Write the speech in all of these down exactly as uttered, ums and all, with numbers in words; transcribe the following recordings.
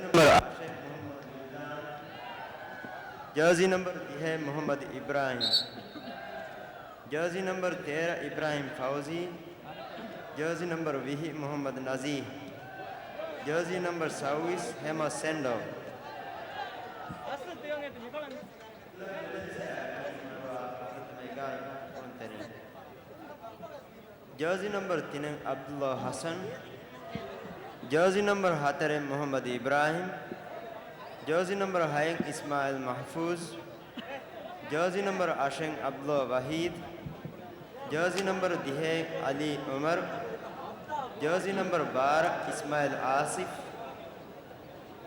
ނަމްބަރު އަށެއް މުޙައްމަދު ވިލްދާން. ޖާޒީ ނަމްބަރު ދިހައެއް މުޙައްމަދު އިބްރާހިމް. ޖާޒީ ނަމްބަރު ތޭރަ އިބްރާހިމް ފައުޒީ. ޖާޒީ ނަމްބަރު ވިހި މުޙައްމަދު ނަޒީހް. ޖާޒީ ނަމްބަރު ސައުވީސް ހެމާ ސެންޑޯ. ޖާޒީ ނަމްބަރު ތިނެއް ޢަބްދުﷲ ޙަސަން. ޖާޒީ ނަމްބަރު ހަތަރެއް މުޙައްމަދު އިބްރާހިމް. ޖާޒީ ނަމްބަރު ހައެއް އިސްމާޢީލް މަޙްފޫޒް. ޖާޒީ ނަމްބަރު އަށެއް ޢަބްދުﷲ ވަޙީދް. ޖާޒީ ނަމްބަރު ދިހައެއް ޢަލީ ޢުމަރު. ޖާޒީ ނަމްބަރު ބާރަ އިސްމާޢީލް އާސިފް.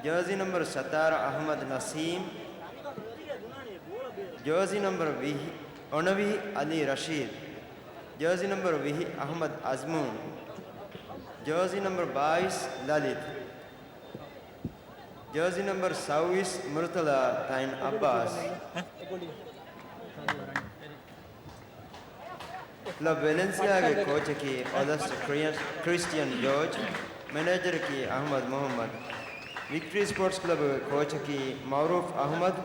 ޖާޒީ ނަމްބަރު ސަތާރަ އަޙްމަދު ނަސީމް. ޖާޒީ ނަމްބަރު ވިހި، އޮނަވިހި ޢަލީ ރަޝީދު. ޖާޒީ ނަމްބަރު ވިހި އަޙްމަދު އަޒްމޫން. ޖާޒީ ނަމްބަރު ބާވީސް ލަލިތު. ޖާޒީ ނަމްބަރު ސައުވީސް މުރުތަޟާ ތައިން ޢައްބާސް. ކްލަބް ވެލެންސިއާގެ ކޯޗަކީ އޮލަސްޓް ކްރިޔަ-، ކްރިސްޓިއަން ޖޯޖް، މެނޭޖަރަކީ އަޙްމަދު މުޙައްމަދު. ވިކްޓަރީ ސްޕޯޓްސް ކްލަބުގެ ކޯޗަކީ މަޢުރޫފް އަޙްމަދު،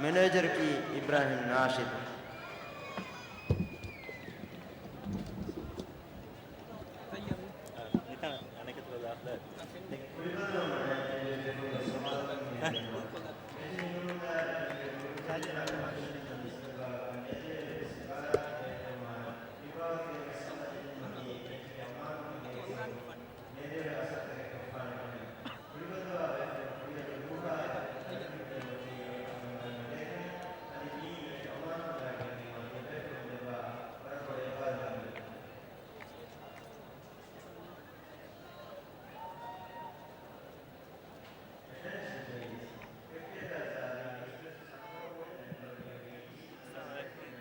މެނޭޖަރަކީ އިބްރާހިމް ނާޝިދު. އަ، މިތަނަށް އަނެކެތި ބަލާފަ. އައްސަލާމު ޢަލައިކުމް.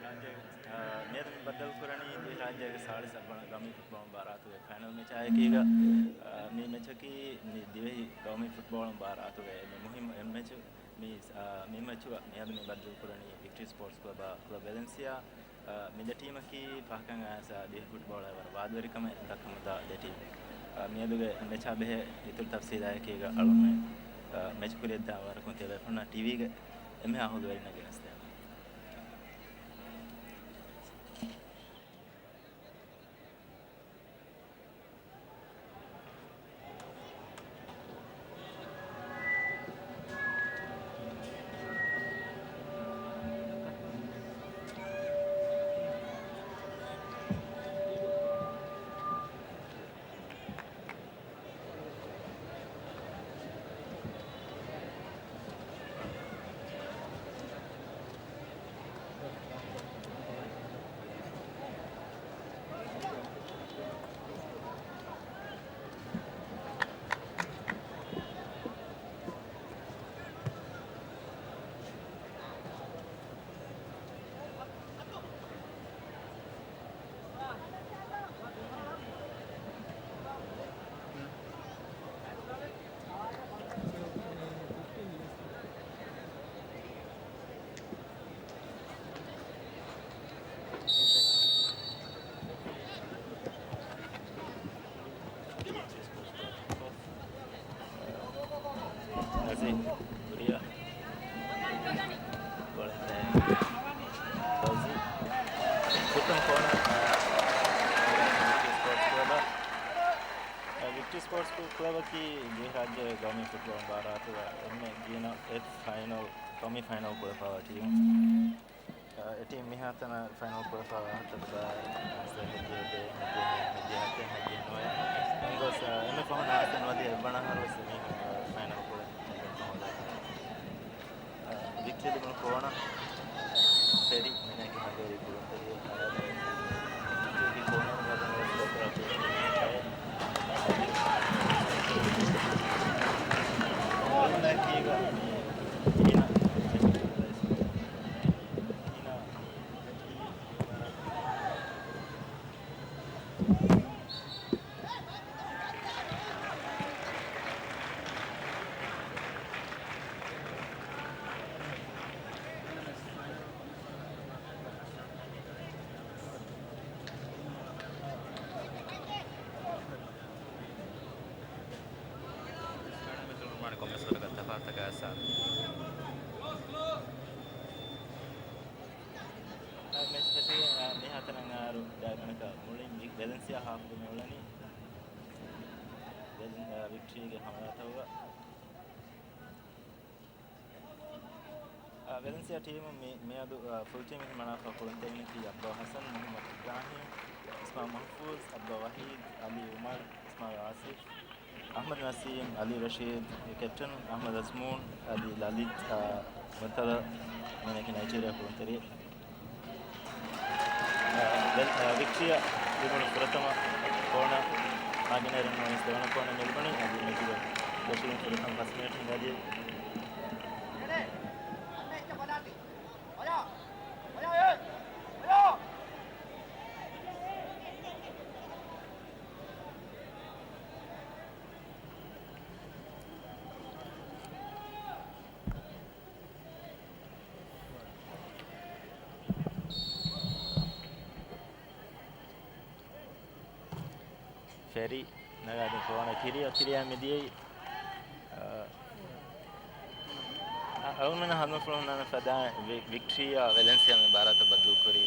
ރާއްޖޭގެ، އާ، މިއަދު މި ބައްދަލުކުރަނީ ދިވެހިރާއްޖޭގެ ސާޅީސް އަށް ވަނަ ގައުމީ ފުޓްބޯޅަ މުބާރާތުގެ ފައިނަލް މެޗާއެކީގަ، އާ، މި މެޗަކީ މި ދިވެހި ގައުމީ ފުޓްބޯޅަ މުބާރާތުގެ އެންމެ މުހިއްމު އެއް މެޗު. މި، އާ، މި މެޗުގަ މިއަދު މި ބައްދަލުކުރަނީ ވިކްޓަރީ ސްޕޯޓްސް ކްލަބާ ކްލަބް ވެލެންސިއާ. އާ، މި ދެ ޓީމަކީ ފަހަކަށް އައިސް ދިވެހި ފުޓްބޯޅައަށް ވަރަށް ވާދަވެރިކަމެއް ދައްކަމުންދާ ދެ ޓީމް. އާ، މިއަދުގެ މެޗާ ބެހޭ އިތުރު ތަފްސީލާއެކީގަ އަޅުގަނޑުމެން، އާ، މެޗު ކުރިއަށްދާން ވަރަކުން ތިޔަބޭފުޅުންނަށް ޓީވީގެ އެންމެހާ ހުޅުވެރިންނަށް ގެނެސްދޭނަން. ނަޒީ ކުރިއަށް ގޮޅަށް ދާން ފައުޒީ. ކުއްޓުން ކޯނަރ، އާ، ވިކްޓަރީ ސްޕޯޓްސް ކްލަބަށް. އާ، ވިކްޓަރީ ސްޕޯޓްސް ކްލަބަކީ ދިވެހިރާއްޖޭގެ ގައުމީ ފުޓްބޯޅަ މުބާރާތުގަ އެންމެ ގިނަ އެއް ފައިނަލް، ގައުމީ ފައިނަލް ކުޅެފައިވާ ޓީމު. އެ ޓީމް މިހާތަނަށް ފައިނަލް ކުޅެފައިވާ ހަތަރު ދާ ހަތަރު ދާ ހަތަރު ދާ ހަތަރު ދާ ހަތަރު ދާ ނުވައެއް. އެންގޮސް، އެންމެ ފަހުން އާސަން ވަދި އެއްވަނަ އަހަރު ވެސް މީހުން ފައިނަލް ކުޅެ ވިކްޓަރީ ލިބުނު ކޯނަ ފެރި މިނެކި ހަނގޭރި ކުޅުންތެރި ކޯނަރު ގަދަން ވެސް ކޮޕްރާ ފެރި އަޅުންނަކީގަ މި ހީނަ ހީނަ ކޮންމެސް އާ، މެޗް ފެށިގެން، އާ، މިހާތަނަށް އަހަރު ގާތްގަނޑަކަށް މުޅިން ވި-، ވެލެންސިއާ ހާފުގަ މިއުޅެނީ. ވެލެން-، އާ، ވިކްޓްރީގެ ހަމަލާތަކުގަ. އާ، ވެލެންސިއާ ޓީމު މި-، މިއަދު، އާ، ފުލް ޓީމެއް ހިމަނާފަ ކުޅުންތެރިންނަކީ އަބްދުﷲ ޙަސަން، މުޙައްމަދު އިބްރާހީމް، އިސްމާޢިލް މަޙްފޫޒް، އަބްދުﷲ ވަޙީދް، ޢަލީ ޢުމަރު، އިސްމާޢިލް އާސިފް، އަޙްމަދު ނަސީމް، އަލީ ރަޝީދް، ކެޕްޓަން އަޙްމަދު އަޒްމޫން، އަދި ލަލިތް، އާ، މުރްތަޟާ، މީނަކީ ނައިޖީރިއާ ކުޅުންތެރިއެއް. އާ، ވެލް-، އާ، ވިކްޓްރީއަށް ލިބުނު ފުރަތަމަ ކޯނަރ މާގިނައިރުން ވެސް ދެވަނަ ކޯނަރ މި ލިބުނީ. އަދި މެޗުގެ ފެށިގެން ފުރަތަމަ ފަސް މިނެޓް ހިނގާދިޔަ. ފެރީ ނަގާދިން ކޯނަރ ކިރިޔާ، ކިރިޔާ މިދިޔައީ. އަ، އަޅުގަނޑުމެންނަށް ހަނދުމަފުޅު ހުންނާނެ ފަދައިން ވި-، ވިކްޓްރީއާ ވެލެންސިއާ މި ބާރާތަށް ބައްދަލުކުރީ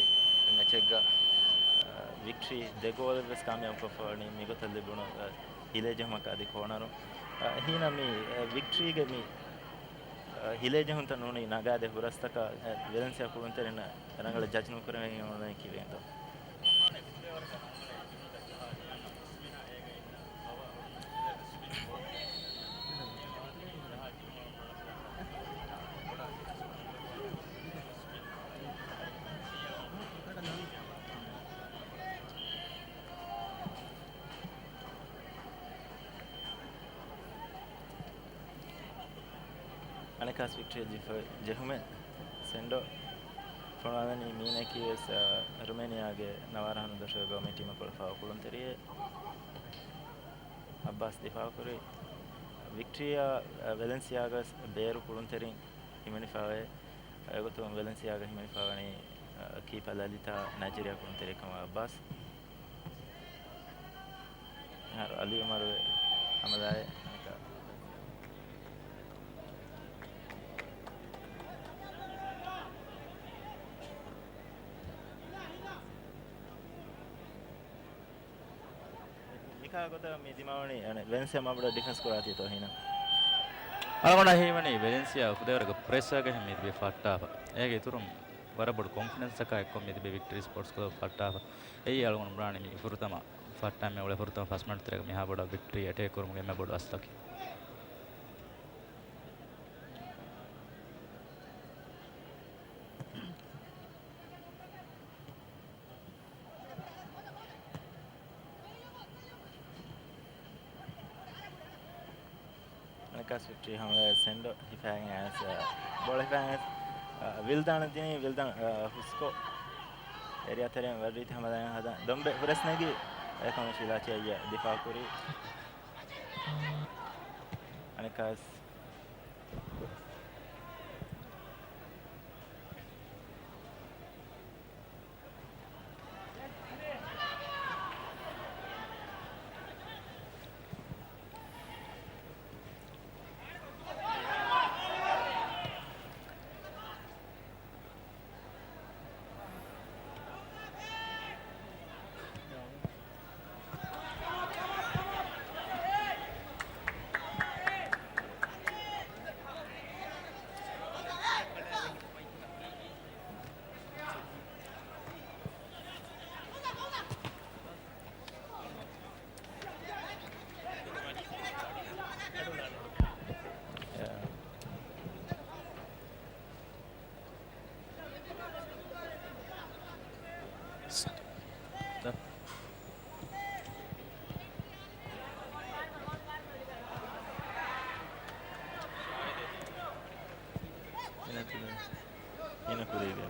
މެޗެއްގަ، އަ، ވިކްޓްރީ ދެ ގޯލެއް ވެސް ކާމިޔާބުކޮށްފަވަނީ މިގޮތަށް ލިބުނު، އަ، ހިލޭޖެހުމަކާ އަދި ކޯނަރުން. އަ، އެހީނަމަ މި، އަ، ވިކްޓްރީގެ މި، އަ، ހިލޭޖެހުންތައް ނޫނީ ނަގާދޭ ހުރަސްތަކާ، އަ، ވެލެންސިއާ ކުޅުންތެރިންނަށް ރަނގަޅަށް ޖަޖް ނުކުރެވެން އުޅެނީ ކީއްވެގެންތޯ؟ އަނެއްކާސް ވިކްޓްރީ ޖެހުމެއް ސެންޑޯ ފޮނުވާލަނީ މީނަކީ ވެސް، އަ، ރުމޭނިއާގެ ނަވާރަ ހަނު ދޮށުގެ ގައުމީ ޓީމަށް ކުޅަފާވާ ކުޅުންތެރިއެއް. އައްބާސް ދިފާއުކުރި. ވިކްޓްރީއާ، އަ، ވެލެންސިއާގަ ވެސް ބޭރު ކުޅުންތެރިން ހިމެނިފަވޭ. އެގޮތުން ވެލެންސިއާގަ ހިމެނިފަވަނީ، އަ، ކީޕަ ލަލިތާ ނައިޖީރިއާ ކުޅުންތެރިއެއް ކަމަށް އައްބާސް. އަހަރު އަލީ އުމަރު ހަމަލާއެއް. މިކާ ގޮތަށް މި ދިމާވަނީ، ވެލެންސިއާ މާބޮޑަށް ޑިފެންސް ކުރާތީތޯ ހީނަ؟ އަޅުގަނޑަށް ހީވަނީ ވެލެންސިއާ އުފުދޭވަރުގެ ޕްރެސްއާގަހެން މި ދިވެ ފައްޓާފަ. އޭގެ އިތުރުން ވަރަށް ބޮޑު ކޮންފިޑެންސްއަކާ އެއްކޮށް މި ދިވެ ވިކްޓަރީ ސްޕޯޓްސް ކްލަބު ފައްޓާފަ. އެއީ އަޅުގަނޑު ބުނާނީ މި ފުރަތަމަ ފައްޓާ މި އުޅޭ ފުރަތަމަ ފަސް މިނެޓް ތެރޭގަ މިހާ ބޮޑަށް ވިކްޓަރީ އެޓޭކް ކުރުމުގެ އެންމެ ބޮޑު އަސްލަކީ. އަނެއްކާސް ވިކްޓަރީ ހަމަލާގެ ސެންޑޯ ހިފައިގެން އައިސް، އަ، ބޯޅަ ހިފައިގެން އައިސް، އަ، ވިލްދާނަށް ދިނީ. ވިލްދާން، އަ، ހުސްކޮށް އޭރިއާ ތެރެއިން ވަރަށް ރީތި ހަމަލާއެއް ހަދާ. ދޮންބެ ހުރަސް ނެގި އެކަމަށް ޝިލާ ޗިއައްޔަ ދިފާއު ކުރީ. އަނެއްކާސް ހިނަ ކުރީގެ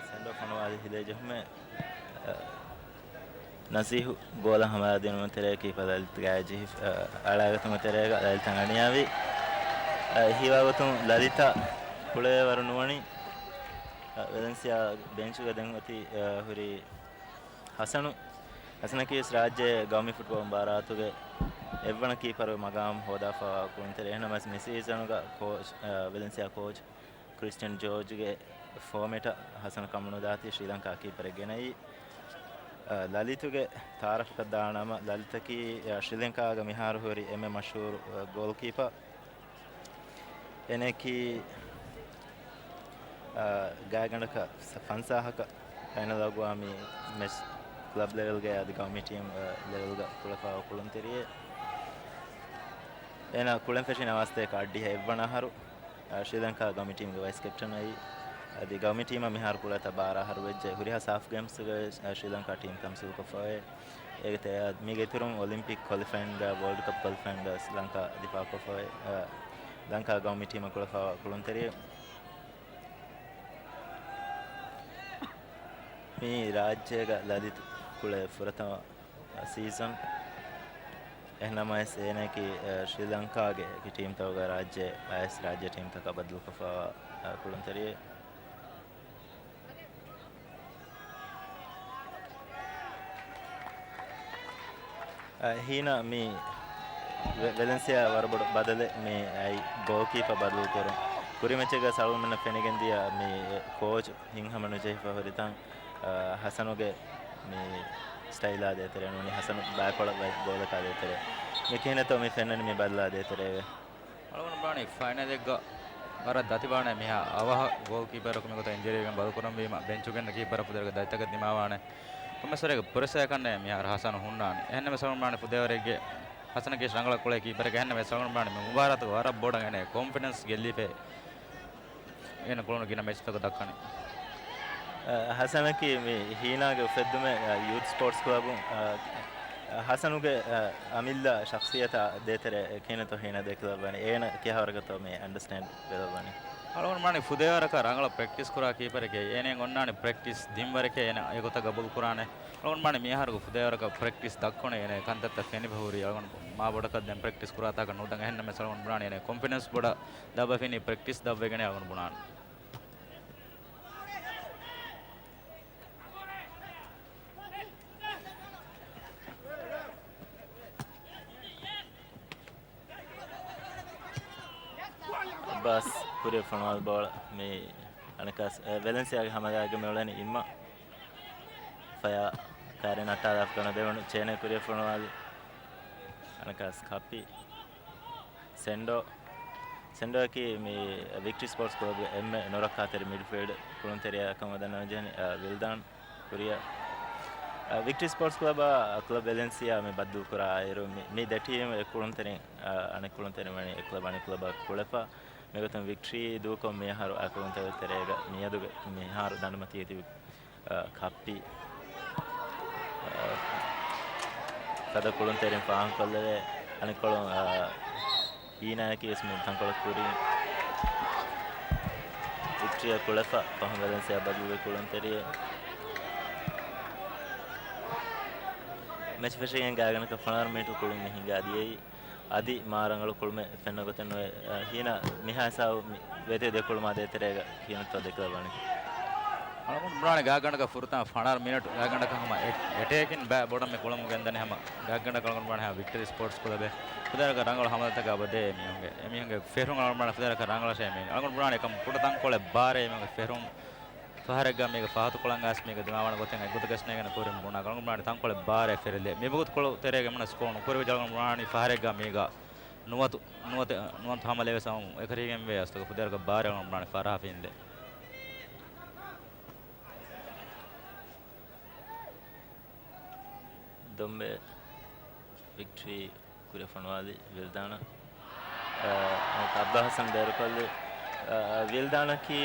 ސެންޑް އޮފް އަންނަވާލި ހިލޭ ޖެހުމެއް، އަ، ނަޒީހު ގޯލަށް ހަމަލާދިނުމަށް ތެރޭ ކީޕަރ ލަލިތު ގާތް ޖެހި، އަ، އަޅާގަތުމަށް ތެރޭގަ ލަލިތަ އަނިޔާވި. އަ، ހީވާގޮތުން ލަލިތަ ކުޅޭވަރު ނުވަނީ، އަ، ވެލެންސިއާ ބެންޗުގަ ދެން އޮތީ، އަ، ހުރީ ހަސަނު. ހަސަނަކީ ވެސް ރާއްޖޭ ގައުމީ ފުޓްބޯޅަ މުބާރާތުގެ އެއްވަނަ ކީޕަރުގެ މަގާމު ހޯދާފައިވާ ކުޅުންތެރި. އެހެންނަމަވެސް މި ސީޒަނުގަ ކޯޗް، އަ، ވެލެންސިއާ ކޯޗް ކްރިސްޓިއަން ޖޯޖްގެ ފޯމެޓަށް ހަސަނަ ކަމުނުދާތީ ޝްރީލަންކާ ކީޕަރެއް ގެނައީ. އަ، ލަލިތުގެ ތާރަފަކަށް ދާނަމަ، ލަލިތަކީ، އަ، ޝްރީލަންކާގަ މިހާރު ހުރި އެންމެ މަޝްހޫރު، އަ، ގޯލްކީޕަ. އޭނައަކީ، އަ، ގާތްގަނޑަކަށް ފަންސާހަކަށް ފައިނަލް އަގުވާ މި މެޗް ކްލަބް ލެވެލްގައި އަދި ގައުމީ ޓީމް، އަ، ލެވެލްގަ ކުޅެފައިވާ ކުޅުންތެރިއެއް. އޭނަ ކުޅެން ފެށީ ނަވާސަތޭކަ އަށްޑިހަ އެއްވަނަ އަހަރު. އަ، ޝްރީލަންކާ ގައުމީ ޓީމްގެ ވައިސް ކެޕްޓަން އައީ. އަދި ގައުމީ ޓީމަށް މިހާރު ކުޅަތާ ބާރަ އަހަރު ވެއްޖެ. ހުރިހާ ސާފް ގޭމްސްގައި ޝްރީލަންކާ ޓީމް ތަމްސީލުކޮށްފައި. އޭގެ ތެރެއަށް މީގެ އިތުރުން އޮލިމްޕިކް ކޮލިފައިންގަ، ވޯލްޑް ކަޕް ކޮލިފައިންގަ ލަންކާ ދިފާއުކޮށްފައި، އަ، ލަންކާ ގައުމީ ޓީމަށް ކުޅަފައިވާ ކުޅުންތެރިއެއް. މީ ރާއްޖޭގަ ލަލިތު ކުޅޭ ފުރަތަމަ ސީޒަން. އެހެންނަމަވެސް އޭނައަކީ، އަ، ޝްރީލަންކާގެ ޓީމްތަކުގަ ރާއްޖެ އައިސް ރާއްޖެ ޓީމްތަކަށް ބަދަލުކޮށްފައިވާ، އަ، ކުޅުންތެރިއެއް. އަ، ހީނާ މި ވެ-، ވެލެންސިއާ ވަރަށް ބޮޑު ބަދަލެއް މި އައި ގޯލްކީޕަ ބަދަލުކުރުން. ކުރިމެޗެއްގަ ސަޅުންމެންނަށް ފެނިގެންދިޔަ މި ކޯޗު ހިތްހަމަ ނުޖެހިފަ ހުރިތަން، އަ، ހަސަނުގެ މި ސްޓައިލާ ދޭތެރޭ ނޫނީ ހަސަނު ބައިކޮޅަށް ބައި ގޯލަކާ ދޭތެރޭ. މި ކިހިނެއްތޯ މި ފެންނަނީ މި ބަދަލާ ދޭތެރޭވެ. އަޅުގަނޑު ބުނާނީ ފައިނަލެއްގަ ވަރަށް ދަތި ބާނެ މިހާ އަވަހަށް ގޯލް ކީޕަރަކު މިގޮތަށް އިންޖަރީގެން ބަދަލުކުރަންވީމަ ބެންޗުގަ އިންނަ ކީޕަރ ފުދޭވަރަކަށް ދަތިތަކެއް ދިމާވާނެ. ކޮންމެސް ވަރެއްގެ ޕްރެޝަރެއް ކަންނޭނގެ މިހާރު ހަސަނު ހުންނާނީ. އެހެންނަމަވެސް އަޅުގަނޑު ބުނާނީ ފުދޭވަރެއްގެ ހަސަނަކީ ރަނގަޅަށް ކުޅޭ ކީޕަރެއް. އެހެންނަމަވެސް އަޅުގަނޑު ބުނާނީ މި މުބާރާތުގަ ވަރަށް ބޮޑަށް އޭނަ ކޮންފިޑެންސް ގެއްލިފައި. އޭނަ ކުޅުނު ގިނަ މެޗްތަކަށް ދައްކަނީ. އަ، ހަސަނަކީ މި ހީނާގެ އުފެއްދުމެއް، އަ، ޔޫތް ސްޕޯޓްސް ކްލަބުން، އަ، ހަސަނުގެ، އަ، އަމިއްލަ ޝަޚްސިއްޔަތާ ދޭތެރޭ ކިހިނެއްތޯ ހީނާ ދެކިލައްވަނީ؟ އޭނަ ކިހާވަރަކަށްތޯ މި އަންޑަސްޓޭންޑް ކުރައްވަނީ؟ އަޅުގަނޑު ބުނާނީ ފުދޭވަރަކަށް ރަނގަޅަށް ޕްރެކްޓިސް ކުރާ ކީޕަރެކޭ. އޭނައަށް އޮންނާނީ ޕްރެކްޓިސް ދިންވަރެކޭ. އޭނަ އެގޮތަށް ގަބޫލު ކުރާނެ. އަޅުގަނޑު ބުނާނީ މިއަހަރުގެ ފުދޭވަރަކަށް ޕްރެކްޓިސް ދައްކަނީ އޭނަ ކަންތައްތައް ފެނިފަ ހުރީ. އަޅުގަނޑު މާ ބޮޑަކަށް ދެން ޕްރެކްޓިސް ކުރާތާކަށް ނުދަން. އެހެންނަމަވެސް އަޅުގަނޑު ބުނާނީ އޭނަ ކޮންފިޑެންސް ބޮޑަށް ދައްވަފިނީ ޕްރެކްޓިސް ދައްވައިގެން އަޅުގަނޑު ބުނާނީ. އައްބާސް ކުރިއަށް ފޮނުވާލި ބޯޅަ މި އަނެކާސް، އެ، ވެލެންސިއާގެ ހަމަލާގެ މިއުޅެނީ އިއްމަ ފަޔާ ކާރިން އައްޓާލާފަ ކަނު ދެވުނު ޗޭނެ ކުރިއަށް ފޮނުވާލި އަނެކާސް ކައްޕި. ސެންޑޯ، ސެންޑޯއަކީ މި ވިކްޓްރީ ސްޕޯޓްސް ކްލަބްގެ އެންމެ ނުރައްކާތެރި މިޑްފީލްޑް ކުޅުންތެރިޔާ ކަމަށް ދަންނަވަންޖެހެނީ، އަ، ވިލްދާން ކުރިއަށް. އަ، ވިކްޓްރީ ސްޕޯޓްސް ކްލަބާ ކްލަބް ވެލެންސިއާ މި ބައްދަލުކުރާއިރު، މި، މި ދެ ޓީމް އެއް ކުޅުންތެރިން، އަ، އަނެއް ކުޅުންތެރިން ވަނީ އެއް ކްލަބް އަނެއް ކްލަބަށް ކުޅެފަ. މިގޮތުން ވިކްޓްރީ ދޫކޮށް މިއަހަރު އަ ކުޅުންތެރިތެރޭގަ މިއަދުގެ މިހާރު ދަނޑުމަތީގަ ތިބި އަ، ކައްޕި، އަ، ފަދަ ކުޅުންތެރިން ފާހަގަކޮށްލެވޭ. އަނެއްކޮޅުން، އަ، ހީނާއަކީ ވެސް މި ތަންކޮޅަށް ކުރިން ވިކްޓްރީއަށް ކުޅެފަ ފަހުން ވެލެންސިއާ ބަދަލުވި ކުޅުންތެރިއެއް. މެޗް ފެށިގެން ގާތްގަނޑަކަށް ފަނަރަ މިނިޓު ކުޅުން މި ހިނގާ ދިޔައީ. އަދި މާ ރަނގަޅު ކުޅުމެއް ފެންނަ ގޮތެއް ނުވޭ. އަ، ހީނާ މިހާ ހިސާބު މި ވޭތުވެދިޔަ ކުޅުމާ ދޭތެރޭގަ ކިހިނެއްތޯ ދެކިލައްވަނީ؟ އަޅުގަނޑު ބުނާނެ ގާތްގަނޑަކަށް ފުރަތަމަ ފަނަރަ މިނެޓް ގާތްގަނޑަކަށް ހަމަ އެ-، އެޓޭކިން ބައި ބޮޑަށް މި ކުޅަމުން ގެންދަނީ ހަމަ ގާތްގަނޑަކަށް އަޅުގަނޑު ބުނާނެ ހަމަ ވިކްޓަރީ ސްޕޯޓްސް ކްލަބެއް. ފުދޭވަރަކަށް ރަނގަޅު ހަމަލަތަކާ އެބަދޭ މީހުންގެ، އެމީހުންގެ ފެށުން އަޅުގަނޑު ބުނާނެ ފުދޭވަރަކަށް ރަނގަޅަށޭ މީ. އަޅުގަނޑު ބުނާނެ އެކަމް ކުޑަ ތަންކޮޅެއް ބާރޭ މީހުންގެ ފެށުން. ފަހަރެއްގަ މީގެ ފަހަތުކޮޅަށް ގާސް މީގެ ދިމާވާނެ ގޮތެއް އެއްގޮތަކަށް ނޭނގެން ކުރިން ބުނާ. އަޅުގަނޑު ބުނާނީ ތަންކޮޅެއް ބާރޭ ފެށިލެއް. މިވަގުތު ކޮޅު ތެރޭގެ މުނަ ސްކޯ ނުކުރެވިއްޖެ އަޅުގަނޑު ބުނާނީ ފަހަރެއްގަ މީގަ ނުވަތު، ނުވަތަ، ނުވަތަ ހަމަލެވެސް އައު އެކަރީގެންވޭ އަސްތުގަ ފުދޭވަރަކަށް ބާރޭ އަޅުގަނޑު ބުނާނީ ފަހަރާ ފިންލެއް. ދޮންބެ ވިކްޓްރީ ކުރިއަށް ފޮނުވާލި ވިލްދާނަށް. އަ، އަބްދުލް ހަސަން ބޭރުކޮށްލި، އަ، ވިލްދާނަކީ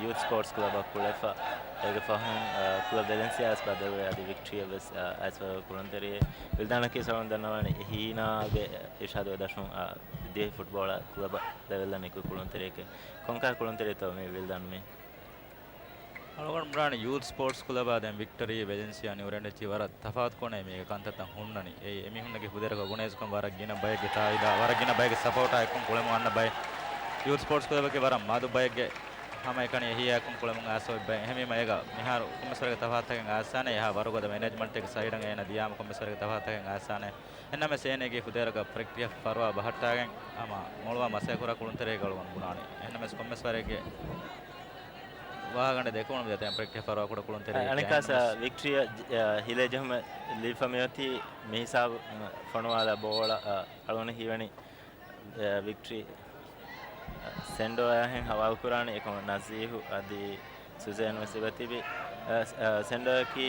ޔޫތް ސްޕޯޓްސް ކްލަބަށް ކުޅެފަ. އޭގެ ފަހުން، އަ، ކްލަބް ވެލެންސިއާސް ބަދަލުވެ އަދި ވިކްޓްރީއަށް ވެސް، އަ، އައިސްފަ ކުޅުންތެރިއެއް. ވިލްދާނަކީ ސަޅުން ދަންނަވާނެ ހީނާގެ އިރްޝާދު ދަށުން، އަ، ދިވެހި ފުޓްބޯޅަ ކްލަބަށް ލެވެލް ދަނީ ކު-، ކުޅުންތެރިއެކޭ. ކޮންކަހަލަ ކުޅުންތެރިއެއްތޯ މި ވިލްދާން މީ؟ އަޅުގަނޑު ބުނާނެ ޔޫތް ސްޕޯޓްސް ކްލަބާ ދެން ވިކްޓަރީ ވެލެންސިއާ ނިއުރެންޑެއްޗި ވަރަށް ތަފާތުކޮނެ މީގެ ކަންތައްތައް ހުންނަނީ. އެއީ އެމީހުންނަކީ ފުދޭވަރަކަށް ގުނައިސްކަން ވަރަށް ގިނަ ބައެއްގެ ތާއީދާ، ވަރަށް ގިނަ ބައެއްގެ ސަޕޯޓާ އެއްކޮށް ކުޅެމުން އަންނަ ބައެއް. ޔޫތް ސްޕޯޓްސް ކްލަބަކީ ވަރަށް މަދު ބައެއްގެ ހަމައެކަނި އެހީއާ އެއްކޮށް ކުޅެމުން އައިސް އޮތް ބައެއް. އެހެންވީމަ އޭގަ މިހާރު ކޮންމެސް ވަރެއްގެ ތަފާތުތަކެއް އައިސާނެ، އެހާ ވަރުގަދަ މެނޭޖްމަންޓެއް ސައިޑަށް އޭނަ ދިޔާމަ ކޮންމެސް ވަރެއްގެ ތަފާތުތަކެއް އައިސާނެ. އެހެންނަމަވެސް އޭނައަކީ ފުދޭވަރަކަށް ޕްރެކްޓިސް ފަރުވާ ބަހައްޓާގެން ހަމަ މޮޅުވާ މަސައްކަތް ކުރާ ކުޅުންތެރިއެއް އަޅުގަނޑު ބުނާނީ. އެހެންނަމަވެސް ކޮންމެސް ވަރެއްގެ ވާހަކަ ދެކެވުނު ދެތެން ޕްރެކްޓިސް ފަރުވާ ކުޑަ ކުޅުންތެރިއެއް އަނެއްކާސް، އެހެންނަމަވެސް ވިކްޓްރީއަށް، އަ، ހިލޭ ޖެހުމެއް ލިބިފަ މިއޮތީ މިހިސާބު، އަ، ފޮނުވާލާ ބޯޅަ، އަ، އަޅުގަނޑަށް ހީވަނީ، އަ، ވިކްޓްރީ، އަ، ސެންޑޯއާ ހެން ހަވާލުކުރާނެ އެކަމަށް ނަޒީހު އަދި ސުޒޭން ވެސް އެބަތިބި. އަ، ސް-، އަ، ސެންޑޯއަކީ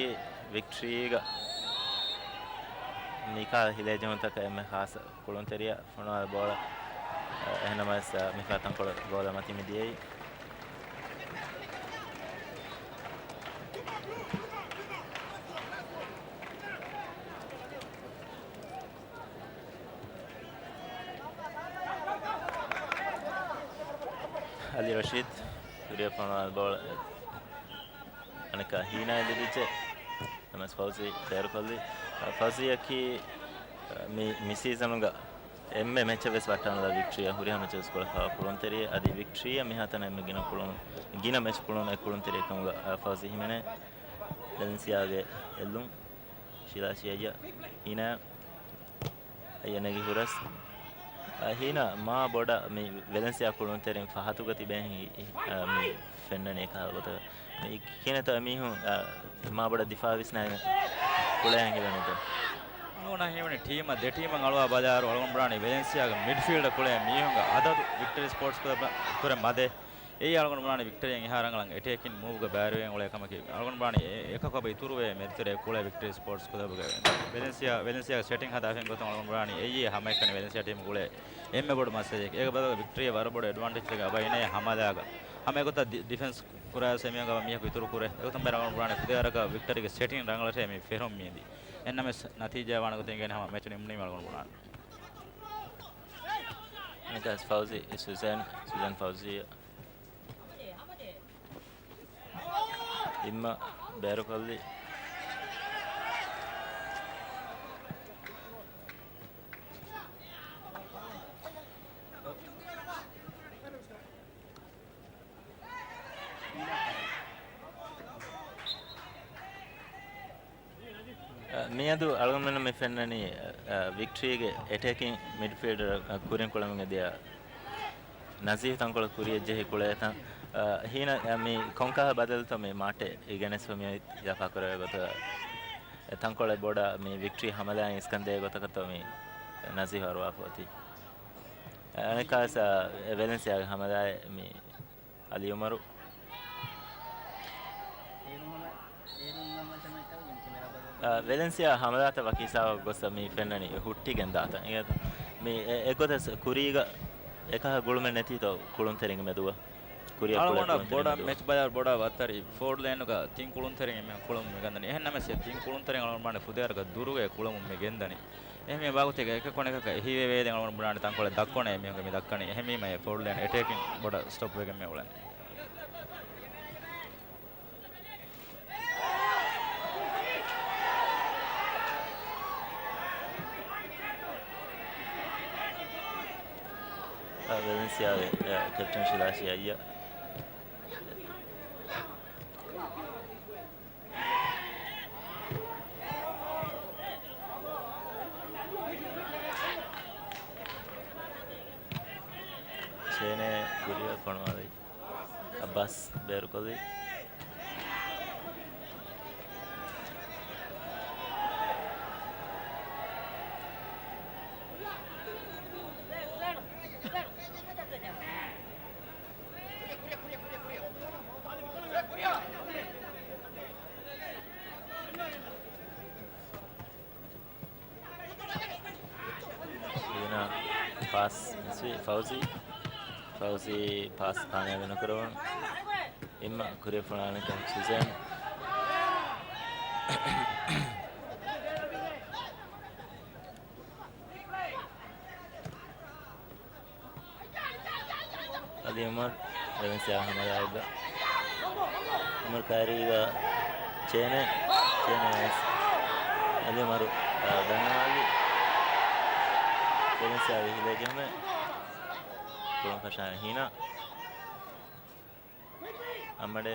ވިކްޓްރީގަ މިކާ ހިލޭ ޖެހުންތަކަށް އެންމެ ޚާއްޞަ ކުޅުންތެރިޔާ ފޮނުވާލި ބޯޅަ. އެހެންނަމަވެސް، މިފަ ތަންކޮޅެއް ގޯލަށް މަތިން މި ދިޔައީ. އަލީ ރަޝީދު ކުރިއަށް ފޮނުވާ ބޯޅަ އަނެއްކާ ހީނާއަށް ލިބިއްޖެ. ނަމަވެސް ފައުޒީ ބޭރުކޮށްލި. ފައުޒީއަކީ މި، މި ސީޒަނުގަ އެންމެ މެޗެއް ވެސް ވައްޓާނުލާ ވިކްޓްރީއަށް ހުރިހާ މެޗެއް ވެސް ކުޅަފައިވާ ކުޅުންތެރިއެއް. އަދި ވިކްޓްރީއަށް މިހާތަނަށް އެންމެ ގިނަ ކުޅުން، ގިނަ މެޗް ކުޅުނު އެއް ކުޅުންތެރިއެއް ކަމުގަ ފައުޒީ ހިމެނޭ. ވެލެންސިއާގެ އެއްލުން ޝިލާ ޝިޔައްޔަ ހީނާ އައްޔަ ނެގި ހުރަސް. އަ، ހީނާ މާ ބޮޑަށް މި ވެލެންސިއާ ކުޅުންތެރިން ފަހަތުގަ ތިބޭ ހި-، އަ، މި ފެންނަނީ އެކަހަލަ ގޮތަށް. މި ކިހިނެއްތޯ އެމީހުން، އަ، މާ ބޮޑަށް ދިފާއު ވިސްނާގެން ކުޅޭހެން ހިލަނީތޯ؟ އަޅުގަނޑަށް ހީވަނީ ޓީމަށް، ދެ ޓީމަށް އަޅުވާ ބަލާއިރު އަޅުގަނޑު ބުނާނީ ވެލެންސިއާގެ މިޑްފީލްޑަށް ކުޅޭ މީހުންގެ އަދަދު ވިކްޓަރީ ސްޕޯޓްސް ކުލަބަށް އިތުރެއް މަދޭ. އެއީ އަޅުގަނޑު ބުނާނީ ވިކްޓަރީއަށް އެހާ ރަނގަޅަށް އެޓޭކިން މޫވްގަ ބައިވެރިވެގެން އުޅޭ ކަމަކީ. އަޅުގަނޑު ބުނާނީ އެ، އެކަކު އެބަ އިތުރުވޭ މެދުތެރޭ ކުޅޭ ވިކްޓަރީ ސްޕޯޓްސް ކުލަބުގެ ވެލެންސިއާ، ވެލެންސިއާގެ ސެޓިން ހަދާފިން ގޮތުން އަޅުގަނޑު ބުނާނީ އެއީ ހަމައެކަނި ވެލެންސިއާ ޓީމުގެ އުޅޭ އެންމެ ބޮޑު މައްސަލައެއް. އޭގެ ބަދަލުގަ ވިކްޓަރީއަށް ވަރަށް ބޮޑު އެޑްވާންޓޭޖްތަކެއް އަބަ އިނޭ ހަމަލާގަ. ހަމަ އެގޮތަށް ޑި-، ޑިފެންސް ކުރާ ސެމިއަށް އަބަ މީހަކު އިތުރު ކުރޭ. އެގޮތުން ބެރަ އަޅުގަނޑު ބުނާނީ ފުދޭވަރަކަށް ވިކްޓަރީގެ ސެޓިން ރަނގަޅަށޭ މި ފެށުން މީނދީ. އެހެންނަމަވެސް ނަތީޖާ ވާނެ ގޮތެއް އިނގޭނެ ހަމަ މެޗު ނިމުނީމަ އަޅުގަނޑު ބުނާނީ. ނިކާސް ފައުޒީ، ސުޒޭން، ސުޒޭން ފައުޒީ. އިއްމަ ބޭރުކޮށްލި. އަ، މިއަދު އަޅުގަނޑުމެންނަށް މި ފެންނަނީ، އަ، ވިކްޓްރީގެ އެޓޭކިން މިޑްފީލްޑަރ، އަ، ކުރިން ކުޅެމުން އެދިޔަ ނަޒީހު ތަންކޮޅަށް ކުރިއަށް ޖެހި ކުޅޭތަން. އަ، ހީނަ، އަ، މި ކޮންކަހަލަ ބަދަލުތޯ މި މާޓެ އިގެނެސް މި ލަފާ ކުރެވޭ ގޮތަށް އެ ތަންކޮޅެއް ބޮޑަށް މި ވިކްޓްރީ ހަމަލާއިން އިސްކަން ދޭ ގޮތަކަށްތޯ މި ނަޒީހު އަރުވާފަ އޮތީ. އަ، އަނެއްކާސް، އަ، ވެލެންސިއާގެ ހަމަލާއެއް މި އަލީ އުމަރު. އަ، ވެލެންސިއާ ހަމަލާތައް ވަކި ހިސާބަށް ގޮސް މި ފެންނަނީ ހުއްޓިގެން ދާތަން. އެ، މި އެ، އެގޮތަސް ކުރީގަ އެކަހަ ގުޅުމެއް ނެތީތޯ ކުޅުންތެރިންގެ މެދުގަ. ކުރިއަށް ކުޅޭ އަޅުގަނޑަށް ކުޅުންތެރިންގެ ބޮޑަށް މެދުގަ. މެޗް ބަލާއިރު ބޮޑަށް ވައްތަރި ފޯވަޑް ލޭނުގަ ތިން ކުޅުންތެރިން އެމީހުން ކުޅުމުން މި ގެންދަނީ. އެހެން ނަމަވެސް ތިން ކުޅުންތެރިން އަޅުގަނޑު ބުނާނެ ފުދޭވަރަކަށް ދުރުގައި ކުޅުމުން މި ގެންދަނީ. އެހެންވީމަ ބާގޮތެއްގަ އެކަކު އަނެކަކަށް އެހީވެވޭދެން އަޅުގަނޑު ބުނާނެ ތަންކޮޅެއް ދައްކަނީ. އެހެންވީމަ އެ ފޯވަޑް ލޭން އެޓޭކިން ބޮޑަށް ސްޓޮޕް ވެގެން މި އުޅެނީ. އަ، ވެލެންސިއާގެ، އަ، ކެޕްޓަން ޝިލާ ޝިޔައްޔަ. ޗޭނޭ ކުރިއަށް ފޮނުވާލި. އައްބާސް ބޭރުކޮށްލި. ހީނާ ޕާސް މިސްވި ފައުޒީ. ފައުޒީ ޕާސް ކާމިޔާބެއް ނުކުރެވުނު. އިއްމަ ކުރިއަށް ފޮނުވާލިކަން ސުޒޭން. އަލީ އުމަރު ވެލެންސިއާ ހަމަލާއެއްގަ. އުމަރު ކައިރީގަ ޗޭނޭ، ޗޭނޭ ވެސް އަލީ އުމަރު، އާ، ދަންނަވާލި. ވެލެންސިއާގެ ހިލޭ ޖެހުމެއް. ކުޅުން ފަށާނެ ހީނާ. އަމަޑޭ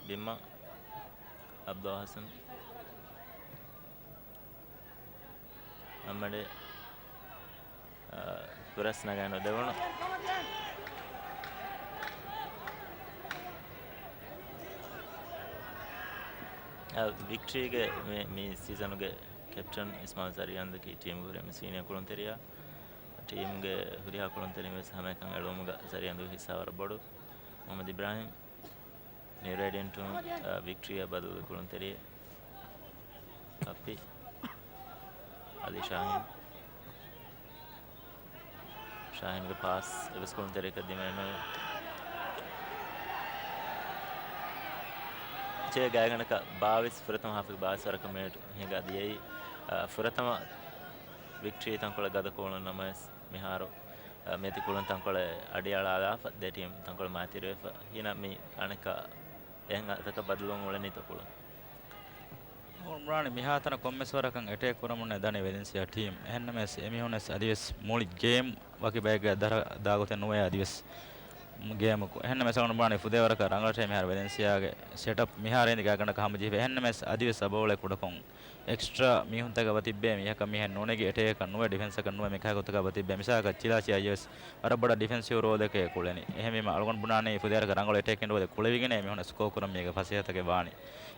ބިންމަ އަބްދުލް ހަސަން. އަމަޑޭ، އާ، ކުރަސް ނަގާ ނުދެވުނު. އާ، ވިކްޓްރީގެ މި، މި ސީޒަނުގެ ކެޕްޓަން އިސްމާއިލް ޒަރިއަންދަކީ ޓީމުގެ ހުރިހާ މި ސީނިއާ ކުޅުންތެރިޔާ. ޓީމުގެ ހުރިހާ ކުޅުންތެރިން ވެސް ހަމައެކަނި އެޅުމުގަ ޒަރިއަންދުގެ ހިއްސާ ވަރަށް ބޮޑު. މުހައްމަދު އިބްރާހިމް. ނިއުރޭޑިއަންޓުން، އާ، ވިކްޓްރީއާ ބަދަލު ކުޅުންތެރި ކައްޕި. އަލީ ޝާހީން. ޝާހީންގެ ޕާސް އެވެސް ކުޅުންތެރިއަކަށް ދިމައެއް ނުވޭ. ޗޭ ގާތްގަނޑަކަށް ބާވީސް، ފުރަތަމަ ހާފުގެ ބާވީސް ވަރަކަށް މިނެޓް ހިނގާ ދިޔައީ، އާ، ފުރަތަމަ ވިކްޓްރީ ތަންކޮޅެއް ގަދަކޮށް ނަމަވެސް މިހާރު މިއޮތީ ކުޅުން ތަންކޮޅެއް އަޑިއަޅާލާފަ، ދެ ޓީމް ތަންކޮޅެއް މާތިރިވެފަ. ހީނަ މި އަނެއްކާ އެހެން އަތަކަށް ބަދަލުވުން އުޅެނީތޯ ކުޅުން؟ އުމްރާން މިހާތަނަށް ކޮންމެސް ވަރަކަށް އެޓޭކް ކުރަމުންނޭ ދަނީ ވެލެންސިއާ ޓީމް. އެހެންނަމަވެސް އެމީހުންވެސް އަދިވެސް މުޅި ގޭމް ވަކި ބައެއްގަ ދަރަ ދާގޮތެއް ނުވޭ އަދިވެސް ގޭމަކު. އެހެންނަމަވެސް އަޅުގަނޑު ބުނާނީ ފުދޭވަރަކަށް ރަނގަޅަށޭ މިހާރު ވެލެންސިއާގެ ސެޓަޕް މިހާރު އިނދި ގާތްގަނޑަކަށް ހަމަޖެހިފަ. އެހެންނަމަވެސް އަދިވެސް އަބައުޅޭ ކުޑަކޮށް އެކްސްޓްރާ މީހުންތަކަށް އެބަ ތިއްބޭ މީހަކަށް މީހެއް ނޫނެގި އެޓޭކަކަށް ނުވެ ޑިފެންސަކަށް ނުވެ މިކަހަލަ ގޮތަކަށް އެބަ ތިއްބޭ. މިސާލަކަށް ޗިލާޗި އައިއެސް ވަރަށް ބޮޑަށް ޑިފެންސިވް ރޯލެކޭ ކުޅެނީ. އެހެންވީމަ އަޅުގަނޑު ބުނާނީ ފުދޭވަރަކަށް ރަނގަޅު އެޓޭކިން ރޯލެއް ކުޅެވިގެނޭ މީހުން ސްކޯ ކުރަން މީގެ ފަސޭހަތަކެއް ވާނީ.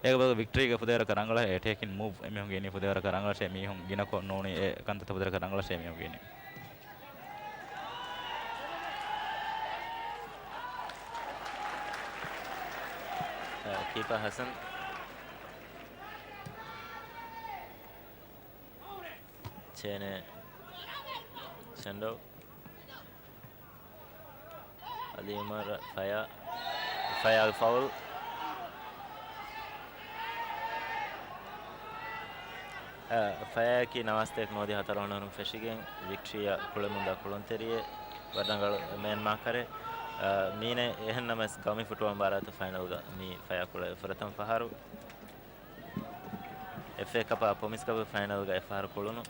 އޭގެ ބަދަލު ވިކްޓްރީގެ ފުދޭވަރަކަށް ރަނގަޅަށް އެޓޭކިން މޫވް އެމީހުން ގެނީ ފުދޭވަރަކަށް ރަނގަޅަށޭ މީހުން ގިނަކޮށް ނޫނީ އެ ކަންތައްތައް ފުދޭވަރަކަށް ރަނގަޅަށޭ މީހުން ގެނީ. ކީޕާ ހަސަން. ޗޭނޭ ސެންޑޯ. އަލީ އުމަރަށް ފަޔާ، ފަޔާގެ ފައުލް. އަ، ފަޔާއަކީ ނަވާސްތައެއް ނުވަދިހަ ހަތަރު އަހަރުން ފެށިގެން ވިކްޓްރީއަށް ކުޅެމުންދާ ކުޅުންތެރިއެއް، ވަރަށް ރަނގަޅު މޭން މާކަރެއް. އަ، މީނަ އެހެން ނަމަވެސް ގައުމީ ފުޓްބޯޅަ މުބާރާތު ފައިނަލްގަ މީ ފަޔާ ކުޅެ ފުރަތަމަ ފަހަރު. އެފްއޭ ކަޕާ ޕްރޮމިސް ކަޕް ފައިނަލްގަ އެއްފަހަރު ކުޅުނު.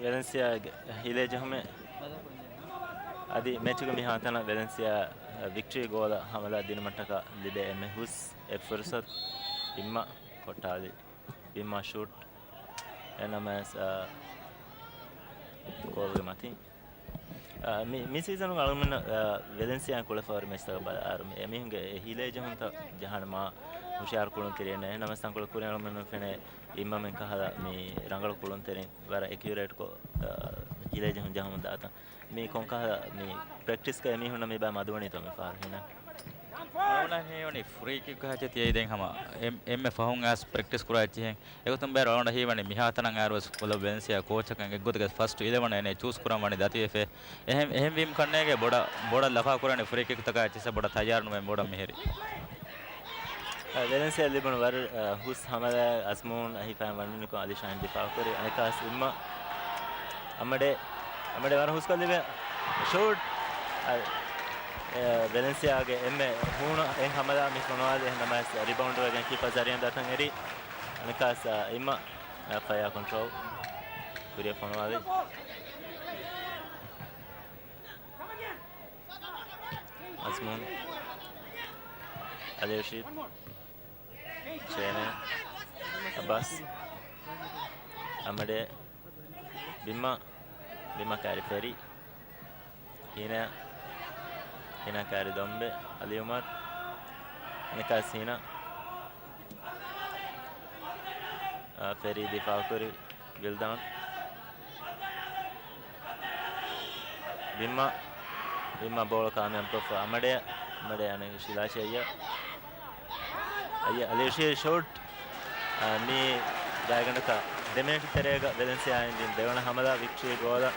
ވެލެންސިއާގެ ހިލޭ ޖެހުމެއް. އަދި މެޗުގެ މި ހާތަނަށް ވެލެންސިއާ ވިކްޓްރީ ގޯލަށް ހަމަލާ ދިނުމަށްޓަކާ ލިބޭ އެންމެ ހުސް އެއް ފުރުސަތު. ބިންމާ ކޮއްޓާލި. ބިންމާ ޝޫޓް. އެނަމަވެސް، އާ، ގޯލްގެ މަތިން. އާ، މި، މި ސީޒަނުގަ އަޅުގަނޑުމެން، އާ، ވެލެންސިއާއިން ކުޅެފަ ހުރި މެޗްތަކަށް ބަލާއިރު، އެމީހުންގެ ހިލޭ ޖެހުންތައް ޖަހާނެ މާ ހުޝިޔާރު ކުޅުންތެރިއެއް ނެތް. ނަމަވެސް ތަންކޮޅެއް ކުރިން އަޅުގަނޑުމެން ފެނޭ އިއްމަމެން ކަހަލަ މި ރަނގަޅު ކުޅުންތެރިން ވަރަށް އެކިއުރޭޓްކޮށް، އާ، ހިލޭ ޖެހުން ޖަހަމުން ދާތަން. މި ކޮންކަހަލަ މި ޕްރެކްޓިސްގަ އެމީހުންނަށް މި ބައި މަދުވަނީތޯ މި ފަހަރު ހީނަ؟ އަޅުގަނޑަށް ހީވަނީ ފްރީ ކިކް ހައްޗެއް ތިޔައީ ދެން ހަމަ އެން-، އެންމެ ފަހުން އައިސް ޕްރެކްޓިސް ކުރާ އެއްޗެހެން. އެގޮތުން ބޭރު އަޅުގަނޑަށް ހީވަނީ މިހާތަނަށް އައިރުވެސް ކުލަބް ވެލެންސިއާ ކޯޗަކަށް އެއްގޮތަކަށް ފަސްޓް އިލެވަން އޭނަ ޗޫސް ކުރަން ވަނީ ދަތިވެފަ. އެހެން، އެހެންވީމަ ކަންނޭނގެ ބޮޑަށް، ބޮޑަށް ލަފާ ކުރާނީ ފްރީ ކިކްތަކާ އެއްޗިއްސަށް ބޮޑަށް ތައްޔާރު ނުވެ ބޮޑަށް މިހިރި. އަ، ވެލެންސިއާ ލިބުނު ވަރަށް، އަ، ހުސް ހަމަލާ އަޒްމޫން އަހިފައި ވަނުނިކޮށް އަލީ ޝާހިން ދިފާއު ކުރި. އަނެއްކާސް އިއްމަ އަމަޑޭ، އަމަޑޭ ވަރަށް ހުސްކޮށްލިބޭ. ޝޫޓް. އަ، އެ، ވެލެންސިއާގެ އެންމެ ހޫނު އެއް ހަމަލާ މި ފޮނުވާލި. އެހެން ނަމަވެސް ރިބައުންޑް ވެގެން ކީޕަ ޒަރިއަން ދަތަން އެރި. އަނެއްކާސް، އަ، އިއްމަ، އަ، ފަޔާ ކޮންޓްރޯލް ކުރިއަށް ފޮނުވާލި. އަޒްމޫން. އަލީ ރަޝީދު. ޗޭނޭ. އައްބާސް. އަމަޑޭ. ބިންމާ. ބިންމާ ކާރި ފެރީ. ހީނާ. ހީނާ ކާރި ދޮންބެ. އަލީ އުމަރު. އަނެއްކާސް ހީނާ. އާ، ފެރީ ދިފާއުކުރި. ވިލްދާން. ބިންމާ. ބިންމާ ބޯޅަ ކާމިޔާބުކޮށްފަ އަމަޑޭ. އަމަޑޭ އަނެއް ޝިލާޝި އައްޔަ. އައްޔަ އަލީޝި ޝޫޓް. އާ، މީ ގާތްގަނޑަކަށް ދެ މިނެޓް ތެރޭގަ ވެލެންސިއާ އިން ދިން ދެވަނަ ހަމަލާ ވިކްޓްރީ ގޯލަށް.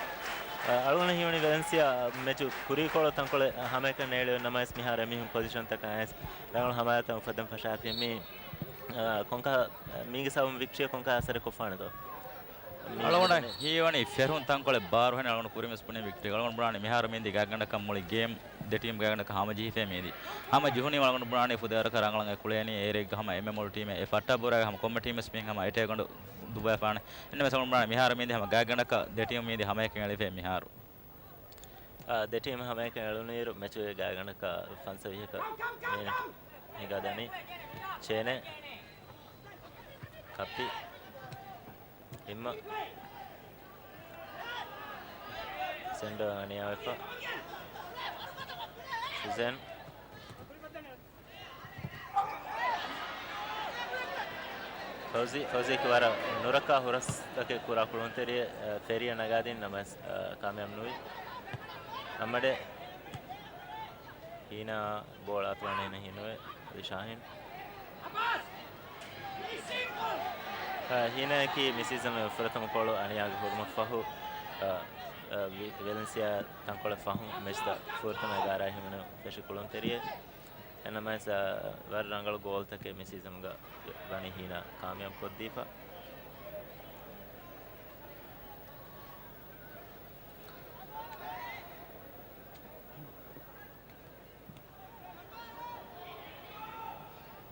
އާ، އަޅުގަނޑަށް ހީވަނީ ވެލެންސިއާ މެޗު ކުރީކޮޅު ތަންކޮޅެއް ހަމައެކަނި ނޭޅި ނަމަވެސް މިހާރު އެމީހުން ޕޮޒިޝަންތަކަށް އައިސް ރަނގަޅު ހަމަލާތައް އުފައްދަން ފަށާފި މީ. އާ، ކޮންކަހަ، މީގެ ސަބަބުން ވިކްޓްރީއަށް ކޮންކަހަ އަސަރެއް ކޮށްފާނެތޯ؟ މީ އަޅުގަނޑަށް ހީވަނީ ފެރުން ތަންކޮޅެއް ބާރު ހެން އަޅުގަނޑު ކުރިންވެސް ބުނި ވިކްޓްރީ. އަޅުގަނޑު ބުނާނީ މިހާރު މީނދި ގާތްގަނޑަކަށް މުޅި ގޭމް ދެ ޓީމް ގާތްގަނޑަކަށް ހަމަޖެހިފައި މީދި. ހަމަ ޖެހުނީ އަޅުގަނޑު ބުނާނީ ފުދޭވަރަކަށް ރަނގަޅަށް އެ ކުޅޭނީ އޭރެއްގަ ހަމަ އެންމެ މޮޅު ޓީމެއް އެ ފައްޓާ ބުރާގެ ހަމަ ކޮންމެ ޓީމެސް މިހެން ހަމަ އެޓޭކަށް ދުއްވާފާނެ. އެންމެ ސަމަން ބުނާނީ މިހާރު މީދި ހަމަ ގާތްގަނޑަކަށް ދެ ޓީމް މީދި ހަމައެކަނި އެޅިފައި މިހާރު. އާ، ދެ ޓީމް ހަމައެކަނި އެޅުނުއިރު މެޗުގެ ގާތްގަނޑަކަށް ފަންސަވީހަކަށް މިނެޓް ހިނގާ ދަނީ. ޗޭނޭ ކައްޕި. އިއްމަ. ސެންޑޯ އަނިޔާވެފަ. ޝުޒެން. ފައުޒީ، ފައުޒީ ވަރަށް ނުރައްކާ ހުރަސްތަކެއް ކުރާ ކުޅުންތެރިއެއް، އަ، ފެރީއަށް ނަގާދިން ނަމަވެސް، އަ، ކާމިޔާބު ނުވި. އަމަޑޭ. ހީނާ ބޯޅަ އަތުވާނެ ހިންނެވި އަލީ ޝާހީން. އާ، ހީނާއަކީ މި ސީޒަނުގެ ފުރަތަމަ ކޯޅު އަނިޔާގެ ހުރުމަށްފަހު، އާ، އާ، ވި-، ވެލެންސިއާ ތަންކޮޅެއް ފަހުން މެޗްތައް ފުރަތަމަ އެގާރައި ހިމެނުނު ފެށި ކުޅުންތެރިއެއް. އެނަމަވެސް، އާ، ވަރަށް ރަނގަޅު ގޯލްތަކެއް މި ސީޒަނުގަ ވަނީ ހީނާ ކާމިޔާބު ކޮށްދީފަ.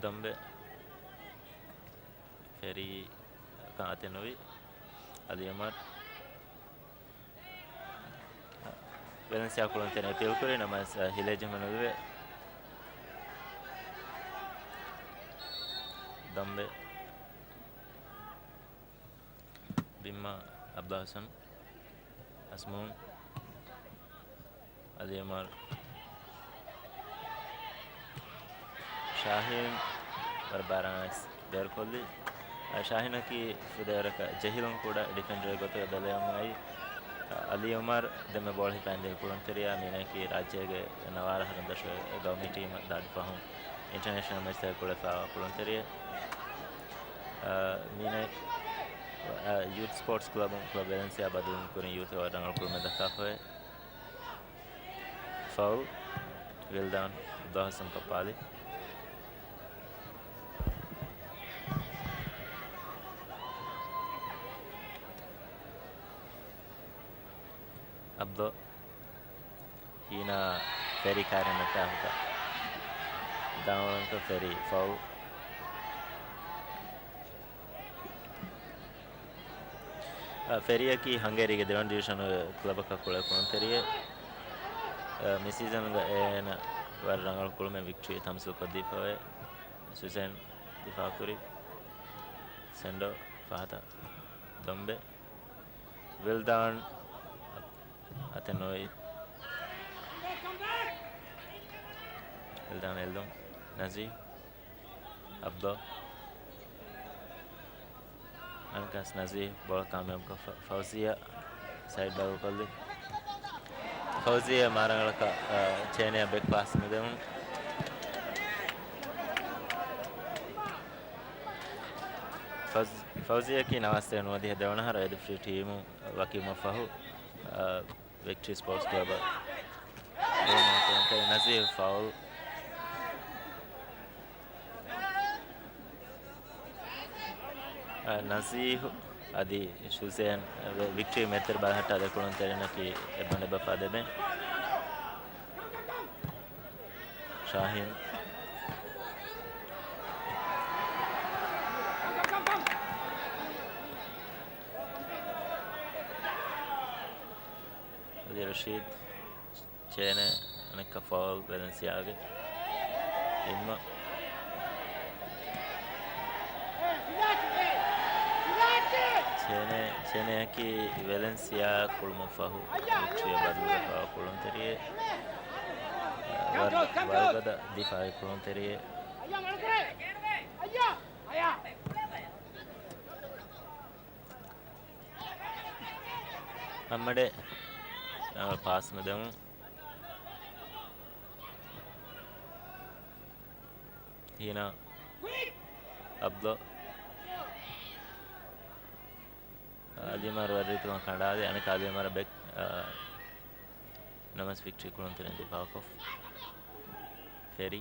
ދޮންބެ ފެރީ ކާ އަތެއް ނުވި އަލީ އުމަރު. ވެލެންސިއާ ކުޅުންތެރިން އެޕީލް ކުރި ނަމަވެސް، އަ، ހިލޭޖެހުމެއް ނުލިބޭ. ދޮންބެ ބިންމާ އަބްދުލް ހަސަން، އަޒްމޫން، އަލީ އުމަރު، ޝާހީން ވަރަށް ބާރާންވެސް ބޭރުކޮށްލި. އަ، ޝާހީނަކީ ފުދޭވަރަކަށް ޖެހިލުން ކުޑަ ޑިފެންޑަރެއް ގޮތުގަ ބެލެވެމުންއައި، އަ، އަލީ އުމަރު ދެންމެ ބޯޅަ ހިފައިން ދިން ކުޅުންތެރިޔާ. މީނައަކީ ރާއްޖޭގެ ނަވާރަ ހަރުން ދަށުގެ ގައުމީ ޓީމަށް ދާދި ފަހުން އިންޓަރނޭޝަނަލް މެޗްތަކަށް ކުޅެފައިވާ ކުޅުންތެރިއެއް. އާ، މީނަ، އާ، ޔޫތު ސްޕޯޓްސް ކްލަބުން ކްލަބް ވެލެންސިއާ ބަދަލު ކުރިން ޔޫތުގެ ވަރަށް ރަނގަޅު ކުރުމެއް ދައްކާފައި. ފައުލް، ވިލްދާން އަބްދުލް ހަސަން ކައްޕާލި. އަބްދުލް. ހީނާ ފެރީ ކާރިން ނެއްޓާފަ ދާން އުޅުންތޯ ފެރީ ފައުލް. އަ، ފެރީއަކީ ހަނގޭރީގެ ދެވަނަ ޑިވިޝަނުގެ ކްލަބަކަށް ކުޅޭ ކުޅުންތެރިއެއް. އަ، މި ސީޒަނުގަ އޭނަ ވަރަށް ރަނގަޅު ކުޅުމެއް ވިކްޓްރީ ތަމްސީލް ކޮށްދީފަވޭ. ސުޒޭން ދިފާކުރި. ސެންޑޯ ފަހަތަށް ދޮންބެ. ވިލްދާން އަތެއް ނުވި. ވިލްދާން އެއްލުން. ނަޒީ. އަބްދުލް. އަންކަސް ނަޒީ ބޯޅަ ކާމިޔާބުކޮށް ފަ-، ފައުޒިޔާ ސައިޑް ބަދަލުކޮށްލި. ފައުޒިޔާ މާރަނގަޅަކަށް، އަ، ޗޭނެއަށް ބެކް ޕާސް ނުދެމުން. ފައުޒް-، ފައުޒިޔާއަކީ ނަވާސްތޭ ނުވަދިހަ ދެވަނަ އަހަރު އެދުފްރީ ޓީމު ވަކިވުމަށްފަހު، އަ، ވިކްޓްރީ ސްޕޯޓްސް ކްލަބަށް ނަޒީހް ފައުލް. އަ، ނަޒީހް އަދި ޝުޒޭން ވި-، ވިކްޓްރީ މެދުތެރެ ބަލަހައްޓާ ދެ ކުޅުންތެރިންނަކީ އެއްބަނޑެއް ބަފާ ދެމެ. ޝާހީން. އަދި ރަޝީދް. ޗޭނޭ އަނެއްކާ ފައުލް ވެލެންސިއާގެ ތިންމަ. ޗޭނޭ، ޗޭނޭއަކީ ވެލެންސިއާ ކުޅުމަށްފަހު ވިކްޓްރީއަށް ބަދަލުވެފައިވާ ކުޅުންތެރިއެއް. ވަރު-، ވަރުގަދަ ދިފާއީ ކުޅުންތެރިއެއް. އައްމަޑެ ޕާސް ނުދެމުން. ހީނާ އަބްދުލް. އަލީމާރު ވަރަށް ރީތިކޮށް ކަނޑާލި. އަނެއްކާ އަލީމާރަށް ބެކް، އާ، ނަމަސް ވިކްޓްރީ ކުޅުންތެރިން ދިފާއުކޮށް. ފެރީ.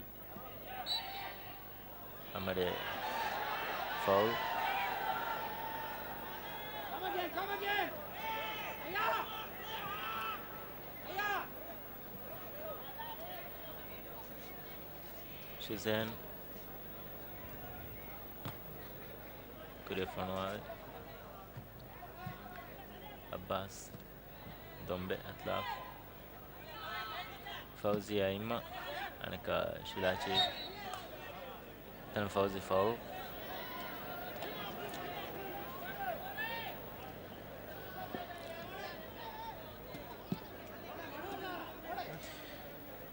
އަމަޑޭ ފައުލް. ޝިޒޭން ކުރިއަށް ފޮނުވާލި. އައްބާސް. ދޮންބެ އަތްލާފް. ފައުޒިޔާ އިއްމަ. އަނެއްކާ ޝިލާޗީ. ތަން ފައުޒި ފައު.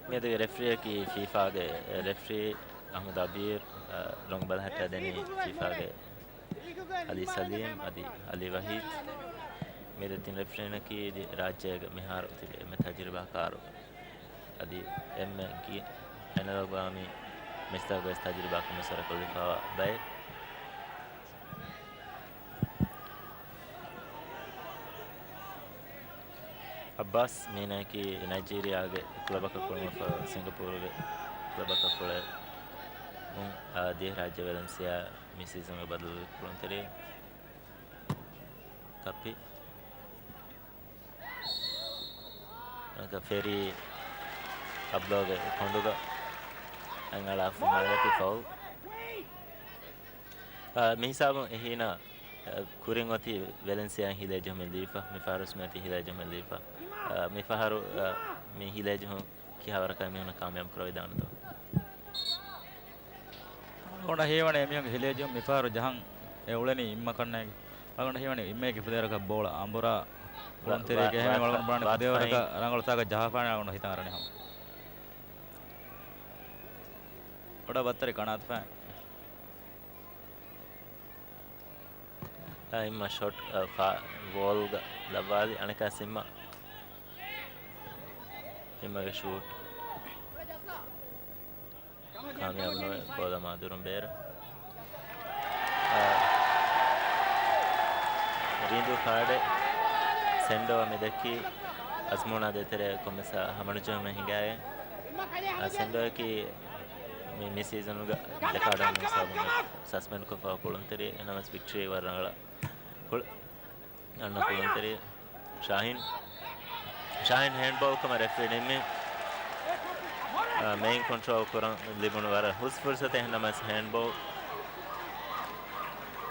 މިއަދުގެ ރެފްރީއަކީ ފީފާގެ ރެފްރީ އަޙްމަދު އަބީރު، އަ، ރޮނގު ބަލަހައްޓާ ދެނީ ފީފާގެ އަލީ ސަލީމް އަދި އަލީ ވަހީދު. މި ދެ ތިން ރެފްރީންނަކީ ރާއްޖޭގެ މިހާރު ތިބި އެންމެ ތަޖުރިބާކާރު އަދި އެންމެ ގި-، އެނަލޮގާމީ މެޗްތަކުގައި ތަޖުރިބާ ކޮށް މިސްވަރަކޮށްލިފައިވާ ބައެއް. އައްބާސް މީނާއަކީ ނައިޖީރިއާގެ ކްލަބަކަށް ކުޅުނުފަ، ސިންގަޕޫރުގެ ކްލަބަކަށް ކުޅެ، އާ، ދިވެހިރާއްޖެ ވެލެންސިއާ މި ސީޒަންގެ ބަދަލު ކުޅުންތެރި ކައްޕި. އަނގަ ފެރީ އަބްލޯގެ ކޮނޑުގަ އަނގަޅާފަ މަގަތި ފައުލް. އާ، މި ހިސާބުން އެހީނާ، އާ، ކުރިން އޮތީ ވެލެންސިއާ ހިލޭ ޖެހުމެއް ލީފަ، މި ފަހަރު ސްމެތި ހިލޭ ޖެހުމެއް ލީފަ. އާ، މި ފަހަރު، އާ، މި ހިލޭ ޖެހުން ކިހާވަރަކަށް މީހުން ކާމިޔާބު ކުރެވިދާނެތޯ؟ އަޅުގަނޑަށް ހީވަނީ އެމީހުންގެ ހިލޭ ޖެހުން މިފަހަރު ޖަހަން އެ އުޅެނީ އިންމަ ކަންނޭނގެ. އަޅުގަނޑަށް ހީވަނީ އިންމައެކި ފުދޭވަރަކަށް ބޯޅަ އަނބުރާ ކުޅުންތެރިއެއް ވަ-، އެހެން ވަ-، އަޅުގަނޑު ބުނާނެ ވަ-، ފުދޭވަރަކަށް ވަ-، ރަނގަޅު ތާކަށް ޖަހާފާނެ އަޅުގަނޑު ހިތަށް އަރަނީ ހަމަ. ބޮޑަށް ބައްތަރި ކަނާތުފައި. އާ، އިންމަ ޝޮޓް، އާ، ފާ-، ވޯލްގަ ލައްވާލި އަނެކާ ސިންމަ. އިންމަގެ ޝޫޓް. ކާމިޔާބު ނުވެ، ގޯލަށް މާދުރުން ބޭރު. އާ، ރީނދޫ ކާޑެއް ސެންޑޯ މި ދެއްކީ އަޒްމޫނާ ދޭތެރޭ ކޮންމެސް ހަމަނުޖެހުމެއް ހިނގާގެން. އާ، ސެންޑޯއަކީ މި، މި ސީޒަނުގަ ދެކާޑަ ހިސާބުން ސަސްޕެންޑް ކޮށްފަ ކުޅުންތެރި، އެނަމަސް ވިކްޓަރީ ވަރަށް ރަނގަޅަށް ކުޅެ އަންނަ ކުޅުންތެރި ޝާހީން. ޝާހީން ހޭންޑްބޯލް ކަމަށް ރެފްރީ ނިންމި. އާ، މެއިން ކޮންޓްރޯލް ކުރަން ލިބުނު ވަރަށް ހުސް ފުރުސަތެއް ނަމަސް ހޭންޑްބޯލް.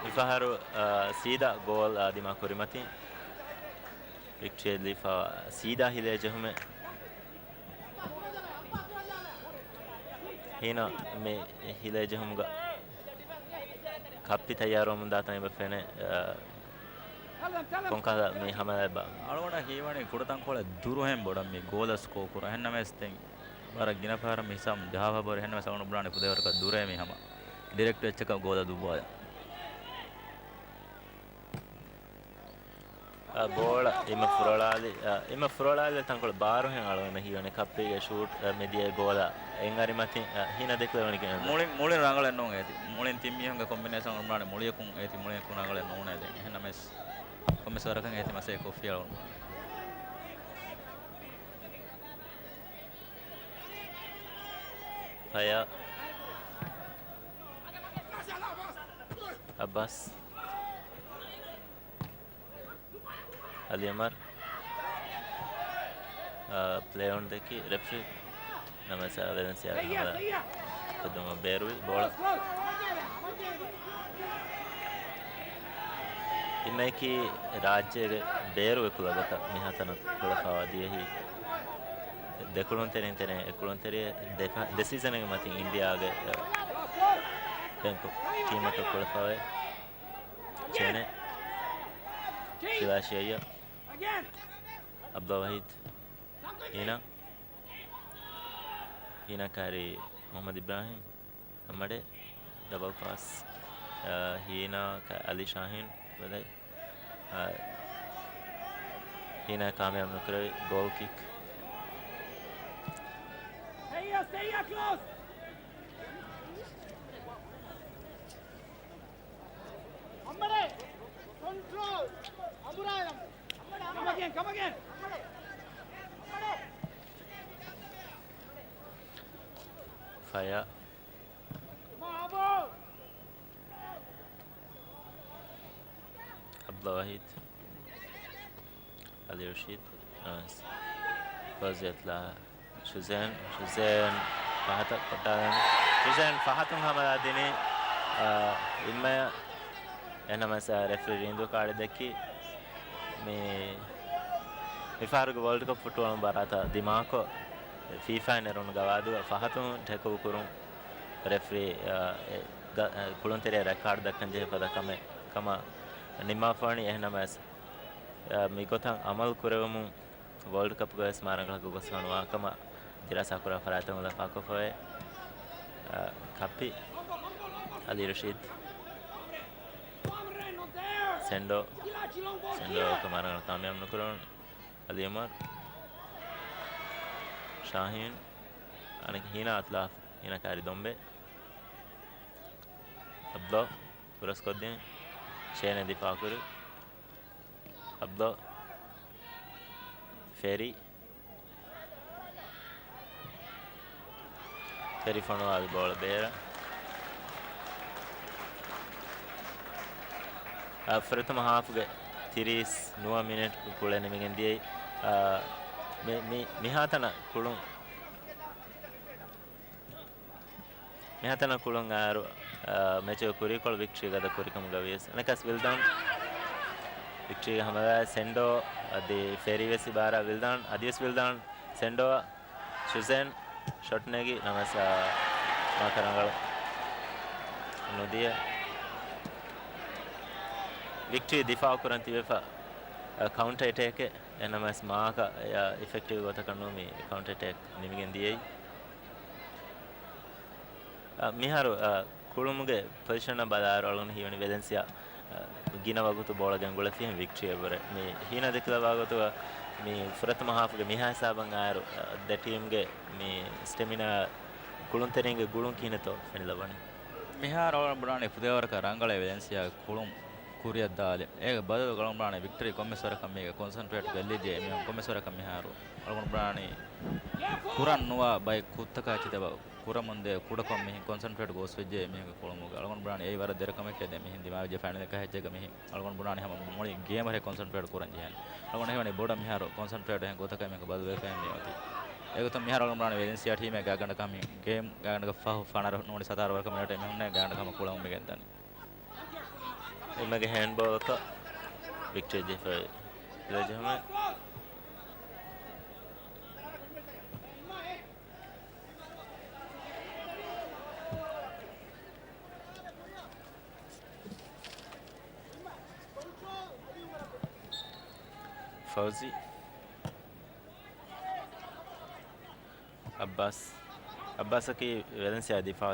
މިފަހަރު، އާ، ސީދާ ގޯލް އާ ދިމާ ކުރިމަތިން ވިކްޓްރީ ލީފާ ސީދާ ހިލޭ ޖެހުމެއް. ހީނަ މި ހިލޭ ޖެހުމުގަ ކައްޕި ތައްޔާރުވަމުން ދާތަން އެބަ ފެނޭ، އާ، ކޮންކަހަލަ މި ހަމަލާ އެބަ. އަޅުގަނޑަށް ހީވަނީ ކުޑަތަންކޮޅެއް ދުރުހެން ބޮޑަށް މި ގޯލަށް ސްކޯ ކުރާ. އެހެންނަމަވެސް ދެން ވަރަށް ގިނަ ފަހަރަށް މި ހިސާބުން ޖަހާފަ ބޮޑު. އެހެންނަމަވެސް އަޅުގަނޑު ބުނާނެ ފުދޭވަރަކަށް ދުރޭ މި ހަމަ. ޑިރެކްޓް އެއްޗަކަށް ގޯލަށް ދުއްވާލަން. އާ، ބޯޅަ އިމަ ފުރޮޅާލި، އާ، އިމަ ފުރޮޅާލި ތަންކޮޅު ބާރުހެން އަޅުގަނޑަށް ހީވަނީ ކައްޕީގެ ޝޫޓް، އާ، މިދިޔަ ގޯލާ އެއް އަރިމަތިން، އާ، ހީނަ ދެކުލެވުނީ ކިހިނެއް؟ މުޅިން، މުޅިން ރަނގަޅެއް ނޫން އޭތި. މުޅިން ތިން މީހުންގެ ކޮމްބިނޭޝަން އުޅުނާނެ މުޅިއަކުން އޭތި، މުޅިއަކުން ރަނގަޅެއް ނޫނޭ ދެން. އެހެން ނަމަވެސް ކޮންމެސް ވަރަކަށް އޭތި މަސައްކަތް ކޮށްފި އަޅުން. ފަޔާ. އައްބާސް. އަލީ އުމަރު، އާ، ޕްލޭ އޮން ދެއްކި ރެފްރީ. ނަމަވެސް ވެލެންސިއާގެ ހަމަލާ ކުދުމަށް ބޭރުވި ބޯޅަ. ތިމައަކީ ރާއްޖޭގެ ބޭރުވި ކުލަބަކަށް މިހާތަނަށް ކުޅެފައިވާ ދިވެހި ދެ ކުޅުންތެރިން ތެރެއިން އެއް ކުޅުންތެރިއެއް. ދެ ފަ-، ދެ ސީޒަނެއްގެ މަތިން އިންޑިއާގެ، އަ، ބެންކު ޓީމަކަށް ކުޅެފައިވޭ. ޗޭނެ. ފިލާޝިއައްޔަ. އަބްދުލް ވަހީދު. ހީނާ. ހީނާ ކާރި މުޙައްމަދު އިބްރާހިމް. ހަމަޑެ. ޑަބަލް ޕާސް. އަ، ހީނާ ކާ-، އަލީ ޝާހީން. ބަލައި. އަ، ހީނާ ކާމިޔާބު ނުކުރެވި ގޯލް ކިކް. ފަޔާ. އަބްދުލް ވަހީދު. އަލީ ރަޝީދު. އަ، ފައުޒިޔަތު ލާ. ޝުޒޭން، ޝުޒޭން ފަހަތަށް ކޮށްޓާލަން. ޝުޒޭން ފަހަތުން ހަމަލާ ދިނީ. އަ، އިންމަޔަށް އެނަމަސް، އަ، ރެފްރީ ރީނދޫ ކާޑެއް ދެއްކި. މި، މިފަހަރުގެ ވޯލްޑް ކަޕް ފުޓްބޯޅަ މުބާރާތަށް ދިމާކޮށް، ފީފާއިން ނެރުނު ގަވާއިދުގަ ފަހަތުން ޓެކަލް ކުރުން ރެފްރީ، އަ، އެ، ގަ-، އަ، ކުޅުންތެރިޔާ ރެޑް ކާޑް ދައްކަން ޖެހޭ ފަދަ ކަމެއް ކަމަށް ނިންމާފަވަނީ. އެހެންނަމަވެސް، އަ، މިގޮތަށް އަމަލު ކުރެވެމުން ވޯލްޑް ކަޕްގަވެސް މާ ރަނގަޅަށް ގޮސް ވަނުވާ ކަމަށް ދިރާސާކުރާ ފަރާތްތަކުން ލަފާކޮށްފަވޭ. އަ، ކައްޕި އަލީ ރަޝީދު. ސެންޑޯ. ސެންޑޯ ކަމާރަނގަޅަށް ކާމިޔާބު ނުކުރުން. އަލީ އުމަރު. ޝާހީން. އަނެއް ހީނާ އަތުލާފަ. ހީނާ ކާރި ދޮނބެ. އަބްދުﷲ ހުރަސްކޮށްދިން. ޝޭނެ ދިފާކުރި. އަބްދުﷲ. ފެރީ. ފެރީ ފޮނުވާލި ބޯޅަ ބޭރަށް. އާ، ފުރަތަމަ ހާފުގެ ތިރީސް ނުވަ މިނެޓް ކުޅެ ނިމިގެން ދިޔައީ. އާ، މި، މި، މިހާތަނަށް ކުޅުން މިހާތަނަށް ކުޅުން އާރު، އާ، މެޗުގެ ކުރީކޮޅު ވިކްޓްރީ ގަދަ ކުރިކަމުގަ ވިޔަސް. އަނެއްކާސް ވިލްދާން. ވިކްޓްރީގެ ހަމަލާ ސެންޑޯ އަދި ފެރީ ވެސް އިބާރާ ވިލްދާން. އަދިވެސް ވިލްދާން ސެންޑޯ ޝުޒެން ޝޮޓް ނެގި ނަމަސް، އާ، މާކަރަނގަޅު ނުދިޔަ. ވިކްޓްރީ ދިފާއު ކުރަން ތިބެފަ، އާ، ކައުންޓަ އެޓޭކެއް. އެހެންނަމަސް މާކަ، އާ، އިފެކްޓިވް ގޮތަކަށް ނޫން މި ކައުންޓަ އެޓޭކް ނިމިގެން ދިޔައީ. އަ، މިހާރު، އަ، ކުޅުމުގެ ޕޮޒިޝަނަށް ބަލާއިރު އަޅުގަނޑު ހީވަނީ ވެލެންސިއާ، އަ، ގިނަ ވަގުތު ބޯޅަ ގެންގުޅެފިހެން ވިކްޓްރީ އެބަހުރޭ. މި ހީނާ ދެކިލަވާ ގޮތުގަ މި ފުރަތަމަ ހާފުގެ މިހާ ހިސާބަށް އާއިރު، އަ، ދެ ޓީމްގެ މި ސްޓެމިނާ ކުޅުންތެރިންގެ ގުޅުން ކިހިނެއްތޯ ފެނިލައްވަނީ. މިހާރު އަޅުގަނޑު ބުނާނީ ފުދޭވަރަކަށް ރަނގަޅޭ ވެލެންސިއާ ކުޅުން ކުރިއަށް ދާލި. އޭގެ ބަދަލު އަޅުގަނޑު ބުނާނީ ވިކްޓްރީ ކޮންމެސް ވަރަކަށް މީގެ ކޮންސަންޓްރޭޓް ގެއްލިއްޖެ މީހުން ކޮންމެސް ވަރަކަށް މިހާރު. އަޅުގަނޑު ބުނާނީ ކުރަން ނުވާ ބައެއް ކުށްތަކާ ކިތައް ކުރަމުންދޭ ކުޑަކޮށް މިހިން ކޮންސަންޓްރޭޓް ގޯސްވެއްޖެ މީހުންގެ ކުޅުމުގަ. އަޅުގަނޑު ބުނާނީ އެއީ ވަރަށް ދެރަ ކަމެކޭ. ދެން މިހިން ދިމާވެއްޖެ ފައިނަލަކާ ހެއްޗެއްގަ މިހިން އަޅުގަނޑު ބުނާނީ ހަމަ މުޅި ގޭމަށް ކޮންސަންޓްރޭޓް ކުރަން ޖެހޭނެ. އަޅުގަނޑު ހީވަނީ ބޮޑަށް މިހާރު ކޮންސަންޓްރޭޓް އެހެން ގޮތަކަށް މީހުން ބަދަލުވެފައި މި އޮތީ. އެގޮތުން މިހާރު އަޅުގަނޑު ބުނާނީ ވެލެންސިއާ ޓީމެއް ގާގަނޑަކަށް މި ގޭމް ގާގަނޑަކަށް ފަހު ފަނަރަ ނޫނީ ސަތާރަ ވަރަކަށް މިނެޓެއް މިހުންނޭ ގާގަނޑަކަށް ހަމަ ކުޅަމުން މިގެންދަނީ. އެންމެގެ ހޭންޑްބޯލަކަށް ވިކްޓްރީ ޖެހިފައި ލެޖެހުމެއް. ފައުޒީ. އައްބާސް. އައްބާސަކީ ވެލެންސިއާ ދިފާ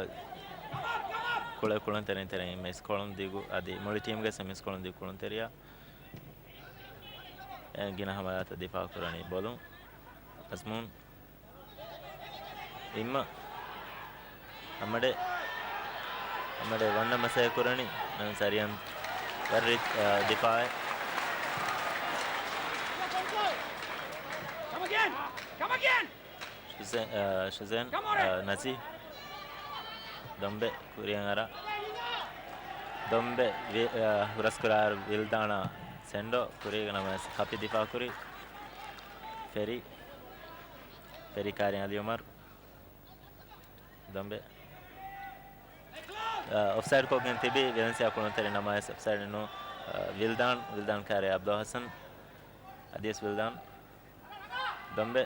ކުޅެ ކުޅުންތެރިން ތެރެއިން މިސްކޮޅުން ދިގު އަދި މުޅި ޓީމްގެ މިސްކޮޅުން ދިގު ކުޅުންތެރިޔާ. އެ ގިނަ ހަމަލާތައް ދިފާ ކުރަނީ ބޮލުން. އަޒްމޫން. އިއްމަ. އަމަޑެ. އަމަޑެ ވަންނަ މަސައެ ކުރަނީ. ނަމަ ސަރިޔަން ވައްރި، އަ، ދިފާއެއް. Come again! Come again! ޝުޒެ-، އާ، ޝުޒެން، އާ، ނަޒީ. ދޮނބެ ކުރިއަށް އަރާ. ދޮނބެ ވި-، އާ، ހުރަސްކުރާއިރު ވިލްދާނާ ސެންޑޯ ކުރީގަ ނަމަވެސް ކަޕި ދިފާ ކުރި. ފެރީ. ފެރީ ކާރި އަލީ އުމަރު. ދޮނބެ. އާ، އޮފްސައިޑް ކޮށްގެން ތިބި ވެލެންސިއާ ކުޅުންތެރި ނަމަވެސް އޮފްސައިޑް ނޫ، އާ، ވިލްދާން، ވިލްދާން ކާރި އަބްދުލް ހަސަން. އަދިވެސް ވިލްދާން. ދޮނބެ.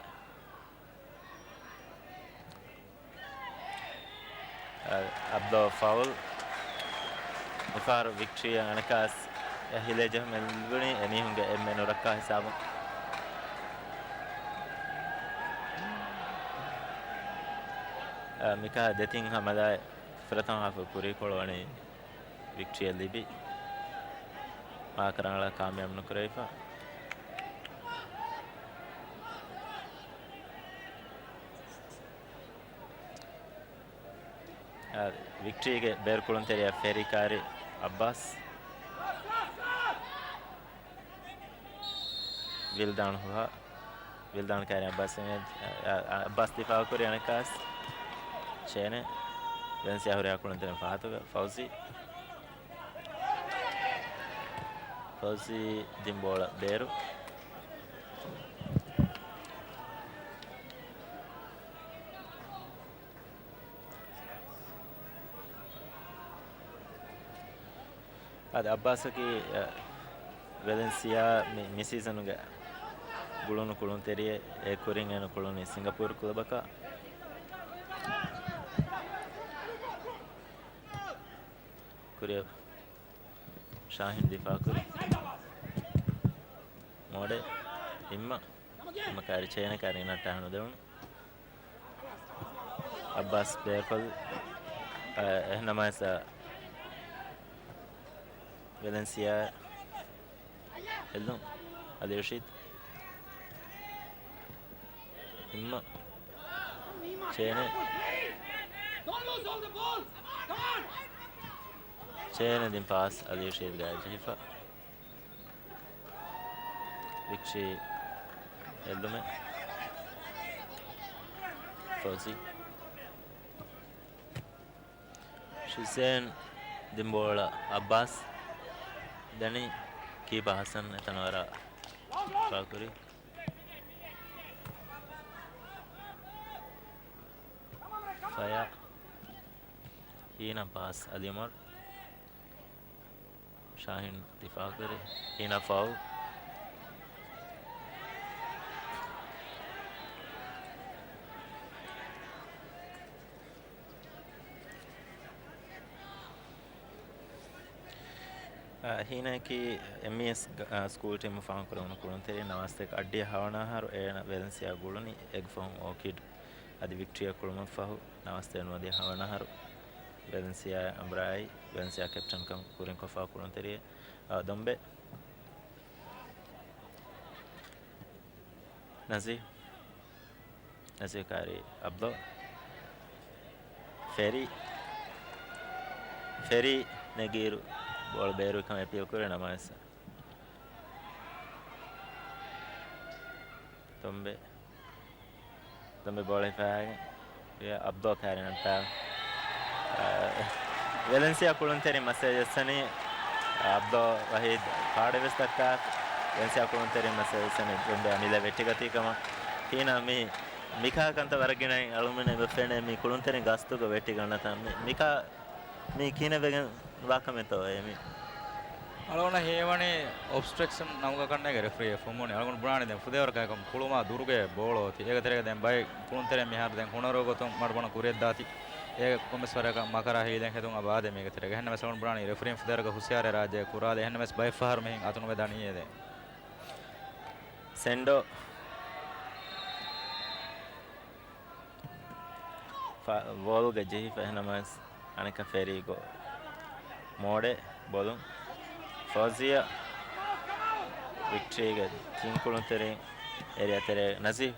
އަ-، އަބްދޯ ފައުލް. މިފަހަރު ވިކްޓްރީއަށް އަނެކާސް އެ ހިލޭ ޖެހުމެއް ލިބުނީ އެމީހުންގެ އެންމެ ނުރައްކާ ހިސާބުން. އަ، މިކާ ދެތިން ހަމަލާއެއް ފުރަތަމަ ހާފު ކުރީކޮޅު ވަނީ ވިކްޓްރީއަށް ލިބި، މާކަރަނގަޅަށް ކާމިޔާބު ނުކުރެވިފަ. އާ، ވިކްޓްރީގެ ބޭރު ކުޅުންތެރިޔާ ފެރީ ކާރި އައްބާސް. ވިލްދާން ހުހާ. ވިލްދާން ކާރި އައްބާސް، އަ، އަ، އައްބާސް ދިފާއުކުރި އަނެކާސް. ޗޭނެ. ވެލެންސިއާ ހުރިހާ ކުޅުންތެރިން ފަހަތުގަ ފައުޒީ. ފައުޒީ ދިން ބޯޅަ ބޭރު. އަދި އައްބާސަކީ، އަ، ވެލެންސިއާ މި، މި ސީޒަނުގެ ގުޅުނު ކުޅުންތެރިއެއް. އެ ކުރިން އޭނަ ކުޅުނީ ސިންގަޕޫރު ކްލަބަކަށް. ކުރިއަށް ޝާހިން ދިފާކުރި. މޯޑެ އިއްމަ. އިއްމަ ކާރި ޗޭނެ ކާރި ނައްޓާ ނުދެވުނު. އައްބާސް ބޭކޮލް، އަ، އެހެންނަމަވެސް، އަ، ވެލެންސިއާ އެއްލުން. އަލީ ރަޝީދު. އިއްމަ. ޗޭނެ. ޗޭނެ ދިން ޕާސް އަލީ ރަޝީދު ގާތް ޖެހިފަ. ވިކްޓްރީ އެއްލުމެއް. ފޮޒީ. ޝިޒޭން ދިން ބޯޅަ އައްބާސް. ދެނީ ކީޕާ ހަސަން އެތަނަށް ވަރަށް ފާކުރި. ފަޔާ. ހީނަ ޕާސް އަލީމަރު. ޝާހީން ދިފާކުރި. ހީނަ ފައު. އާ، ހީނައަކީ އެމްއީއެސް ގ-، އާ، ސްކޫލް ޓީމު ފާންކުރެވުނު ކުޅުންތެރި ނަވާސްތަކެއް އައްޑިހަ ހަވަނަ އަހަރު އޭނަ ވެލެންސިއާ ގުޅުނީ އެގް ފަހުން އޯކިޑް އަދި ވިކްޓްރީއަށް ކުޅުމަށްފަހު ނަވާސްތޭނު ނުވަދިހަ ހަވަނަ އަހަރު ވެލެންސިއާ އަނބުރާއި ވެލެންސިއާ ކެޕްޓަންކަން ކުރިންކޮށްފާ ކުޅުންތެރިއެއް. އާ، ދޮންބެ. ނަޒީ. ނަޒީ ކާރި އަބްދޯ. ފެރީ. ފެރީ ނެގިއިރު ބޯޅަ ބޭރުވިކަމަށް އެޕީލް ކުރޭ ނަމަވެސް. ދޮންބެ. ދޮންބެ ބޯޅަ ހިފައިގެން އަބްދޯ ކާރިނަންތާ. އާ، ވެލެންސިއާ ކުޅުންތެރިން މަސޭޖް އެއްސަނީ، އާ، އަބްދޯ ވަހީދު ކާޑެއް ވެސް ދައްކާ. ވެލެންސިއާ ކުޅުންތެރިން މަސޭޖް އެއްސަނީ ދޮންބެ އަމިއްލަ ވެއްޓިގަތީ ކަމަށް. ހީނަ މި، މިކާ ކަންތައް ވަރަށް ގިނައިން އަޅުމެން އެބަ ފެނޭ މި ކުޅުންތެރިން ގަސްތުގަ ވެއްޓިގަންނަތާ. މި، މިކާ މީ ކިހިނެއްވެގެން ވާކަމެއްތޯ އެ މީ؟ އަޅުގަނޑަށް ހީވަނީ އޮބްސްޓްރަކްޝަން ނަމުގަ ކަންނޭނގެ ރެފްރީއެއް ފުންމުނީ. އަޅުގަނޑު ބުނާނީ ދެން ފުދޭވަރަކަށް ކުޅުމާ ދުރުގެ ބޯޅަ އޮތީ. އޭގެ ތެރޭގަ ދެން ބައެއް ކުޅުންތެރެއިން މިހާރު ދެން ހުނަރު ގޮތުން މަޑުމަޑު ކުރިއަށްދާތީ. އޭގެ ކޮންމެސް ވަރަކަށް މަކަރާ ހީލަން ހެދުން އަބާދެ މީގެ ތެރޭގަ. އެހެންނަމަވެސް އަޅުގަނޑު ބުނާނީ ރެފްރީން ފުދޭވަރަކަށް ހުސިޔާރެއް ރާއްޖެ ކުރާލެ. އެހެންނަމަވެސް ބައެއް ފަހަރު މިހެން އަތުނުވެދާނީއޭ ދެން. ސެންޑޯ. ފަ-، ވޯލްގަ ޖެހިފަ އެހެންނަމަވެސް އަނެއްކާ ފެރީ ގޯ-، މޯޑެ ބޮލުން. ފައުޒިޔާ ވިކްޓްރީގެ ތިން ކުޅުންތެރިން އެރިއަށް ތެރޭ ނަޒީ،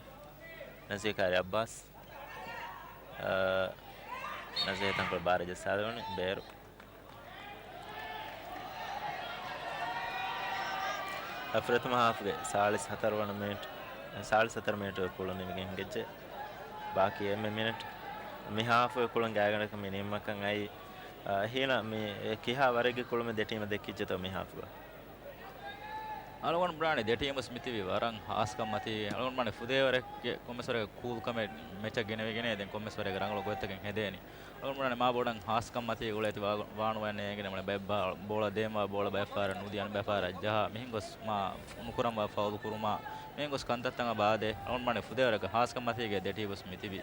ނަޒީ ކާރި އައްބާސް. އާ، ނަޒީ ތަންކޮޅު ބާރަށް ޖައްސާލެވުނީ ބޭރު. ފުރަތަމަ ހާފްގެ ސާޅީސް ހަތަރު ވަނަ މިނިޓް، ސާޅީސް ހަތަރު މިނިޓުގެ ކުޅުން ނިމިގެން ހިނގައްޖެ. ބާކީ އެންމެ މިނިޓް މި ހާފުގެ ކުޅުން ގާތްގަނޑަކަށް މި ނިންމަކަށް އައީ، އަ، ހީނަ މި ކިހާ ވަރެއްގެ ކުޅުމެއް ދެ ޓީމަށް ދެއްކިއްޖެތޯ މި ހާފުގަ؟ އަޅުގަނޑު ބުނާނީ ދެ ޓީމުސް މިތިބީ ވަރަށް ހާސްކަން މަތީ. އަޅުގަނޑު ބުނާނީ ފުދޭވަރެއްގެ ކޮންމެސް ވަރެއްގެ ކޫލްކަމެއް މެޗަށް ގެނެވިގެނޭ ދެން ކޮންމެސް ވަރެއްގެ ރަނގަޅު ގޮތްތަކެއް ހެދޭނީ. އަޅުގަނޑު ބުނާނީ މާ ބޮޑަށް ހާސްކަން މަތީ ގުޅޭތި ވާ-، ވާނުވައެއް ނޭނގެނެ ބުނެ ބައެއް ބާ-، ބޯޅަ ދޭންވާ ބޯޅަ ބައެއް ފަހަރަށް ނުދިޔަ އަނެއް ބައެއް ފަހަރަށް ޖަހާ މިހެން ގޮސް މާ ނުކުރަންވާ ފައުލު ކުރުމާ މިހެން ގޮސް ކަންތައްތައް އަބާދޭ. އަޅުގަނޑު ބުނާނީ ފުދޭވަރެއްގެ ހާސްކަން މަތީގެ ދެ ޓީމުސް މިތިބީ.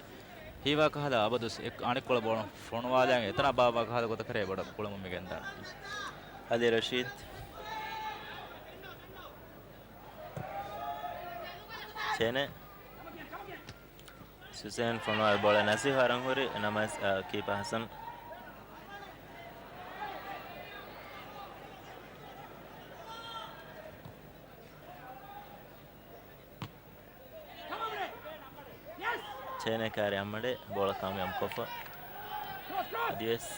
ހީވާ ކަހަލަ އަބަދުސް އެއް އަނެއްކޮޅަށް ބޯޅަ ފޮނުވާލައިގެން އެތަނާ ބާއްވާ ކަހަލަ ގޮތަކަށް ބޮޑަށް ކުޅެމުން މިގެންދާނެ. އަލީ ރަޝީދު. ޗޭނެ. ސުޒޭން ފޮނުވާލި ބޯޅަ ނަޒީހް އަރަން ހުރި ނަމަވެސް، އަ، ކީޕާ ހަސަން. ޗޭނޭ ކާރި އައްމަޑޭ ބޯޅަ ކާމިޔާބު ކޮށްފަ. އަދިވެސް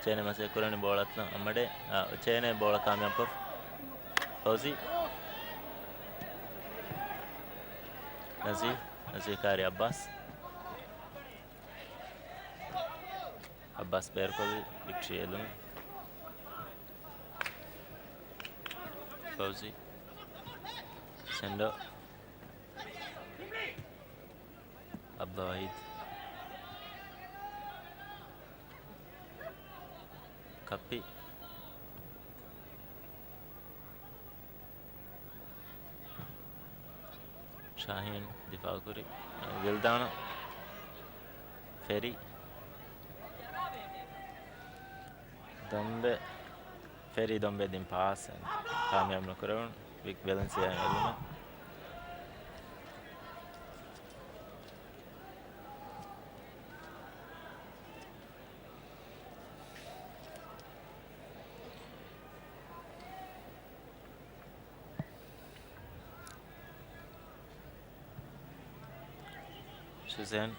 ޗޭނޭ މަސައްކަތް ކުރަނީ ބޯޅަ އަތުން އައްމަޑޭ. އާ، ޗޭނޭ ބޯޅަ ކާމިޔާބު ކޮށްފަ. ފައުޒީ. ނަޒީ، ނަޒީ ކާރި އައްބާސް. އައްބާސް ބޭރުކޮށްލި ވިކްޓްރީ އެލުން. ފައުޒީ. ސެންޑޯ. އަބްދުލް ވަހީދު. ކައްޕި. ޝާހީން ދިފާއުކުރި. ވިލްދާނަށް. ފެރީ. ދޮންބެ. ފެރީ ދޮންބެ ދިން ޕާސް ކާމިޔާބު ނުކުރެވުނު. ވިކް ވެލެންސިއާ އެލުމަށް. ސުޒޭން.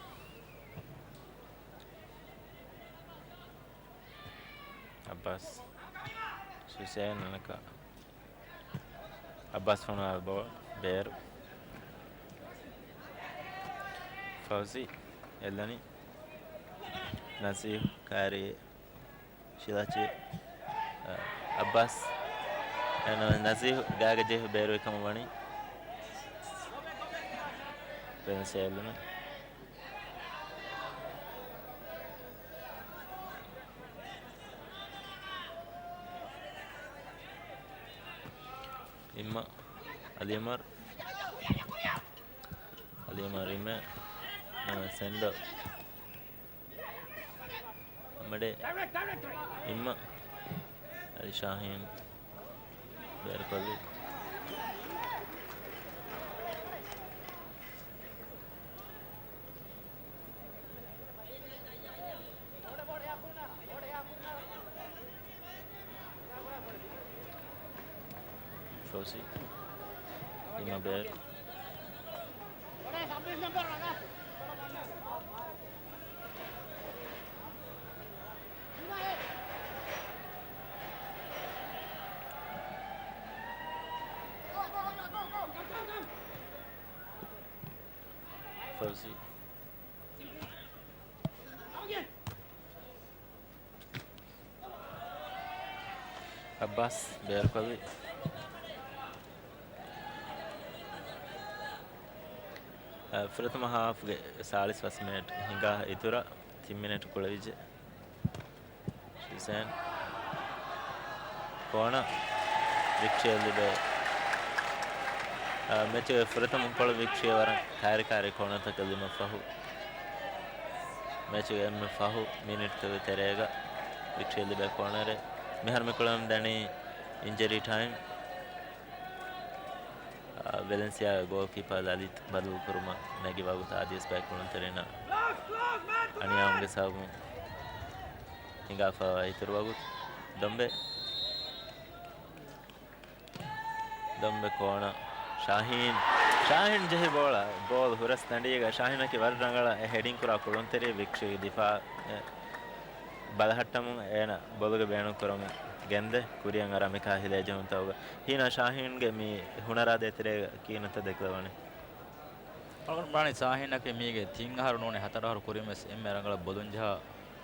ޕާސް. ސުސޭން އަނެކާ. އައްބާސް ފޮނުވާ ބޯ-، ބޭރު. ފައުޒީ އެއްލަނީ. ނަޒީހު ކާރީ. ޝިލާޗި، އަ، އައްބާސް. އެން ނަޒީހު ގާގަ ޖެހި ބޭރުވި ކަމަށް ވަނީ. ޕެންސޭލުން. އިމްމަ އަލީމަރް. އަލީމަރް އިމެ. ސެންޑަ. އަމަޑޭ އިއްމަ އަލި ޝާހީން ބޭރުކޮށްލި. ފައުޒީ އިއްމަ ބޭރު. ފައުޒީ. އައްބާސް ބޭރުކޮށްލި. އަ، ފުރަތަމަ ހާފްގެ ސާޅީސް ފަސް މިނެޓް ހިނގާ އިތުރަށް ތިން މިނެޓް ކުޅެވިއްޖެ. ޝިޒޭން ކޯނަ ވިކްޓްރީއަށް ލިބޭ. އަ، މެޗުގެ ފުރަތަމަ ކޮޅު ވިކްޓްރީ ވަރަށް ކާރިކާރީ ކޯނަތަކެއް ލިބުމަށް ފަހު، މެޗުގެ އެންމެ ފަހު މިނިޓްތަކުގެ ތެރޭގަ ވިކްޓްރީއަށް ލިބޭ ކޯނަރެއް. މިހާރު މި ކުޅަން ދަނީ އިންޖަރީ ޓައިމް. އާ، ވެލެންސިއާ ގޯލްކީޕާ ލަލިތް ބަދަލުކުރުމަށް ނެގި ވަގުތު އާދިވެސް ބައެއް ކުޅުންތެރިންނަށް އަނިޔާވުމުގެ ސަބަބުން ހިނގާފައިވާ އިތުރު ވަގުތު. ދޮނބެ، ދޮނބެ ކޯނަ. ޝާހީން، ޝާހީން ޖެހި ބޯޅަ، ބޯލް ހުރަސް ދަނޑީގަ. ޝާހީނަކީ ވަރަށް ރަނގަޅަށް އެ ހެޑިން ކުރާ ކުޅުންތެރި ވިކްޓްރީގެ ދިފާ، އެ، ބަލަހައްޓަމުން އޭނަ ބޮލުގެ ބޭނުން ކުރަމުން ގެންދެ ކުރިއަށް އަރާ މި ކާ ހިލޭ ޖެހުންތަކުގަ. ހީނާ ޝާހީންގެ މި ހުނަރާ ދޭތެރޭގަ ކިހިނެއްތަ ދެކިލަވަނީ؟ އަޅުގަނޑު ބުނާނީ ޝާހީންއަކީ މީގެ ތިން އަހަރު ނޫނީ ހަތަރު އަހަރު ކުރިން ވެސް އެންމެ ރަނގަޅަށް ބޮލުން ޖަހާ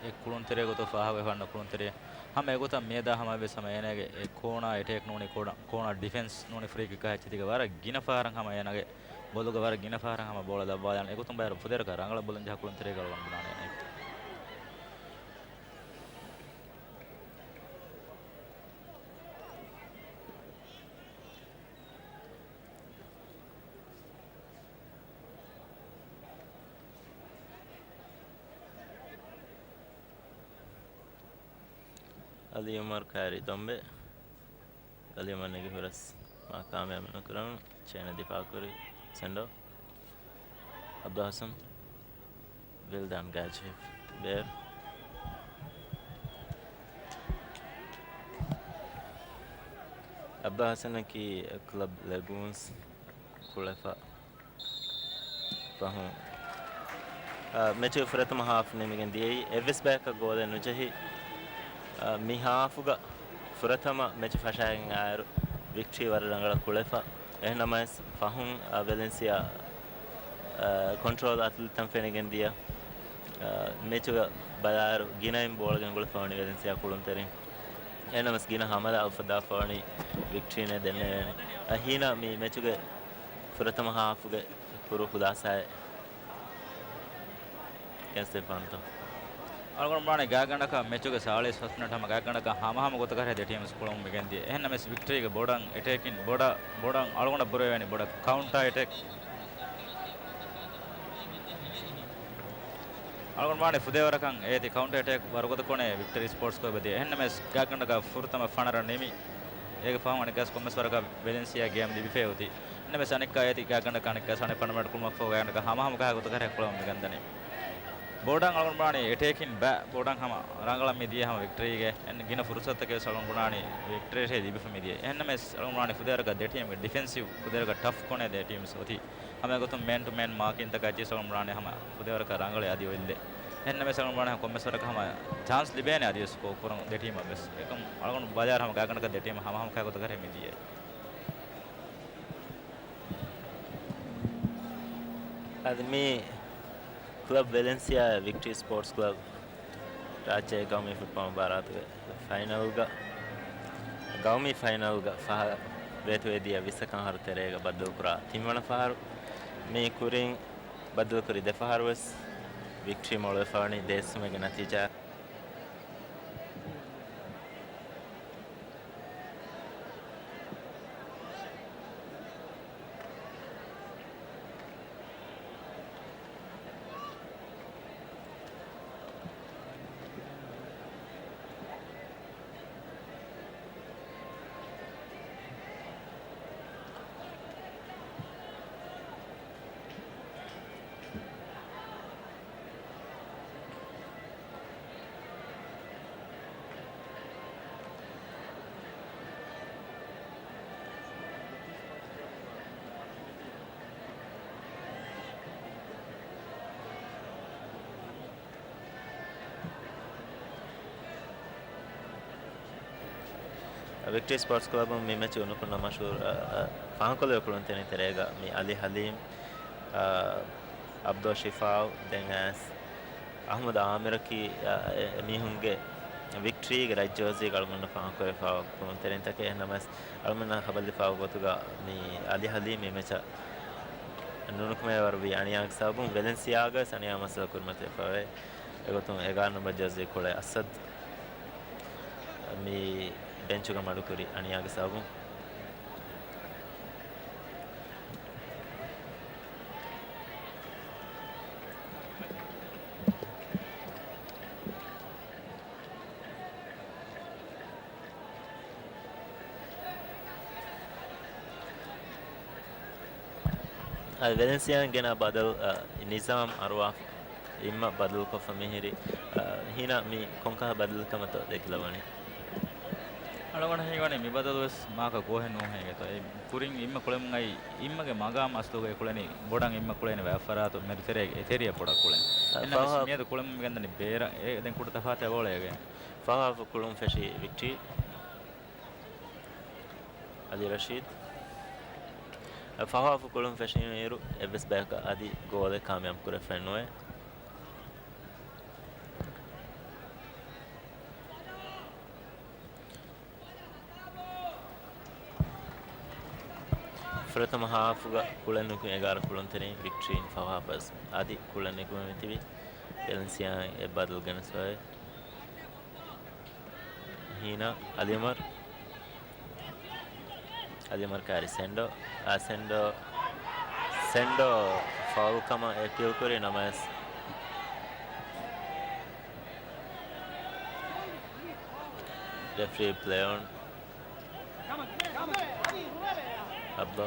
އެ ކުޅުންތެރޭ ގޮތަށް ފާހަގަވެފަ ވަންނަ ކުޅުންތެރި. ހަމަ އެގޮތަށް މިއަދާ ހަމަ ވެސް ހަމަ އޭނާގެ އެ ކޯނާ އެޓޭކް ނޫނީ ކޯނާ، ކޯނާ ޑިފެންސް ނޫނީ ފްރީ ކިކާ އެއްޗެތިގެ ވަރަށް ގިނަ ފަހަރަށް ހަމަ އޭނާގެ ބޮލުގަ ވަރަށް ގިނަ ފަހަރަށް ހަމަ ބޯޅަ ލައްވާލާނެ. އެގޮތުން ބައިވަރު ފުދޭވަރަކަށް ރަނގަޅަށް ބޮލުން ޖަހާ ކުޅުންތެރިއެއް އަޅުގަނޑު ބުނާނެ. އަލީ އުމަރު ކާރި ދޮނބެ. އަލީ އުމަރު ނެގި ހުރަސް މާ ކާމިޔާބު ނުކުރަމުން ޗޭނަ ދިފާކުރި ސެންޑޯ. އަބްދުލް ހަސަން. ވިލްދާން ގާޖި ބޭރު. އަބްދުލް ހަސަނަކީ ކްލަބް ލެގޫންސް ކުޅެފަ ފަހުން، އާ، މެޗުގެ ފުރަތަމަ ހާފް ނިމިގެން ދިޔައީ. އެއްވެސް ބަޔަކަށް ގޯލެއް ނުޖެހި، އާ، މި ހާފުގަ ފުރަތަމަ މެޗު ފަށާގެން އާއިރު ވިކްޓްރީ ވަރަށް ރަނގަޅަށް ކުޅެފަ. އެހެންނަމަވެސް ފަހުން، އާ، ވެލެންސިއާ، އާ، ކޮންޓްރޯލް އަތުލިތަން ފެނިގެން ދިޔަ، އާ، މެޗުގަ ބަލާއިރު ގިނައިން ބޯޅަ ގެންގުޅެފަ ވަނީ ވެލެންސިއާ ކުޅުންތެރިން. އެހެންނަމަވެސް ގިނަ ހަމަލާ އުފައްދާފަ ވަނީ ވިކްޓްރީނޭ ދެންނެވޭނެ. އަ، ހީނާ މި މެޗުގެ ފުރަތަމަ ހާފުގެ ކުރު ޚުލާސާއެއް ގެނެސްދެވިފާނުތޯ؟ އަޅުގަނޑު ބުނާނީ ގާތްގަނޑަކަށް މެޗުގެ ސާޅީސް ފަސް މިނެޓް ހަމަ ގާތްގަނޑަކަށް ހަމަހަމަ ގޮތަކަށް ދެ ޓީމްސް ކުޅަމުން މިގެންދިޔަ. އެހެންނަމަވެސް ވިކްޓްރީގެ ބޮޑަށް އެޓޭކިން ބޮޑަށް، ބޮޑަށް އަޅުގަނޑަށް ބުރެވޭނީ ބޮޑަށް ކައުންޓާ އެޓޭކް. އަޅުގަނޑު ވާނީ ފުދޭވަރަކަށް އޭތި ކައުންޓަރ އެޓޭކް ވަރުގަދަ ކޮނެ ވިކްޓަރީ ސްޕޯޓްސް ކޯބެދި. އެހެންނަމަވެސް ގާތްގަނޑަކަށް ފުރަތަމަ ފަނަރަ ނިމި. އޭގެ ފަހުން އަނެއްކާސް ކޮންމެސް ވަރަކަށް ވެލެންސިއާ ގޭމް ލިބިފައި އޮތީ. އެހެންނަމަވެސް އަނެއްކާ އޭތި ގާތްގަނޑަކަށް އަނެއްކާސް އަނެއް ފަނަރަ މިނެޓް ކުޅުމަށްފަހު ގާތްގަނޑަކަށް ހަމަހަމަ ގާތް ގޮތަކަށް ކުޅަމުން މިގެންދަނީ. ބޯޑަށް އަޅުގަނޑު ބުނާނީ އެޓޭކިން ބައި ބޯޑަށް ހަމަ ރަނގަޅަށް މިދިޔަ ހަމަ ވިކްޓަރީގެ އެން ގިނަ ފުރުސަތުތަކެއް ވެސް އަޅުގަނޑު ބުނާނީ ވިކްޓަރީ ލިބިފަ މިދިޔަ. އެހެންނަމަވެސް އަޅުގަނޑު ބުނާނީ ފުދޭވަރަކަށް ދެ ޓީމްގެ ޑިފެންސިވް ފުދޭވަރަކަށް ޓަފް ކޮނެ ދެ ޓީމްސް އޮތީ. ހަމަ އެގޮތުން މޭން ޓު މޭން މާކިންތަކާ އެއްޗިސް އަޅުގަނޑު ބުނާނީ ހަމަ ފުދޭވަރަކަށް ރަނގަޅަށް އަދި އޮތްލެއް. އެހެންނަމަވެސް އަޅުގަނޑު ވާނެ ކޮންމެސް ވަރަކަށް ހަމަ ޗާންސް ލިބޭނެ އަދިވެސް ކޯ ކުރަން ދެ ޓީމަށް ވެސް. އެކަމް އަޅުގަނޑު ބަލާއިރު ހަމަ ގާތްގަނޑަކަށް ދެ ޓީމް ހަމަހަމަ ކައިގޮތަކަށް މިދިޔައީ. އަދި މި ކްލަބް ވެލެންސިއާ ވިކްޓްރީ ސްޕޯޓްސް ކްލަބް ރާއްޖޭގެ ގައުމީ ފުޓްބޯޅަ މުބާރާތުގެ ފައިނަލްގަ، ގައުމީ ފައިނަލްގަ ފަހަ ވޭތުވެދިޔަ ވިއްސަކަށް އަހަރު ތެރޭގަ ބައްދަލުކުރާ ތިންވަނަ ފަހަރު. މި ކުރިން ބައްދަލުކުރި ދެ ފަހަރު ވެސް ވިކްޓްރީ މޮޅުވެފަވަނީ ދޭއްސުމެއްގެ ނަތީޖާ. ވިކްޓްރީ ސްޕޯޓްސް ކްލަބުން މި މެޗު ނުކުންނަ މަޝްހޫރު، އަ، އަ، ފާހަގަކޮށްލެވޭ ކުޅުންތެރިން ތެރޭގަ މި އަލީ ޙަލީމް، އަ، އަބްދޯ ޝިފާއު، ދެން އައިސް އަޙްމަދު އާމިރަކީ، އަ، އެ، އެމީހުންގެ ވިކްޓްރީގެ ރަތް ޖާޒީގަ އަޅުގަނޑަށް ފާހަގަކުރެވިފައިވާ ކުޅުންތެރިންތަކެއް. އެހެންނަމަވެސް، އަޅުގަނޑަށް ޚަބަރު ލިބިފައިވާ ގޮތުގަ މި އަލީ ޙަލީމް މި މެޗަށް ނުނުކުމެވޭވަރު ވީ އަނިޔާގެ ސަބަބުން. ވެލެންސިއާގަ ވެސް އަނިޔާ މައްސަލަ ކުރިމަތިވެފައިވޭ. އެގޮތުން އެގާރަ ނަންބަރު ޖާޒީ ކުޅެ އަސަދް މި ބެންޗުގަ މަޑުކުރި އަނިޔާގެ ސަބަބުން. އަދި ވެލެންސިއާއިން ގެނައި ބަދަލު، އަ، ނިޒާމް އަރުވާފަ އިއްމަ ބަދަލުކޮށްފަ މިހިރީ، އަ، ހީނާ މީ ކޮންކަހަލަ ބަދަލުކަމެއްތޯ ދެކިލަވަނީ؟ އަޅުގަނޑަށް ހީވަނީ މި ބަދަލު ވެސް މާކަށް ގޯހެއް ނޫން ހޭގެތޯ. އެ ކުރިން އިއްމަ ކުޅެމުން އައި، އިއްމަގެ މަގާމް އަސްލުގައި ކުޅެނީ ބޮޑަށް އިއްމަ ކުޅޭނެ ވައިފަރާތު މެދުތެރޭގެ އެތެރެއަށް ބޮޑަށް ކުޅެން. އެހެންނަމަވެސް މިއަދު ކުޅެމުން ގެންދަނީ ބޭރަށް. އެ ދެން ކުޑަ ތަފާތެއް އޮޅޭގެ. ފަހު ހާފު ކުޅުން ފެށީ ވިކްޓްރީ. އަލީ ރަޝީދު. އަ، ފަހު ހާފު ކުޅުން ފެށިއިރު އެއްވެސް ބަޔަކަށް އަދި ގޯލެއް ކާމިޔާބު ކުރެވިފައެއް ނުވޭ. ފުރަތަމަ ހާފުގަ ކުޅެން ނުކުމެ އެގާރަ ކުޅުންތެރިން ވިކްޓްރީން ފަހު ހާފަށް އަދި ކުޅެން ނުކުމެމިތިބި ވެލެންސިއާއިން އެއް ބަދަލު ގެނެސްފައެވެ. ހީނާ އަލީމަރް. އަލީމަރް ކާރި ސެންޑޯ. އާ، ސެންޑޯ. ސެންޑޯ ފައުލް ކަމަށް އެޕީލް ކުރި ނަމަވެސް ރެފްރީ ޕްލޭ އޮން. އަބްދޯ.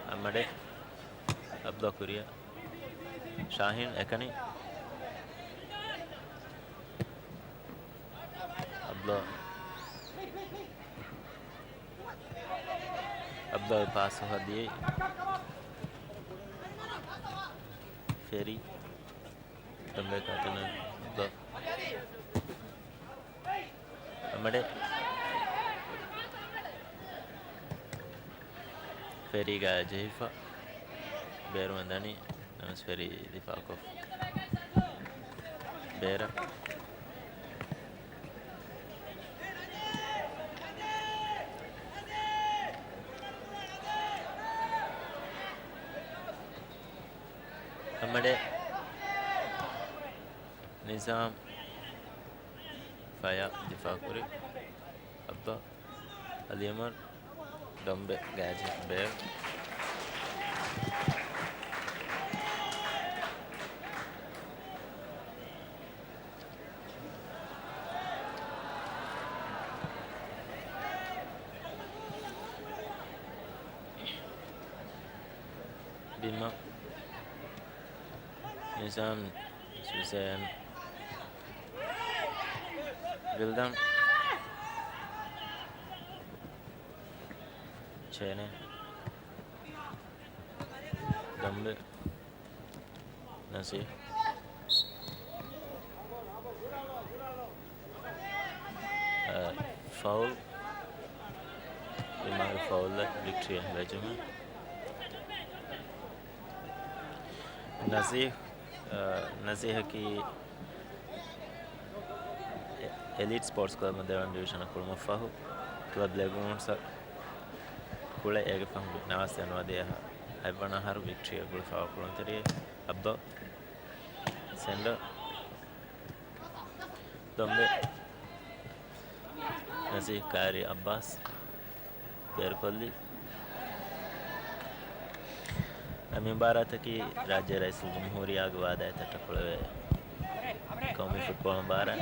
އައްމަޑެ. އަބްދޯ ކުރިއަށް. ޝާހީން އެކަނި. އަބްދޯ. އަބްދޯ ޕާސް ހަދިޔައީ. ފެރީ. ދޮންބެ ކާތުނަށް އަބްދޯ. އައްމަޑެ. ފެރީ ގާތް ޖެހިފަ. ބޭރު ވަންދަނީ. ނަމަވެސް ފެރީ ދިފާއުކޮށް. ބޭރަށް. އައްމަޑެ. ނިޒާމް. ފަޔާ ދިފާއުކުރި. އަބްދާ. އަލީމަރް. ޑޮމްބެ ގާތް ޖެހި ބޭރު. ބިމަ. ނިޒާމް. ސުޒޭން. ވިލްދަން. ޗޭނެ. ދޮންބެ. ނަސީ. އަ، ފައުލް. އިމާގެ ފައުލް ވިކްޓްރީ ވެޖުމެ. ނަސީ، އަ، ނަސީހަކީ އެ-، އެލީޓް ސްޕޯޓްސް ކްލަބު ދެވަނަ ޑިވިޝަނަށް ކުޅުމަށްފަހު، ކްލަބް ލެގުންސް ކުޅެ އޭގެ ފަހު ނަވާސް ނުވަދިހަ ހަތްވަނަ އަހަރު ވިކްޓްރީއަށް ގުޅިފައި ކުޅުންތެރިޔާ އަބްދުލް ސެންޑަ. ދޮންބެ. ނަސީހް ކާރި އައްބާސް ބޭރުކޮށްލި. މި މުބާރާތަކީ ރާއްޖޭ ރައީސުލްޖުމްހޫރިއްޔާގެ ވާދައި ތައްޓަކޮޅެވޭ ޤައުމީ ފުޓްބޯޅަ މުބާރާތް.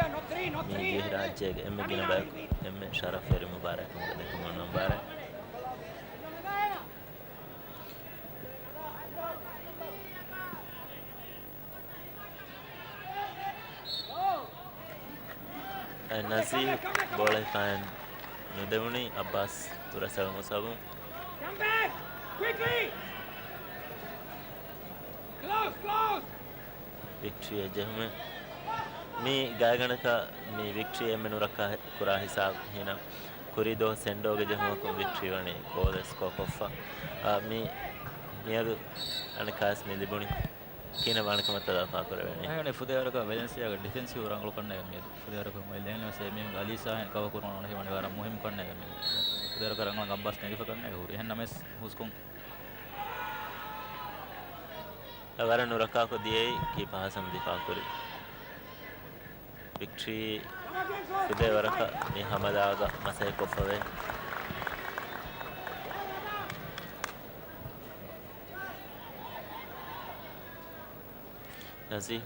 މި ދިވެހިރާއްޖޭގެ އެންމެ ގިނަ ބަޔަކު އެންމެ ޝަރަފްވެރި މުބާރާތްކަމުގަ ދެކެމުން އޮންނަ މުބާރާތް. ނަޒީ ބޯޅަ ހިފާއެއް ނުދެވުނީ އައްބާސް ދުރަސް އަޅުން ސަބަބުން. ވިކްޓްރީއަށް ޖެހުމެއް. މި ގާތްގަނޑަކަށް މި ވިކްޓްރީ އެންމެ ނުރައްކާ ކުރާ ހިސާބު ހިނަ ކުރީ ދުވަހު ސެންޑޯގެ ޖެހުމަކުން ވިކްޓްރީ ވަނީ ގޯލެއް ސްކޯ ކޮށްފަ. އާ، މި، މިއަދު އަނެއްކާވެސް މި ލިބުނީ ކިހިނެއް ވާނެ ކަމަށް ތަދާ ފާކުރެވޭނެ. އެހެނީ ފުދޭވަރަކަށް ވެލެންސިއާގެ ޑިފެންސިވް ރަނގަޅު ކަންނޭގެ މިއަދު. ފުދޭވަރަކަށް އެ ލޭން ވެސް އެމީހުންގެ އަލީސާހެން ކަވަރ ކުރުމަށް އޮންނަ ހިމަނިވާރަށް މުހިއްމު ކަންނޭގެ މިއަދު. ފުދޭވަރަކަށް ރަނގަޅަށް އައްބާސް ނެގިފަ ކަންނޭގެ ހުރި. އެހެން ނަމަވެސް ހުސްކޮން ވަރަށް ނުރައްކާކޮށް ދިޔައީ ކީޕަ ހަސަން ދިފާއުކުރި. ވިކްޓްރީ ފުދޭވަރަކަށް މި ހަމަލާގަ މަސައްކަތްކޮށްފަވޭ. ނަޒީ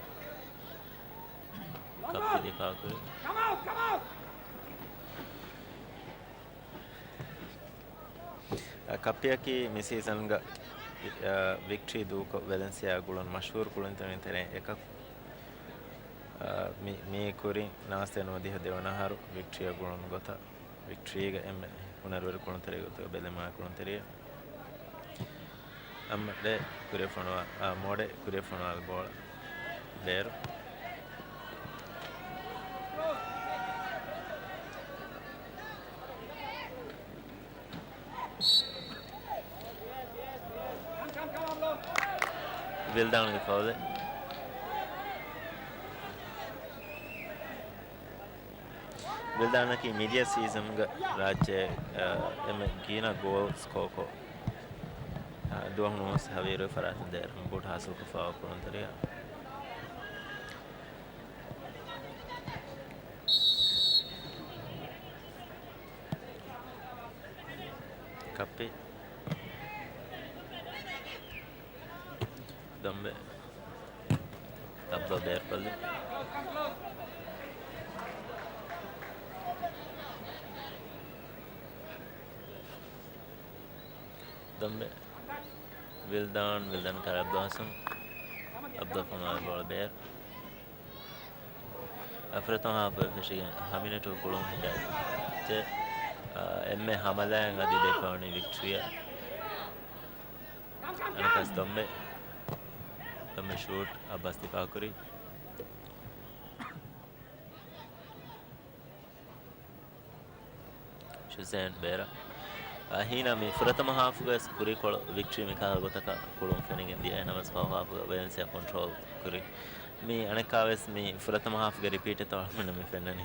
ކައްޕި ދިފާއުކުރި. ކައްޕިއަކީ މި ސީޒަންގަ، އަ، ވިކްޓްރީ ދޫކޮށް ވެލެންސިއާ ގުޅުން މަޝްހޫރު ކުޅުންތެރިން ތެރެއިން އެކަކު. އަ، މި، މީ ކުރިން ނަވާސް ނުވަދިހަ ދެވަނަ އަހަރު ވިކްޓްރީއަށް ގުޅުނު ގޮތަށް، ވިކްޓްރީގަ އެންމެ ހުނަރުވެރި ކުޅުންތެރި ގޮތުގަ ބެލެމާ ކުޅުންތެރި. އަމްމަ ޑޭ ކުރިއަށް ފޮނުވާ، އާ، މޯޑެ ކުރިއަށް ފޮނުވާލި ބޯޅަ ބޭރު. ވިލްދާންގެ ފައުލެއް. ވިލްދާނަކީ މިދިޔަ ސީޒަންގަ ރާއްޖެ، އަ، އެންމެ ގިނަ ގޯލް ސްކޯކޮށް، އަ، ދުވަހު ނުވަސް ހަވީރު ފަރާތުން ދޭ ރަންބޫޓް ހާސިލްކޮށްފައިވާ ކުޅުންތެރިޔާ. ކައްޕި. ދޮންބެ. އަބްދުލް ބޭރުކޮށްލި. ދޮންބެ. ވިލްދާން، ވިލްދާން ކަރަ އަބްދުލް ހަސަން. އަބްދުލް ފޮނުވާލި ބޯޅަ ބޭރު. އަ، ފުރަތަމަ ހާފުގަ ފެށިގެން ހަމިނެޓު ކުޅުން ހިނގައްޖެ. އަ، އެންމެ ހަމަލާއިން އަދި ދެފަވަނީ ވިކްޓްރީއަށް. އަނެކާސް ދޮންބެ، ދޮންބެ ޝޫޓް އައްބާސް ދިފާއުކުރި. ޝުޒޭން ބޭރަށް. އަ، ހީނަ މި ފުރަތަމަ ހާފުގަ ވެސް ކުރީކޮޅު ވިކްޓްރީ މިކަހަލަ ގޮތަކަށް ކުޅުން ފެނިގެން ދިޔަ. އެހެނަސް ފަހު ހާފުގަ ވެލެންސިއާ ކޮންޓްރޯލް ކުރި. މި އަނެއްކާވެސް މި ފުރަތަމަ ހާފުގެ ރިޕީޓެއްތޯ އަޅުގަނޑަށް މި ފެންނަނީ.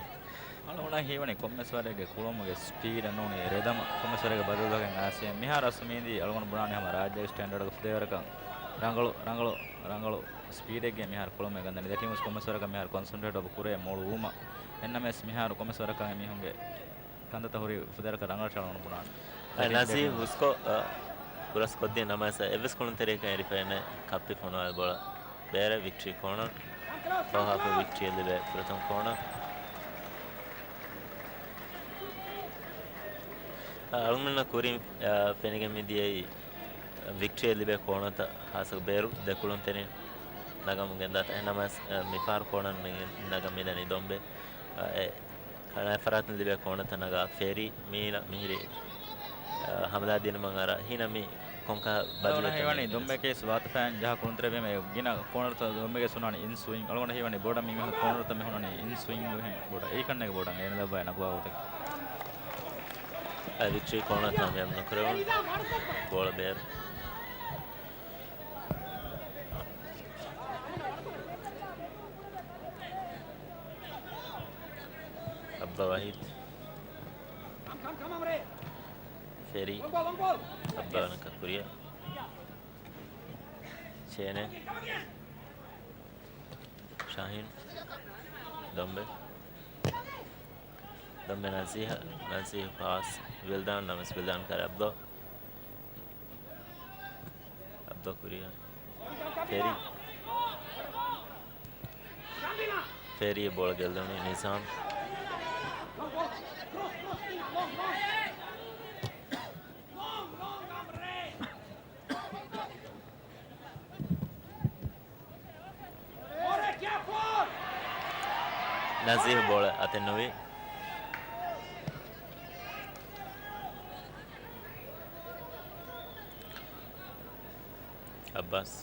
އަޅުގަނޑަށް ހީވަނީ ކޮންމެސް ވަރެއްގެ ކުޅުމުގެ ސްޕީޑަށް ނޫނީ ރެދަމަ، ކޮންމެސް ވަރެއްގެ ބަދަލުވެގެން އާސިޔަ. މިހާރު އަސްލު މީދީ އަޅުގަނޑު ބުނާނީ ހަމަ ރާއްޖޭގެ ސްޓޭންޑަޑްގެ ފުދޭވަރަކަށް ރަނގަޅު، ރަނގަޅު، ރަނގަޅު ސްޕީޑެއްގެ މިހާރު ކުޅުމެއް ގަންނަނީ. ދެ ޓީމުސް ކޮންމެސް ވަރަކަށް މިހާރު ކޮންސެންޓްރޭޓް އޮބު ކުރޭ މޮޅު ވުމަށް. އެހެންނަމަވެސް މިހާރު ކޮންމެސް ވަރަކަށް އެމީހުންގެ ކަންތައްތައް ހުރީ ފުދޭވަރަކަށް ރަނގަޅަށް އަޅުގަނޑު ބުނާނެ. އަ، ނަޒީ ހުސްކޮށް، އަ، ހުރަސްކޮށްދިން ނަމަވެސް އެއްވެސް ކުޅުންތެރިޔަކަށް އެރިފައެއް ނެތް. ކައްޕި ފޮނުވާލި ބޯޅަ ބޭރަށް ވިކްޓްރީ ކޯނަރ. ފަހު ހާފު ވިކްޓްރީއަށް ލިބޭ ފުރަތަމަ ކޯނަރ. އަ، އަޅުގަނޑަށް ކުރިން، އަ، ފެނިގެން މިދިޔައީ ވިކްޓްރީއަށް ލިބޭ ކޯނަރތައް ހާއްސަ ބޭރު ދެ ކުޅުންތެރިން ނަގަމުން ގެންދާތަން. އެހެންނަމަވެސް، އަ، މިފަހަރު ކޯނަރ މި ނަގަން މިދަނީ ދޮންބެ. އަ، އެ ކަނާތް ފަރާތުން ލިބޭ ކޯނަރތައް ނަގާ ފެރީ މީނަ މިހިރީ، އަ، ހަމަލާ ދިނުމަށް އަރާ. ހީނަ މި ކޮންކަހަލަ ބަދަލުވެ ހީވަނީ ދޮންބެ ކޭސް ވާތަފާން ޖަހާ ކުޅުންތެރި ވީމަ ގިނަ ކޯނަރުތައް ދޮންބެގެ ސުނާނީ އިން ސްވިންގ. އަޅުގަނޑަށް ހީވަނީ ބޮޑަށް މި މީހުން ކޯނަރުތައް މި ހުންނަނީ އިން ސްވިންގ ބޮޑަށް. އެއީ ކަންނޭނގެ ބޮޑަށް އޭނަ ލައްވާ ނަގުވާ ގޮތަކީ. އަދި ވިކްޓްރީ ކޯނަރުތައް މި އަމިނު ކުރެވުނު ބޯޅަ ބޭރު. އައްބަ ވަހީދު. ފެރީ. އައްބަ ވަނަކަ ކުރިޔަށް. ޗޭނޭ. ޝާހީން. ދޮންބެ. ދޮންބެ ނަޒީހަށް. ނަޒީހަށް ޕާސް. ވިލްދާން ނަމަސް ވިލްދާން ކަރެ އަބްދޯ. އަބްދޯ ކުރިޔަށް. ފެރީ. ފެރީ ބޯޅަ ގެއްލުނީ ނިޒާމް. ނަޒީހް ބޯޅަ އަތެއް ނުވި. އައްބާސް.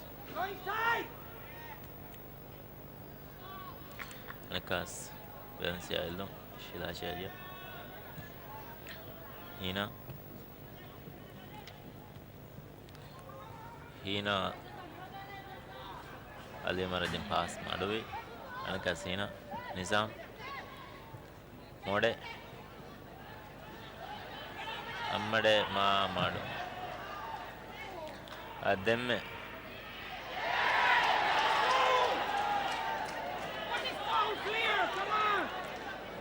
އަނެއްކާސް ވެލެންސިއާ އެއްލުން ޝިލާ ޖެއަލިއަށް. ހީނާ. ހީނާ އަލީ އަމަރުއްދީން ޕާސް މަޑުވި. އަނެއްކާސް ހީނާ. ނިޒާމް. މޮޑެ. އައްމަޑެ މާ މަޑު. އަ، ދެންމެ.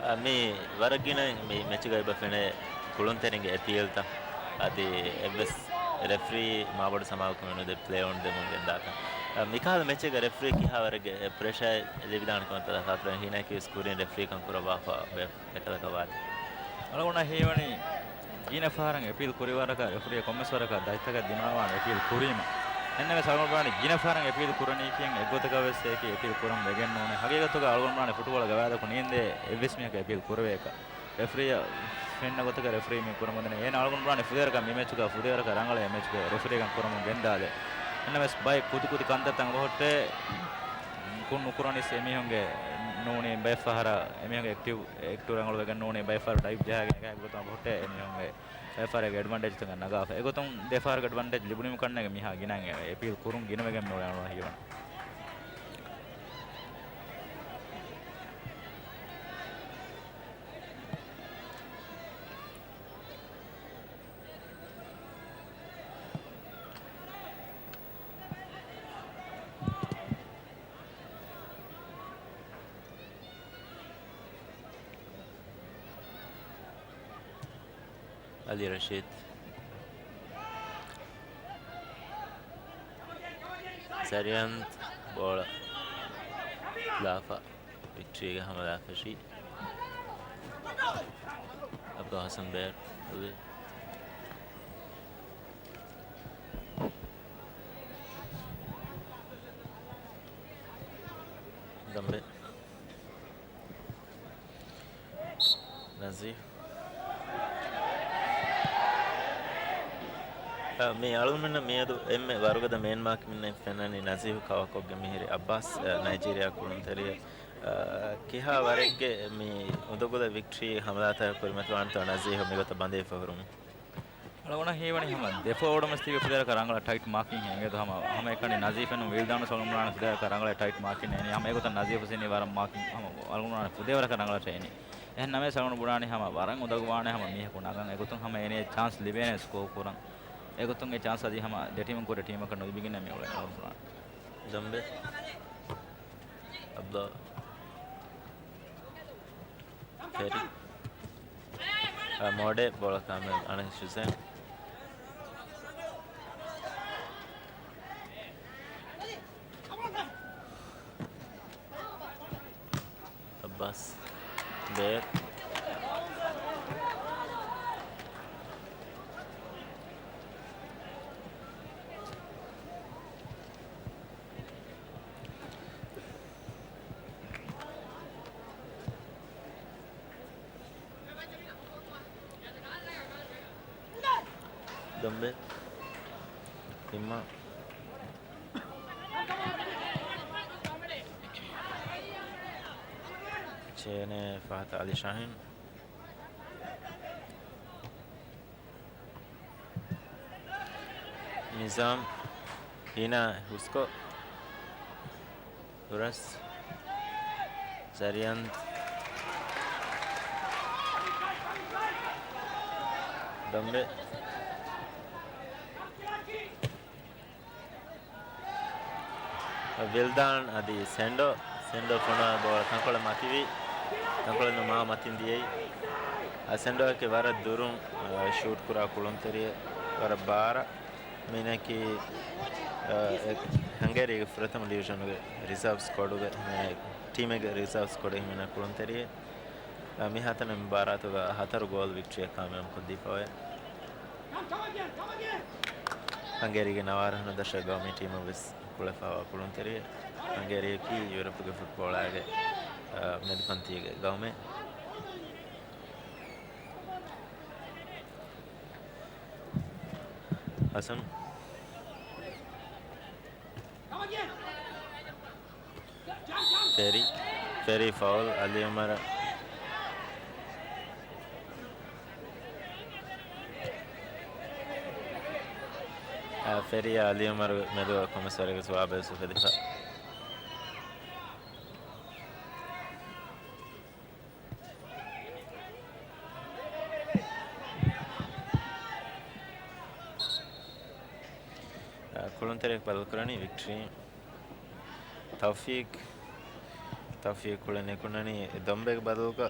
އަ، މި ވަރަށް ގިނަ މި މެޗުގައި އެބަ ފެނޭ ކުޅުންތެރިންގެ އެޕީލްތައް. އަދި އެއްވެސް ރެފްރީ މާބޮޑު ސަމާލުކަމެއް ނުދެ ޕްލޭ އޮން ދެމުން ގެންދާތަން. މިކަހަލަ މެޗެއްގަ ރެފްރީ ކިހާވަރެއްގެ ޕްރެޝަރެއް ލިބިދާނެ ކަމަށް ތަދާ ޚާތުރަށް ހީނާއަކީ ވެސް ކުރިން ރެފްރީކަން ކުރައްވާފަ އެކަލަކަށް ވާތީ. އަޅުގަނޑަށް ހީވަނީ ގިނަ ފަހަރަށް އެޕީލް ކުރި ވަރަކަށް ރެފްރީ ކޮންމެސް ވަރަކަށް ދަތިތަކެއް ދިމާވާނެ އެޕީލް ކުރީމަ. އެހެންނަމަވެސް އަޅުގަނޑު ބުނާނީ ގިނަ ފަހަރަށް އެޕީލް ކުރަނީކީ އެއްގޮތަކަށް ވެސް އެކި އެޕީލް ކުރަން ވެގެން ނޫނޭ. ހަގީގަތުގަ އަޅުގަނޑު ބުނާނީ ފުޓުބޯޅަ ގަވާއިދަކު ނީނދޭ އެއްވެސް މީހަކަށް އެޕީލް ކުރެވޭކަށް. ރެފްރީއަށް ފެންނަ ގޮތަކަށް ރެފްރީ މި ކުރަމުންދަނީ. އޭނަ އަޅުގަނޑު ބުނާނީ ފުދޭވަރަކަށް މި މެޗުގަ ފުދޭވަރަކަށް ރަނގަޅަށް އެ މެޗުގަ ރެފްރީކަން ކުރަމުން ގެންދާލެ. އެހެންނަމަވެސް ބައެއް ކުދި ކުދި ކަންތައްތައް އަނބަހުއްޓޭ ކުން ނުކުރަނީސް އެމީހުންގެ ނޫނީ ބައެއް ފަހަރަށް އެމީހުންގެ އެކްޓިވް، އެކްޓިވް ރަނގަޅުވެގެން ނޫނީ ބައެއް ފަހަރަށް ޑައިވް ޖަހާގެން އެކާ އެއްގޮތަށް އަނބަހުއްޓޭ އެމީހުންގެ ބައެއް ފަހަރަށް އެޑްވަންޓޭޖްތަކަށް ނަގާފަ. އެގޮތުން ދެ ފަހަރަށް އެޑްވަންޓޭޖް ލިބުނީމަ ކަންނޭނގެ މީހާ ގިނައިން އެޕީލް ކުރުން ގިނަވެގެން މިއުޅޭ އަޅުގަނޑަށް ހީވަނީ. އަލީ ރަޝީދު. ޒަރިއަން ބޯޅަ ލާފަ. ވިކްޓްރީގެ ހަމަލާ ފެށި. އަބްދުލް ހަސަން ބޭރު. ދޮންބެ. ނަޒީހް. އަ، މި އަޅުގަނޑުމެންނަށް މިއަދު އެންމެ ވަރުގަދަ މޭން މާކިމެންނެއް ފެންނަނީ ނަޒީހް ކަވާކޮށްގެން މިހިރި އައްބާސް، އަ، ނައިޖީރިއާ ކުޅުންތެރިޔާ. އަ، ކިހާ ވަރެއްގެ މި އުނދަގުލަށް ވިކްޓްރީ ހަމަލާތަކަށް ކުރިމަތިވާނެތޯ ނަޒީހް މިގޮތަށް ބަނދެވިފަ ހުރުމުން؟ އަޅުގަނޑަށް ހީވަނީ ހަމަ ދެފޯވަޑުމަސް ތިބި ފުދޭވަރަކަށް ރަނގަޅަށް ޓައިޓް މާކިން އެނގޭތޯ ހަމަ، ހަމަ އެކަނި ނަޒީފެން ވިލްދާނު ސަލްމާން ފުދޭވަރަކަށް ރަނގަޅަށް ޓައިޓް މާކިން އެނީ. ހަމަ އެގޮތަށް ނަޒީފު ސިނީ ވަރަށް މާކިން ހަމަ އަޅުގަނޑު ފުދޭވަރަކަށް ރަނގަޅަށް އެނީ. އެހެން ނަމަވެސް އަޅުގަނޑު ބުނާނީ ހަމަ ވަރަށް އުނދަގޫވާނެ ހަމަ މީހަކު ނަގަން. އެގޮތުން ހަމަ އޭނަޔަށް ޗާންސް ލިބޭނެ ސްކޯ ކުރަން. އެގޮތުން އެ ޗާންސް އަދި ހަމަ ދެ ޓީމުން ކުޑަ ޓީމަކަށް ނުލިބިގެން މި އުޅެނީ އަޅުގަނޑު ބުނާނީ. ދޮންބެ. އަބްދުލް. ފެރި. އަ، މޮޑެ ބޯޅަ ކާމިލް އަނެ ޝުސެން. އައްބާސް. ބޭރް. ދޮންބެ. އިމާ. ޗޭނޭ ފަހަތަށް އަލީ ޝާހީން. ނިޒާމް. ހީނާ ހުސްކޮށް. ދުރަސް. ޒަރިއަން. ދޮނބެ. ވިލްދާން އަދި ސެންޑޯ، ސެންޑޯ ފޮނުވާ ބޯޅަ ތަންކޮޅެއް މަތިވި، ތަންކޮޅެއް މާ މަތިން ދިޔައީ. އަ، ސެންޑޯއަކީ ވަރަށް ދުރުން، އަ، ޝޫޓް ކުރާ ކުޅުންތެރިއެއް، ވަރަށް ބާރަށް. މީނަކީ، އަ، އެ، ހަނގޭރީގެ ފުރަތަމަ ޑިވިޝަނުގެ ރިޒާވް ސްކޮޑުގެ، މީ ޓީމެއްގެ ރިޒާވް ސްކޮޑެއް ހިމެނޭ ކުޅުންތެރިއެއް. އަ، މިހާތަނަށް މި ބާރާތުގަ ހަތަރު ގޯލް ވިކްޓްރީއަށް ކާމިޔާބު ކޮށްދީފައޮތް. ހަނގޭރީގެ ނަވާރަ ހަނަދަށަށް ގައުމީ ޓީމަށް ވެސް ކުޅެފަވާ ކުޅުންތެރިއެއް. ހަނގޭރީއަކީ ޔޫރަޕުގެ ފުޓްބޯޅާގެ، އަ، މެދުފަންތީގެ ގައުމެއް. ހަސަން. ފެރީ، ފެރީ ފައުލް، އަލީ އުމަރަށް. އާ، ފެރީއާ އަލީ އުމަރު މެދު ކޮންމެސް ވަރެއްގެ ސުވާބެއް އުފެދިފަ. އާ، ކުޅުންތެރިޔަކު ބަދަލުކުރަނީ ވިކްޓްރީން. ތައުފީޤް، ތައުފީޤް ކުޅެން ނިކުންނަނީ ދޮންބެގެ ބަދަލުގަ.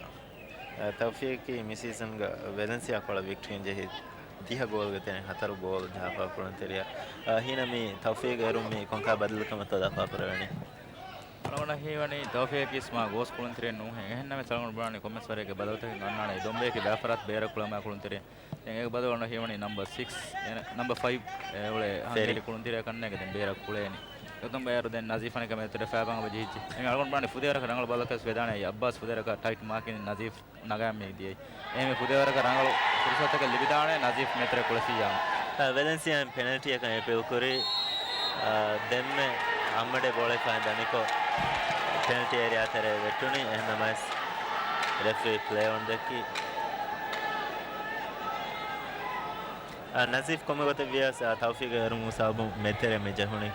އަ، ތައުފީޤް މި ސީޒަންގަ ވެލެންސިއާ ކޮޅަށް ވިކްޓްރީން ޖެހި ދިހަ ގޯލްގެ ތެރެއިން ހަތަރު ގޯލް ޖަހާފަ ކުޅުންތެރިޔާ. އަ، ހީނަ މި ތައުފީޤް އޭރުން މި ކޮންކަހަލަ ބަދަލުކަމެއްތޯ ދައްކާފަ ކުރެވެނީ؟ އަޅުގަނޑަށް ހީވަނީ ތައުފީޤް އިސް މާ ގޯސް ކުޅުންތެރިއެއް ނޫންހެން. އެހެންނަމަވެސް އަޅުގަނޑު ބުނާނީ ކޮންމެސް ވަރެއްގެ ބަދަލުތަކެއް އަންނާނެ. ދޮންބެއަކީ ބައިފަރާތް ބޭރަށް ކުޅައިގަންނަވާ ކުޅުންތެރިއެއް. ދެން އޭގެ ބަދަލު އަޅުގަނޑަށް ހީވަނީ ނަމްބަރ ސިކްސް، އެ، ނަމްބަރ ފައިވް، އެ، އުޅޭ ހަނގޭރި ކުޅުންތެރިޔާ ކަންނޭނގެ ދެން ބޭރަށް ކުޅޭނީ. އެގޮތުން ބައިވަރު ދެން ނަޒީފް އަނެކާ މެދުތެރެ ފައިބަން އަބަ ޖެހިއްޖެ. އެމީ އަޅުގަނޑު ބުނާނީ ފުދޭވަރަކަށް ރަނގަޅު ބަދަލަކަށް ވެދާނެ. އައްބާސް ފުދޭވަރަކަށް ޓައިޓް މާކިން ނަޒީފް ނަގާ މި ދިޔައީ. އެހެންވެ ފުދޭވަރަކަށް ރަނގަޅު ފުރުސަތަކަށް ލިބިދާނެ ނަޒީފް މެދުތެރެ ކުޅެފިއްޔާ. އަ، ވެލެންސިއާއިން ޕެނަލްޓީއަކަށް އެޕީލް ކުރީ. އަ، ދެންމެ އައްމަޑޭ ބޯޅަ ހިފާ ދަނިކޮށް ޕެނަލްޓީ އޭރިއާ ތެރޭ ވެއްޓުނީ. އެހެންނަމަވެސް ރެފްރީ ޕްލޭ އޮން ދެއްކި. އަ، ނަޒީފް ކޮންމެ ގޮތެއް ވިޔަސް، އަ، ތައުފީޤް އޭރު މޫސާބު މެދުތެރެ މި ޖެހުނީ.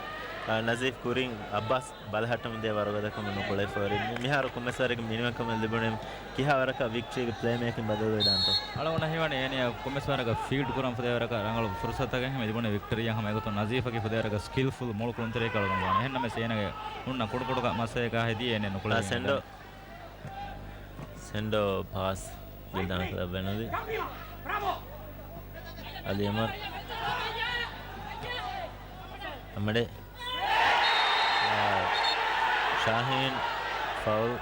އަ، ނަޒީފް ކުރިން އައްބާސް ބަލަހައްޓަމުން ދިޔަ ވަރުގަދަކަމުން ނުކުޅެފަ ހުރި. މި-، މިހާރު ކޮންމެސް ވަރެއްގެ މިނިވަންކަމެއް ލިބުނީ ކިހާ ވަރަކަށް ވިކްޓްރީގެ ޕްލޭ މޭކިން ބަދަލުވެދާނެތޯ؟ އަޅުގަނޑަށް ހީވަނީ އޭނިޔާ ކޮންމެސް ވަރަކަށް ފީޑް ކުރަން ފުދޭވަރަކަށް ރަނގަޅު ފުރުސަތުތަކެއް ހިމެނި ލިބުނީ ވިކްޓްރީއަށް ހަމަ އެގޮތުން ނަޒީފަކީ ފުދޭވަރަކަށް ސްކިލްފުލް މޮޅު ކުޅުންތެރިޔަކަށް އަޅުގަނޑު ބުނާނެ. އެހެންނަމަވެސް އޭނާގެ ހުންނަ ކުޑަކުޑަކޮށް މައްސަލައަކާ ހެދީ އޭނަ ނުކުޅެވޭ. ސެންޑޯ. ސެންޑޯ ޕާސް ވިލްދާނަށް ލައްވަން އަދި. އަލީ އުމަރު. އައްމަޑޭ. އާ، ޝާހީން ފައުލް.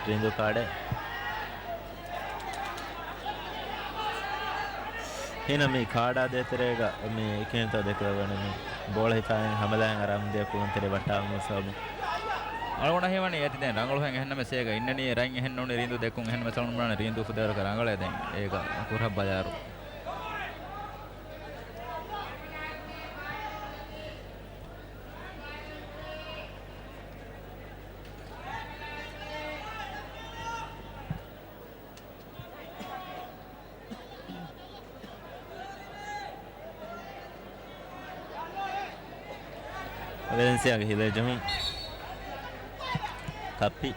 ރިނދު ކާޑެއް. ހީނަ މި ކާޑާ ދޭތެރޭގަ މި ކިހިނެއްތޯ ދެކެވަނީ މި ބޯޅަ ހިފާ ހަމަލާއިން އަރާމުންދިޔަ ކުޅުންތެރި ވައްޓާލުމުން ސަބަބުން. އަޅުގަނޑަށް ހީވަނީ އޭތި ދެން ރަނގަޅުހެން އެހެންނަމަވެސް އޭގަ އިންނަނީ ރަން އެހެން ނޫނީ ރީނދޫ ދެއްކުން އެހެންނަމަވެސް އަޅުގަނޑު ބުނާނެ ރީނދޫ ފުދޭވަރަކަށް ރަނގަޅޭ ދެން އޭގަ ކުރައްވަލާރު. ވެލެންސިއާގެ ހިލޭ ޖެހުން. ކައްޕި.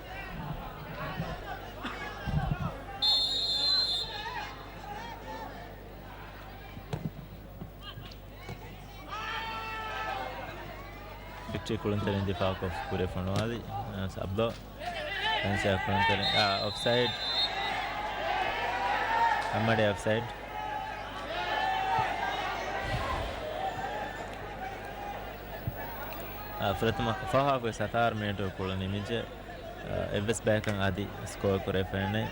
ވިކްޓްރީ ކުޅުންތެރިން ދިފާއުކޮށް ކުރިއަށް ފޮނުވާލި. ސަބްލޯ. ފެންސާ ކުޅުންތެރިން. އާ، އޮފްސައިޑް. އައްމަޑޭ އޮފްސައިޑް. އާ، ފުރަތަމަ ފަހާފުގެ ސަތާރަ މިނެޓު ކުޅަ ނިމިއްޖެ. އާ، އެއްވެސް ބަޔަކަށް އަދި ސްކޯރ ކުރެވިފައެއް ނެތް.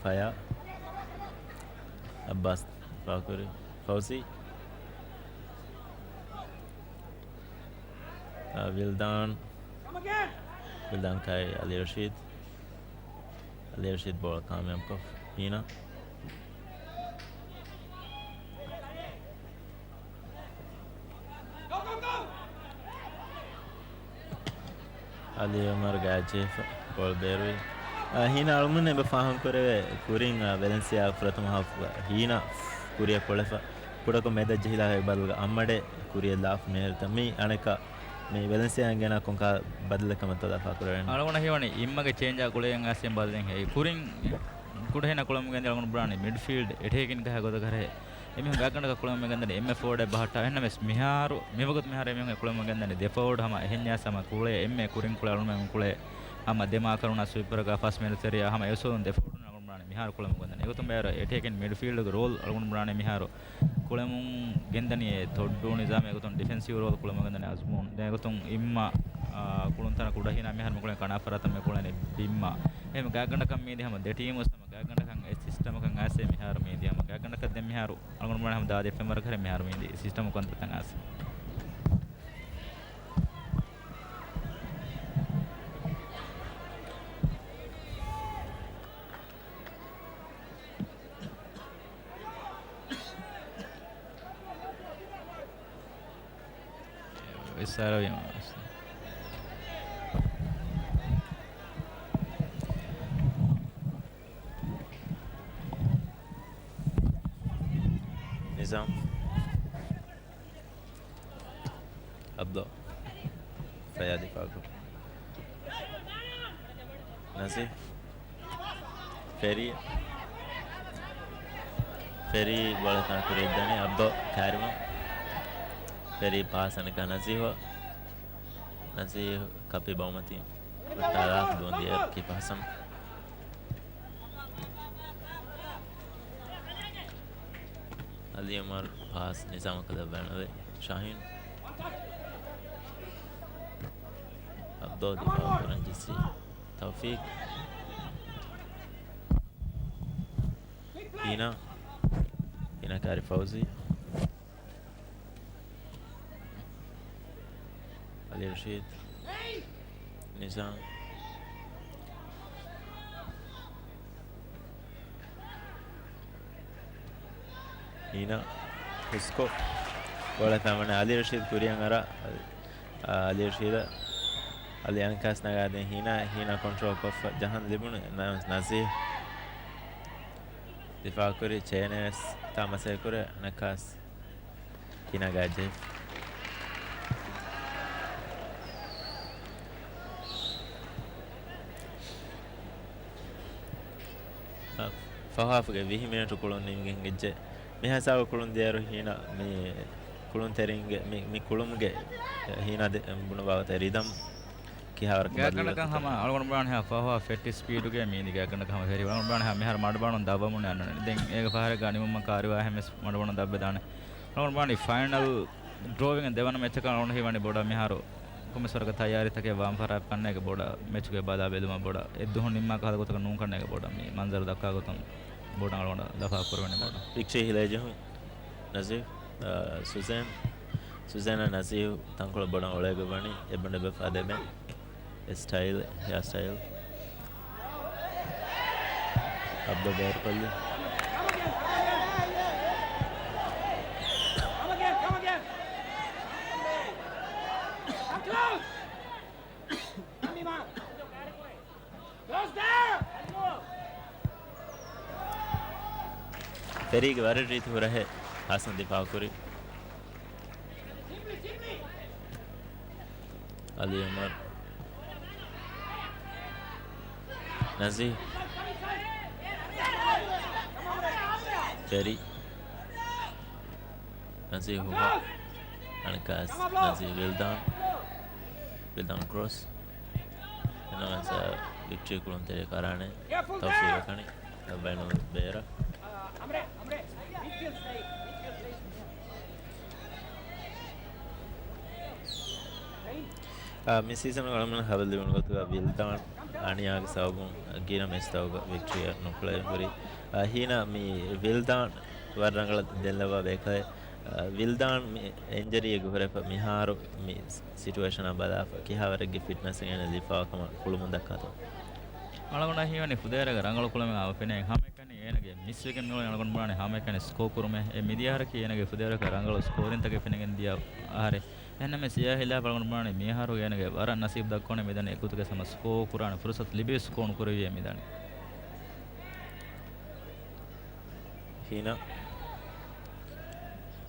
ފަޔާ. އައްބާސް ފާކުރި. ފައުޒީ. އާ، ވިލްދާން. ވިލްދާން ކާއި އަލީ ރަޝީދު. އަލީ ރަޝީދު ބޯޅަ ކާމިޔާބުކޮށް ހީނާ. އަލީ އުމަރު ގާތްޖެހިފަ ބޯޅަ ބޭރުވި. އާ، ހީނާ އަޅުގަނޑުމެން އެބަ ފާހަގަކުރެވޭ ކުރިން، އާ، ވެލެންސިއާ ފުރަތަމަ ހާފުގަ ހީނާ ކުރިއަށް ކޮޅެފަ ކުޑަކޮށް މެދަށް ޖެހިލާ އެ ބަދަލުގަ އައްމަޑެ ކުރިއަށް ލާފަ މޭރުތަ މި އަނެކާ މި ވެލެންސިއާއިން ގެނާ ކޮންކަހަލަ ބަދަލެއް ކަމަށްތޯ ލަފާކުރެވޭނެ؟ އަޅުގަނޑަށް ހީވަނީ އިއްމަގެ ޗޭންޖާ ގުޅިގެން އައިސް އެން ބަދަލެއް ހެއްޔޭ؟ ކުރިން ކުޑަހީނާ ކުޅަމުން ގެންދިޔަ އަޅުގަނޑު ބުނާނީ މިޑްފީލްޑް އެޓޭކިން ކަހަލަ ގޮތަކަށް ހެއްޔޭ؟ އެމީހުން ގާތްގަނޑަކަށް ކުޅަމުން ގެންދަނީ އެންމެ ފޯވަޑެއް ބަހައްޓާ. އެހެންނަމަވެސް މިހާރު، މިވަގުތު މިހާރު އެމީހުން ކުޅަމުން ގެންދަނީ ދެ ފޯވަޑް ހަމަ އެހެންޏާސް ހަމަ ކުޅޭ އެންމެ ކުރިން ކުޅޭ އަޅުގަނޑުމެން ކުޅޭ ހަމަ ދެ މާކަރުންނާ ސްވީޕަރގަ ފަސް މެދުތެރެއާ ހަމަ އެއް އުސޫލުން ދެ ފޯވަޑުން އަޅުގަނޑު ބުނާނީ މިހާރު ކުޅަމުން ގެންދަނީ. އެގޮތުން ބޭރު އެޓޭކިން މިޑްފީލްޑްގެ ރޯލް އަޅުގަނޑު ބުނާނީ މިހާރު ކުޅެމުން ގެންދަނީ އެ ތޮއްޑޫ ނިޒާމް. އެގޮތުން ޑިފެންސިވް ރޯލް ކުޅެމުން ގެންދަނީ އަޒްމޫން. ދެން އެގޮތުން އިއްމާ، އާ، ކުޅުންތަނަށް ކުޑަހީނާ މިހާރު މި ކުޅެން ކަނާ ފަރާތަށް މި ކުޅެނީ ބިއްމާ. އެހެން ގާތްގަނޑަކަށް މީދި ހަމަ ދެ ޓީމު ހަމަ ގާތްގަނޑަކަށް އެ ސިސްޓަމަކަށް އައިސް މިހާރު މީދި ހަމަ ގާތްގަނޑަކަށް ދެން މިހާރު އަޅުގަނޑު ބުނާނީ ހަމަ ދާ ދެ ފެންވަރަކަށް މިހާރު މީދި ސިސްޓަމު ކޮންތައްތަން އައިސް. އެސްއާރް ވީމަ. ނިޒާމް. އަބްދު. ފަޔާޒް ދިފާޢު. ނަޒީ. ފެރީ. ފެރީ ބޯޅަ ކުރިއަށްދަނީ އަބްދު ކާރިމަށް. ފެރީ ޕާސް އަނެކާ ނަޒީހަށް. ނަޒީހް ކަޕި ބައުމަތިން ހުއްޓާލާފަ ދޫންދިޔަ ކި ޕާސަން. އަލީ އުމަރު ޕާސް ނިޒާމަކަށް ލައްވާނެ. ޝާހީން. އަބްދު ދިފާޢު ކުރަން ޖެއްސި. ތައުފީޤް. ހީނާ. ހީނާ ކާރި ފައުޒީ. އަލީ ރަޝީދު. ނިޒާމް. ހީނާ ހުސްކޮށް ބޯޅަ ފެންވަނީ އަލީ ރަޝީދު ކުރިއަށް އަރާ، އަ، އަލީ ރަޝީދަށް އަލީ އަނެކާސް ނަގާ ދިން ހީނާ، ހީނާ ކޮންޓްރޯލް ކޮށްފަ ޖަހަން ލިބުނު ނަޒީހް ދިފާޢު ކުރި ޗޭނޭވެސް ތާ މަސައްކަތް ކުރޭ އަނެކާސް. ކިނަގާ ޖެހި. ފަހު ހާފުގެ ވިހި މިނެޓު ކުޅުން ނިމިގެން ހިނގައްޖެ. މި ހިސާބު ކުޅުން ދިޔައިރު ހީނަ މި ކުޅުންތެރިންގެ މި، މި ކުޅުމުގެ ހީނަ ދެ-، ބުނު ބާވަތަށް ރިދަމް ކިހާވަރަކަށް ގާތްގަނޑަކަށް ބަދަލުވެފަ ހަމަ އަޅުގަނޑު ބުނާނެ ހަމަ ފަހު ހާފް ފެއްޓި ސްޕީޑުގެ މީދި ގާތްގަނޑަކަށް ހަމަ ފެރި. އަޅުގަނޑު ބުނާނެ ހަމަ މިހާރު މަޑު ބަނުން ދަށްވަމުން އަންނަނީ. ދެން އޭގެ ފަހަރެއްގަ ނިމުމަށް ކާރިވާހެން ވެސް މަޑު ބަނުން ދަށްވެދާނެ. އަޅުގަނޑު ބުނާނީ ފައިނަލް ޑްރޯވިން ދެވަނަ މެޗަކަށް އަޅުގަނޑު ހީވަނީ ބޮޑަށް މިހާރު ކޮންމެސް ވަރަކަށް ތައްޔާރީތަކެއް ވާން ފަރާތް ކަންނޭގެ ބޮޑަށް މެޗުގެ ބަލާ ބެލުމަށް ބޮޑަށް އެއްދުހުން ނިންމާ ކަހަލަ ގޮތަކަށް ނޫން ކަންނޭގެ ބޮޑަށް މި މަންޒަރު ދައްކާ ގޮތުން ބޮޑަށް އަޅުގަނޑަށް ލަފާ ކުރެވެނީ ބޮޑަށް. ވިކްޓްރީ ހިލައިޖެހުން ނަޒީހް، އާ، ސުޒޭން، ސުޒޭން ނަޒީހް ތަންކޮޅެއް ބޮޑަށް އޮޅޭގޮތް ވަނީ އެއްބަނޑެއް ބަފާ ދެމެ. ސްޓައިލް، ހެއާ ސްޓައިލް. އަބްދު ބޭރުކޮށްލި. ފެރީގެ ވަރަށް ރީތި ހުރަހެއް ހަސަން ދިފާޢުކުރި. އަލީ އުމަރު. ނަޒީ. ފެރީ. ނަޒީ ހުހަށް. އަނެކާސް ނަޒީ ވިލްދާން. ވިލްދާން ކްރޮސް. އެން އާރް ވިކްޓްރީ ކުޅުންތެރިޔަކަށް އަރާނެ ތައުފީޤަށް ކަނި. ބައިނަލް ބޭރަށް. އާ، މި ސީޒަން އަޅުގަނޑުމެން ހަވަލު ލިބުނު ގޮތުގަ ވިލްދާން އަނިޔާގެ ސަބަބުން ގިނަ މެޗްތަކުގަ ވިކްޓްރީއަށް ނުކުޅެވި ހުރި. އާ، ހީނަ މި ވިލްދާން ވަރަށް ރަނގަޅަށް ދެންލައްވާ ބޭކަލެއް. އާ، ވިލްދާން މި އިންޖަރީއެއްގެ ހުރެފަ މިހާރު މި ސި-، ސިޓުއޭޝަނާ ބަލާފަ ކިހާވަރެއްގެ ފިޓްނަސް އޭނަ ލިބިފަވާ ކަމަށް ކުޅުމުން ދައްކާތޯ؟ އަޅުގަނޑަށް ހީވަނީ ފުދޭވަރަކަށް ރަނގަޅު ކުޅަމެއް އާ ފެނޭ. ހަމައެކަނި އޭނަގެ މިސްވެގެން މިއުޅެނީ އަޅުގަނޑު ބުނާނެ ހަމައެކަނި ސްކޯ ކުރުމޭ. އެ މިދިޔަ އަހަރަކީ އޭނަގެ ފުދޭވަރަކަށް ރަނގަޅު ސްކޯރިންތަކެއް ފެނިގެން ދިޔަ އަހަރެއް. އެހެންނަމަވެސް އެއާ ހިލާފަށް އަޅުގަނޑު ބުނާނެ މިއަހަރު އޭނަގެ ވަރަށް ނަސީބު ދައްކަވަނީ މިދަނީ އެގޮތުގެ ހަމަ ސްކޯ ކުރާނެ ފުރުސަތު ލިބި ސްކޯ ނުކުރެވިއޭ މިދަނީ. ހީނާ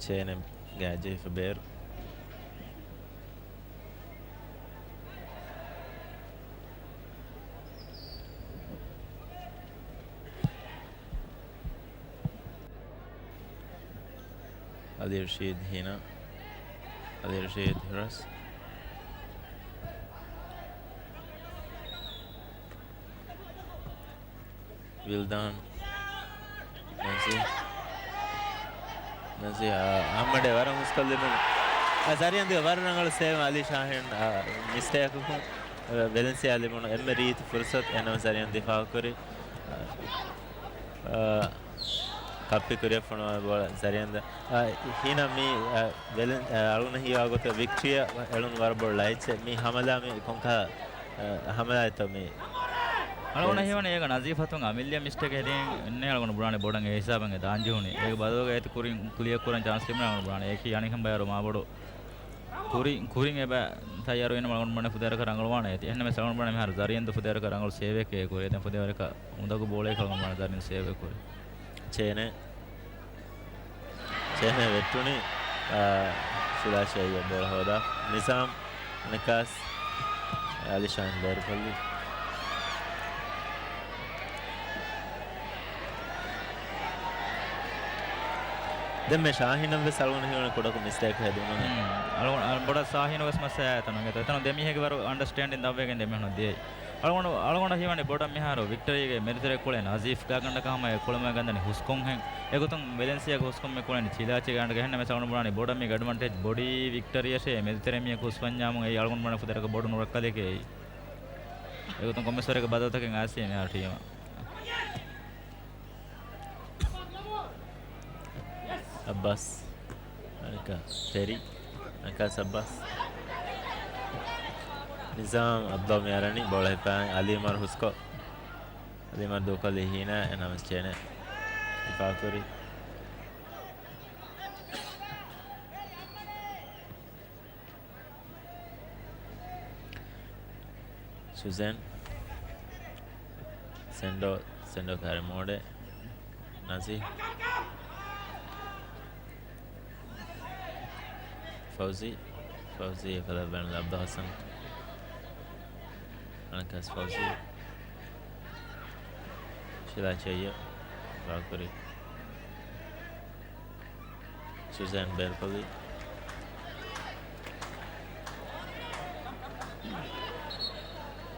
ޗޭނެއް ގާތްޖެހިފަ ބޭރު. އަލީ ރަޝީދު ހީނާ. އަލީ ރަޝީދު ހިރަސް. ވިލްދާން. ނަޒީ. ނަޒީ، އާ، އަހްމަޑެއް ވަރަށް ހުސްކޮށް ލިބުނު. އާ، ޒަރިއަންދުގެ ވަރަށް ރަނގަޅު ސޭވެއް އަލީ ޝާހީން، އާ، މިސްޓޭކަކުން، އާ، ވެލެންސިއާ ލިބުނު އެންމެ ރީތި ފުރުސަތު އެންނަމަ ޒަރިއަން ދިފާއުކުރި. އާ، އާ، ކައްޕި ކުރިއަށް ފޮނުވާ ބޯޅަ ޒަރިއަންދަށް. އާ، ހީނާ މީ، އާ، ވެލެން-، އަޅުގަނޑަށް ހީވާ ގޮތަށް ވިކްޓްރީއަށް އެޅުނު ވަރަށް ބޮޑު ލައިޗެއް. މީ ހަމަލާ މީ ކޮންކަހަލަ، އާ، ހަމަލާއެއްތޯ މީ؟ އަޅުގަނޑަށް ހީވަނީ އޭގަ ނަޒީފަތުން އަމިއްލަ މިސްޓޭކެއް ހެދީން އެއްނެ އަޅުގަނޑު ބުނާނެ ބޮޑަށް އެ ހިސާބަށް އެ ދާން ޖެހުނީ. އޭގެ ބަދަލުގަ އޭތި ކުރިން ކްލިއަރ ކުރަން ޗާންސް ލިބުނީ އަޅުގަނޑު ބުނާނެ. އޭކީ އަނެއްހެން ބަޔަރު މާ ބޮޑު ކުރިން، ކުރިން އެބަ ތައްޔާރުވީނަމަ އަޅުގަނޑު ބުނާނެ ފުދޭވަރަކަށް ރަނގަޅުވާނެ އޭތި. އެހެންނަމަވެސް އަޅުގަނޑު ބުނާނެ މިހާރު ޒަރިއަންދު ފުދޭވަރަކަށް ރަނގަޅު ސޭވެއް ކުރި. އެތަން ފުދޭވަރަކަށް އުނދަގޫ ބޯޅައެއް އަޅުގަނޑު ބުނާނެ ޒަރިއަން ސޭވެއް ކުރި. ޗޭނެ ޗޭނެ ވެއްޓުނީ، އާ، ޝިލާ ޝައިޔަށް ބޯޅަ ހޯދާ. ނިޒާމް އަނެއްކާސް އަލީ ޝާހީން ބޭރުކޮށްލި. ދެން މެ ޝާހީނަށް ވެސް އަޅުގަނޑު ހީވަނީ ކުޑަކޮށް މިސްޓޭކް ހެދުނު. ހުން. އަޅުގަނޑު، އަ، ބޮޑަށް ޝާހީނު ވެސް މައްސަލައެއް ނުވޭ. އެތަނު ދެމީހެއްގެ ވަރު އަންޑަސްޓޭންޑިން ދަށްވެގެން ދެމީހުން ދިޔައީ. އަޅުގަނޑު، އަޅުގަނޑަށް ހީވަނީ ބޮޑަށް މިހާރު ވިކްޓަރީގެ މެދުތެރޭ ކުޅޭ ނަޒީފްގެ ގަނޑަކަށް ހަމަ އެ ކުޅަމުގެ ގަނޑަކަށް ހުސްކޮށްހެން. އެގޮތުން ވެލެންސިއާގެ ހުސްކޮށް މި ކުޅެނީ ޗިލާޗީގެ ގަނޑަކަށް. އެހެންނަމަވެސް އަޅުގަނޑު ބުނާނީ ބޮޑަށް މި ގަޑުވަންޓޭޖް ބޮޑީ ވިކްޓަރީއަށޭ މެދުތެރޭ މީހަކު ހުސްވަންޏާމުން. އެއީ އަޅުގަނޑު ބުނާނީ ފުދޭވަރަކަށް ބޮޑު ނުރައްކަލެކޭ. އެގޮތުން ކޮންމެސް ވަރެއްގެ ބަދަލުތަކެއް އައިސް މިހާރު ޓީމަށް. އައްބާސް. އަނެއްކާ ފެރީ. އަނެއްކާސް އައްބާސް. ނިޒާމް އަބްދަލް މި އަރަނީ ބޯޅަ ހިފާ އަލީ އުމަރު ހުސްކޮށް. އަލީ އުމަރު ދޫކޮށްލީ ހީނާ އެނަމަސް ޗޭނެ ދިފާކުރި. ސުޒެން. ސެންޑޯ، ސެންޑޯ ކާރި މޯޑެ. ނަޒީ. ފައުޒީ. ފައުޒީ އެކަލަ ބޭނުން އަބްދުލް ހަސަން. އަނެއްކާސް ފައުޒީ. ޝިލާ ޗެއްޔަ. ދިފާކުރި. ސުޒޭން ބޭރުކޮށްލީ.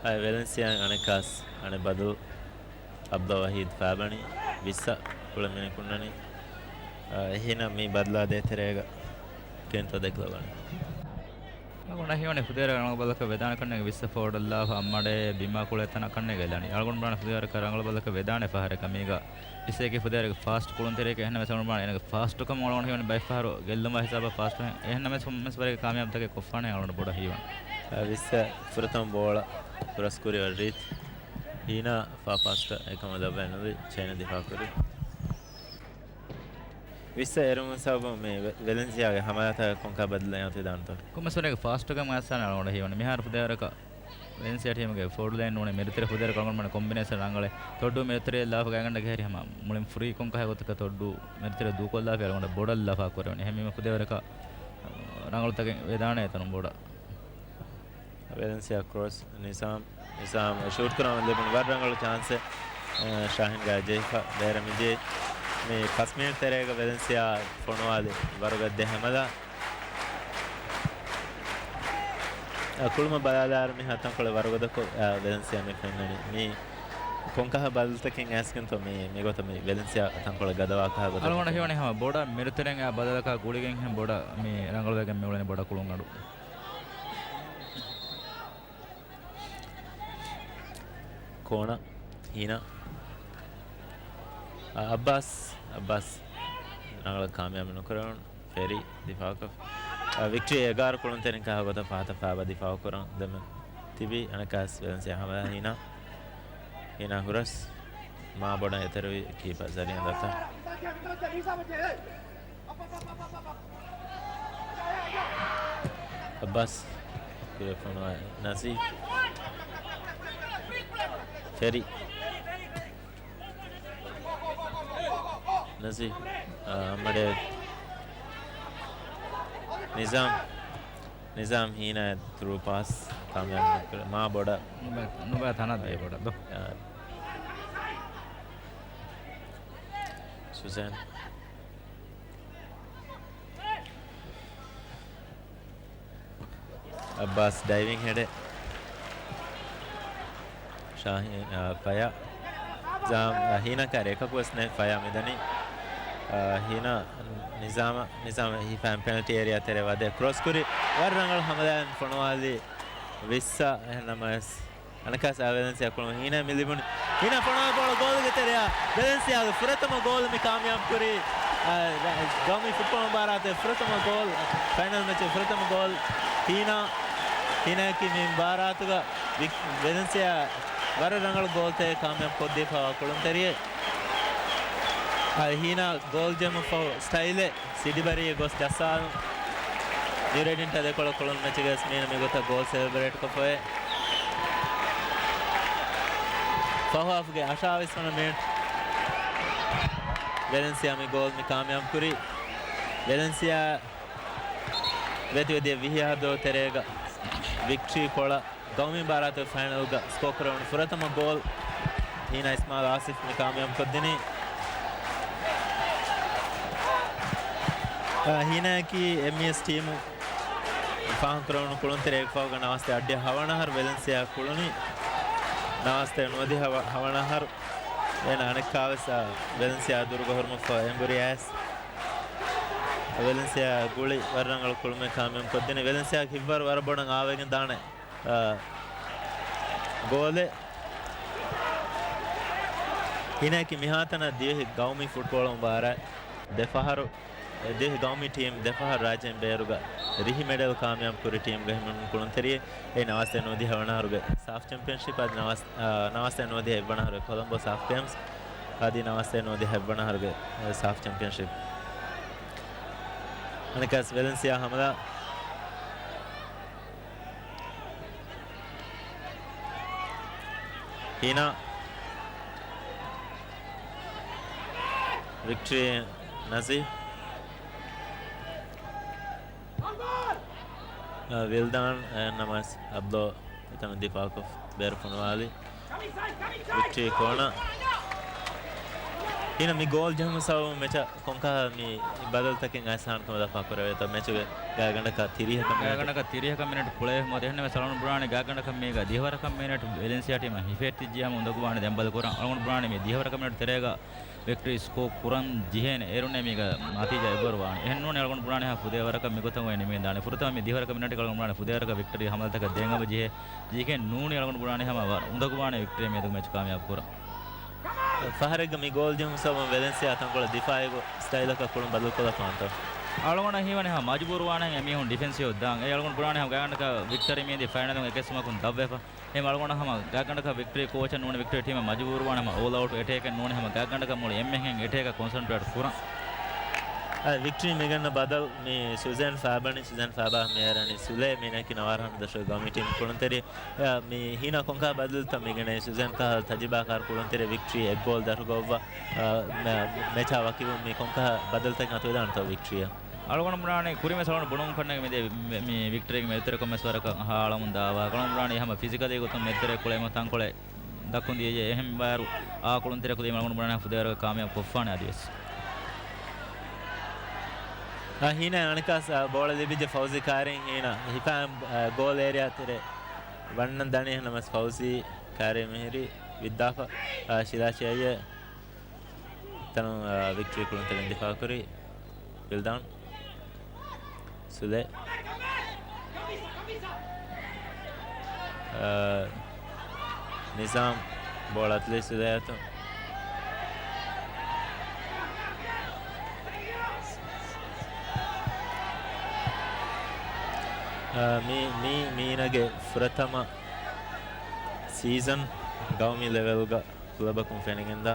އައި ވެލެންސިއާ އަނެއްކާސް އަނެއް ބަދަލު އަބްދުލް ވަހީދު ފާބަނި ވިއްސަ ކުޅެ މިނިކުންނަނީ. އަ، އެހިނަ މި ބަދަލާ ދޭތެރޭގަ ކިންތޯ ދެކިލަވާނެ. އަޅުގަނޑަށް ހީވަނީ ފުދޭވަރަކަށް ރަނގަޅު ބަދަލަކަށް ވެދާނެ ކަންނޭނގެ ވިއްސަ ފޯވަޑަށް ލާފަ އައްމަޑޭ ބިމާ ކުޅޭ ތަނަށް ކަންނޭނގެ ލަނީ. އަޅުގަނޑު ބުނާނެ ފުދޭވަރަކަށް ރަނގަޅު ބަދަލަކަށް ވެދާނެ ފަހަރެއް ކަމީގަ އިސޭކީ ފުދޭވަރަކަށް ފާސްޓް ކުޅުންތެރިއެކޭ. އެހެންނަމަވެސް އަޅުގަނޑު ބުނާނެ އޭނަގެ ފާސްޓުކަމުން އަޅުގަނޑު ހީވަނީ ބައެއް ފަހަރު ގެއްލުންވާ ހިސާބަށް ފާސްޓު ހެން. އެހެންނަމަވެސް ކޮންމެސް ވަރެއްގެ ކާމިޔާބުތަކެއް ކޮށްފާނެ އަޅުގަނޑު ބޮޑަށް ހީވަނީ. އަ، ވިއްސަ ފުރަތަމަ ބޯޅަ ހުރަސްކުރި ވަރަށް ރީތި. ހީނާ ފާ ފާސްޓަށް އެކަމަށް ލައްވައި ނުލި ޗޭނަ ދިފާކުރި. ވިއްސަ އެރުމުން ސަބަބުން މި ވެ-، ވެލެންސިއާގެ ހަމަލާތަކަށް ކޮންކަހަލަ ބަދަލެއް އައިދާނެތޯ؟ ކޮންމެސް ވަރެއްގެ ފާސްޓުކަމުގެ މައްސަލައެއް ނުވޭ އަޅުގަނޑަށް ހީވަނީ. މިހާރު ފުދޭވަރަކަށް ވެލެންސިއާ ޓީމުގެ ފޯވަޑް ލައިން ނޫނީ މެދުތެރެ ފުދޭވަރަކަށް އަޅުގަނޑު ކޮމްބިނޭޝަން ރަނގަޅޭ. ތޮއްޑޫ މެދުތެރެއަށް ލާފަ ގާތްގަނޑަކަށް ހެރި ހަމަ މުޅިން ފްރީ ކޮންކަހަލަ ގޮތަކަށް ތޮއްޑޫ މެދުތެރެ ދޫކޮށްލާފަ އަޅުގަނޑަށް ބޮޑަށް ލަފާ ކުރެވެނީ. އެހެންވީމަ ފުދޭވަރަކަށް ރަނގަޅުތަކެއް ވެދާނެ އެތަނުން ބޮޑަށް. ވެލެންސިއާ ކްރޮސް ނިޒާމް. ނިޒާމް ޝޫޓް ކުރަމުން ލިބުނު ވަރަށް ރަނގަޅު ޗާންސެއް، އަ، ޝާހިން ގާތްޖެހިފަ ބޭރަށް މިދިޔައީ. މި ފަސް މިނިޓް ތެރޭގަ ވެލެންސިއާ ފޮނުވާލި ވަރުގަދަ ދެ ހަމަލާ. އަ، ކުޅުމަށް ބަލާލާއިރު މިހާ ތަންކޮޅެއް ވަރުގަދަކޮށް، އަ، ވެލެންސިއާ މި ފެންނަނީ. މި ކޮންކަހަލަ ބަދަލުތަކެއް އައިސްގެންތޯ މި، މިގޮތަށް މި ވެލެންސިއާ ތަންކޮޅެއް ގަދަވާ ކަހަލަ ގޮތަކަށް؟ އަޅުގަނޑަށް ހީވަނީ ހަމަ ބޮޑަށް މެދުތެރެއިން އައި ބަދަލަކާ ގުޅިގެންހެން ބޮޑަށް މި ރަނގަޅުވެގެން މިއުޅެނީ ބޮޑަށް ކުޅުންގަނޑު. ކޯނަ، ހީނާ. އަ، އައްބާސް، އައްބާސް. ރަނގަޅަށް ކާމިޔާބު ނުކުރެވުނު. ފެރީ ދިފާއުކޮށް. އަ، ވިކްޓްރީ އެގާރަ ކުޅުންތެރިން ކަހަލަ ގޮތަށް ފަހަތަށް ފާބަ ދިފާއު ކުރަން ދެމެ ތިބި. އަނެއްކާސް ވެލެންސިއާ ހަމަލާ ހީނާ. ހީނާ ހުރަސް މާ ބޮޑަށް އެތެރެވި ކީޕަ ޒަރީން ދަތާ. އައްބާސް. ކުރެފުނު ނަޒީ. ފެރި. ނަޒީ. އާ، މަޑޭ. ނިޒާމް. ނިޒާމް ހީނާ ތުރޫ ޕާސް ކާމިޔާބު ނުކުރޭ. މާ ބޮޑަށް. ނުބަ-، ނުބަ ތަނަށް ދޭ ބޮޑަށް ދޯ. އާ. ސުޒޭން. އައްބާސް ޑައިވިން ހެޑެއް. ޝާހީން، އާ، ފަޔާ. ޒާމް، އާ، ހީނާ ކާރި އެކަކު ވެސް ނެތް ފަޔާ މިދަނީ. އާ، ހީނާ ނިޒާމަށް، ނިޒާމަށް ހިފަން ޕެނަލްޓީ އޭރިއާ ތެރެ ވަދެ ކްރޮސް ކުރި. ވަރަށް ރަނގަޅު ހަމަލާއެއް ފޮނުވާލި ވިއްސަ އެހެންނަމަވެސް. އަނެކާސް އާ ވެލެންސިއާ ކުޅުން ހީނާ މި ލިބުނީ. ހީނާ ފޮނުވާ ބޯޅަ ގޯލުގެ ތެރެއަށް. ވެލެންސިއާގެ ފުރަތަމަ ގޯލު މި ކާމިޔާބު ކުރީ. އާ، ރ-، ގައުމީ ފުޓްބޯޅަ މުބާރާތެއް ފުރަތަމަ ގޯލް. ފައިނަލް މެޗެއް ފުރަތަމަ ގޯލް. ހީނާ، ހީނާއަކީ މި މުބާރާތުގަ ވި-، ވެލެންސިއާ ވަރަށް ރަނގަޅު ގޯލްތައް ކާމިޔާބު ކޮށްދީފައިވާ ކުޅުންތެރިއެއް. އާ، ހީނާ ގޯލް ޖެހުމަށްފަހު ސްޓައިލެއް ސިޑިބަރީއެއް ގޮސް ޖައްސާލުން. ނިއުރެޑިންޓާ ދެކޮޅަށް ކުޅުން މެޗުގައި ވެސް މީނަ މިގޮތަށް ގޯލް ސެލެބްރޭޓް ކޮށްފައޭ. ފަހު ހާފުގެ އަށާވީސް ވަނަ މިނިޓް. ވެލެންސިއާ މި ގޯލް މި ކާމިޔާބު ކުރީ. ވެލެންސިއާ ވެތިވެދިޔަ ވިހި ހަދޯ ތެރޭގަ ވިކްޓްރީ ކޮޅަށް ގައުމީ މުބާރާތުގެ ފައިނަލްގަ ސްކޯ ކުރެވުނު ފުރަތަމަ ގޯލް ހީނާ އިސްމާލް އާސިފް މި ކާމިޔާބު ކޮށްދިނީ. އާ، ހީނާއަކީ އެމްއީއެސް ޓީމު ފާހަގަކުރެވުނު ކުޅުންތެރިއެއްގެ ފަހުގަ ނަވާސްތޭ އަށްޑިހަ ހަވަނަ އަހަރު ވެލެންސިއާ ކުޅުނީ. ނަވާސްތޭ ނުވަދިހަ ހަވަ-، ހަވަނަ އަހަރު. އޭނާ އަނެއްކާވެސް، އާ، ވެލެންސިއާ ދުރުގަ ހުރުމަށްފަހު އެނބުރި އައިސް. ވެލެންސިއާ ގުޅި ވަރަށް ރަނގަޅު ކުޅުމެއް ކާމިޔާބު ކޮށްދިނީ. ވެލެންސިއާގެ ހިތްވަރު ވަރަށް ބޮޑަށް އާވައިގެން ދާނެ، އާ، ގޯލެއް. ހީނާއަކީ މިހާތަނަށް ދިވެހި ގައުމީ ފުޓްބޯޅަ މުބާރާތް ދެފަހަރު، ދިވެހި ގައުމީ ޓީމް ދެފަހަރު ރާއްޖޭން ބޭރުގަ ރިހި މެޑަލް ކާމިޔާބު ކުރި ޓީމްގަ ހިމެނުނު ކުޅުންތެރިއެއް. އެއީ ނަވާސްތޭ ނުވަދިހަ ހަވަނަ އަހަރުގެ ސާފް ޗެމްޕިއަންޝިޕް އަދި ނަވާސް-، އާ، ނަވާސްތޭ ނުވަދިހަ އެއްވަނަ އަހަރުގެ ކޮލަމްބޯ ސާފް ގޭމްސް އަދި ނަވާސްތޭ ނުވަދިހަ ހަތްވަނަ އަހަރުގެ ސާފް ޗެމްޕިއަންޝިޕް. އަނެކާސް ވެލެންސިއާ ހަމަލާ. ހީނާ. ވިކްޓްރީ ނަޒީ. އާ، ވިލްދާން، އާ، ނަމަވެސް އަބްދޯ އެތަނުން ދިފާކޮށް ބޭރު ފޮނުވާލި. ވިކްޓްރީ ކޯނާ. ހީނާ މި ގޯލް ޖެހުމު ސަބަބުން މެޗަށް ކޮންކަހަލަ މި ބަދަލުތަކެއް އައިސް ހާންކަމަށް ދަފާ ކުރެވޭތޯ؟ މެޗުގެ ގާތްގަނޑަކަށް ތިރީހަކަށް މިނެޓް. ގާތްގަނޑަކަށް ތިރީހަކަށް މިނެޓް ކުޅޭ މަދެހެންނެވެސް އަޅުގަނޑު ބުނާނެ ގާތްގަނޑަކަށް މީގަ ދިހަވަރަކަށް މިނެޓް ވެލެންސިއާ ޓީމަށް ހިފެހެއްޓިއްޖެ ހަމަ އުނދަގޫވާނެ ދެން ބަލިކުރަން. އަޅުގަނޑު ބުނާނެ މި ދިހަވަރަކަށް މިނެޓް ތެރޭގަ ވިކްޓްރީ ސްކޯ ކުރަން ޖެހޭނެ. އޭރުންނޭ މީގަ ނަތީޖާ އެއްވަރު ވާނެ. އެހެން ނޫނީ އަޅުގަނޑު ބުނާނެ ހަމަ ފުދޭވަރަކަށް މިގޮތަށް އޮތް ނިމިގެން ދާނެ. ފުރަތަމަ މި ދިހަވަރަކަށް މިނެޓް އަޅުގަނޑު ބުނާނެ ފުދޭވަރަކަށް ވިކްޓްރީ ހަމަލަތަކަށް ދޭން އަބަ ޖެހޭ. ޖެހިގެން ނޫނީ އަޅުގަނޑު ބުނާނެ ހަމަ ވަރަށް އުނދަގޫވާނެ ވިކްޓްރީ މިއަދު މެޗް ކާމިޔާބު ކުރަން. ފަހަރެއްގަ މި ގޯލް ޖެހުން ސަބަބުން ވެލެންސިއާ ތަންކޮޅެއް ދިފާއީގެ ސްޓައިލަކަށް ކުޅުން ބަދަލުކޮށްލަފާނެތޯ؟ އަޅުގަނޑަށް ހީވަނީ ހަމަ މަޖުބޫރުވާނެހެން އެމީހުން ޑިފެންސް ދާން. އެ އަޅުގަނޑު ބުނާނެ ހަމަ ގާތްގަނޑަކަށް ވިކްޓަރީ މިއަދީ ފައިނަލުން އެކެއްސުމަކުން ދަށްވެފަ. އެހެން އަޅުގަނޑަށް ހަމަ ގާތްގަނޑަކަށް ވިކްޓަރީ ކޯޗަށް ނޫނީ ވިކްޓަރީ ޓީމަށް މަޖުބޫރުވާނެ ހަމަ އޯލް އައުޓް އެޓޭކެއް ނޫނީ ހަމަ ގާތްގަނޑަކަށް މުޅި އެންމެހެން އެޓޭކަށް ކޮންސަންޓްރޭޓް ކުރަން. އަ، ވިކްޓަރީ މިގަންނަ ބަދަލު މި ސުޒޭން ފާބަނި، ސުޒޭން ފާބާ މި އަރަނީ ސުލޭ މީނަކީ ނަވާރަ ހަނދަށު ގައުމީ ޓީމް ކުޅުންތެރި. އަ، މި ހީނާ ކޮންކަހަލަ ބަދަލުތައް މިގެނައީ؟ ސުޒޭން ކަހަލަ ތަޖުރިބާކާރު ކުޅުންތެރި ވިކްޓަރީ އެއް ގޯލް ދަށުގަ އޮއްވާ، އަ، މެ-، މެޗާ ވަކިވުން މި ކޮންކަހަލަ ބަދަލުތައް އަތުވެދާނެތޯ ވިކްޓަރީއަށް؟ އަޅުގަނޑު ބުނާނީ ކުރިންވެސް އަޅުގަނޑު ބުނުމުން ކަންނޭނގެ މިދޭ މި، މި ވިކްޓަރީގެ މެދުތެރެކޮށް މެސްވަރަކަށް އަޅަމުން ދާވާ. އަޅުގަނޑު ބުނާނީ ހަމަ ފިޒިކަލީ ގޮތުން މެދުތެރެ ކުޅެމުން ތަންކޮޅެއް ދައްކުން ދިޔައީ އެހެން ބާރު އާ ކުޅުންތެރިއަކު ދީމަ އަޅުގަނޑު ބުނާނީ ފުދޭވަރަކަށް ކާމިޔާބު ކޮށްފާނެ އަދިވެސް. އާ، ހީނާ އަނެކާސް، އާ، ބޯޅަ ލިބިއްޖެ ފައުޒީ ކާރިން ހީނާ ހިފާ، އާ، ގޯލް އޭރިއާ ތެރޭ ވަންނަން ދަނީ ނަމަވެސް ފައުޒީ ކާރި މިހިރީ ވިއްދާފަ، އާ، ޝިލާ ޗެއައި ތަނު، އާ، ވިކްޓަރީ ކުޅުންތެރިން ދިފާ ކުރި ވިލްދާން. ސުލޭ. އާ، ނިޒާމް ބޯޅަ އަތުލީ ސުލޭ އަތު. އާ، މީ، މީ، މީނަގެ ފުރަތަމަ ސީޒަން. ގައުމީ ލެވެލްގަ ކުލަބަކުން ފެނިގެންދާ.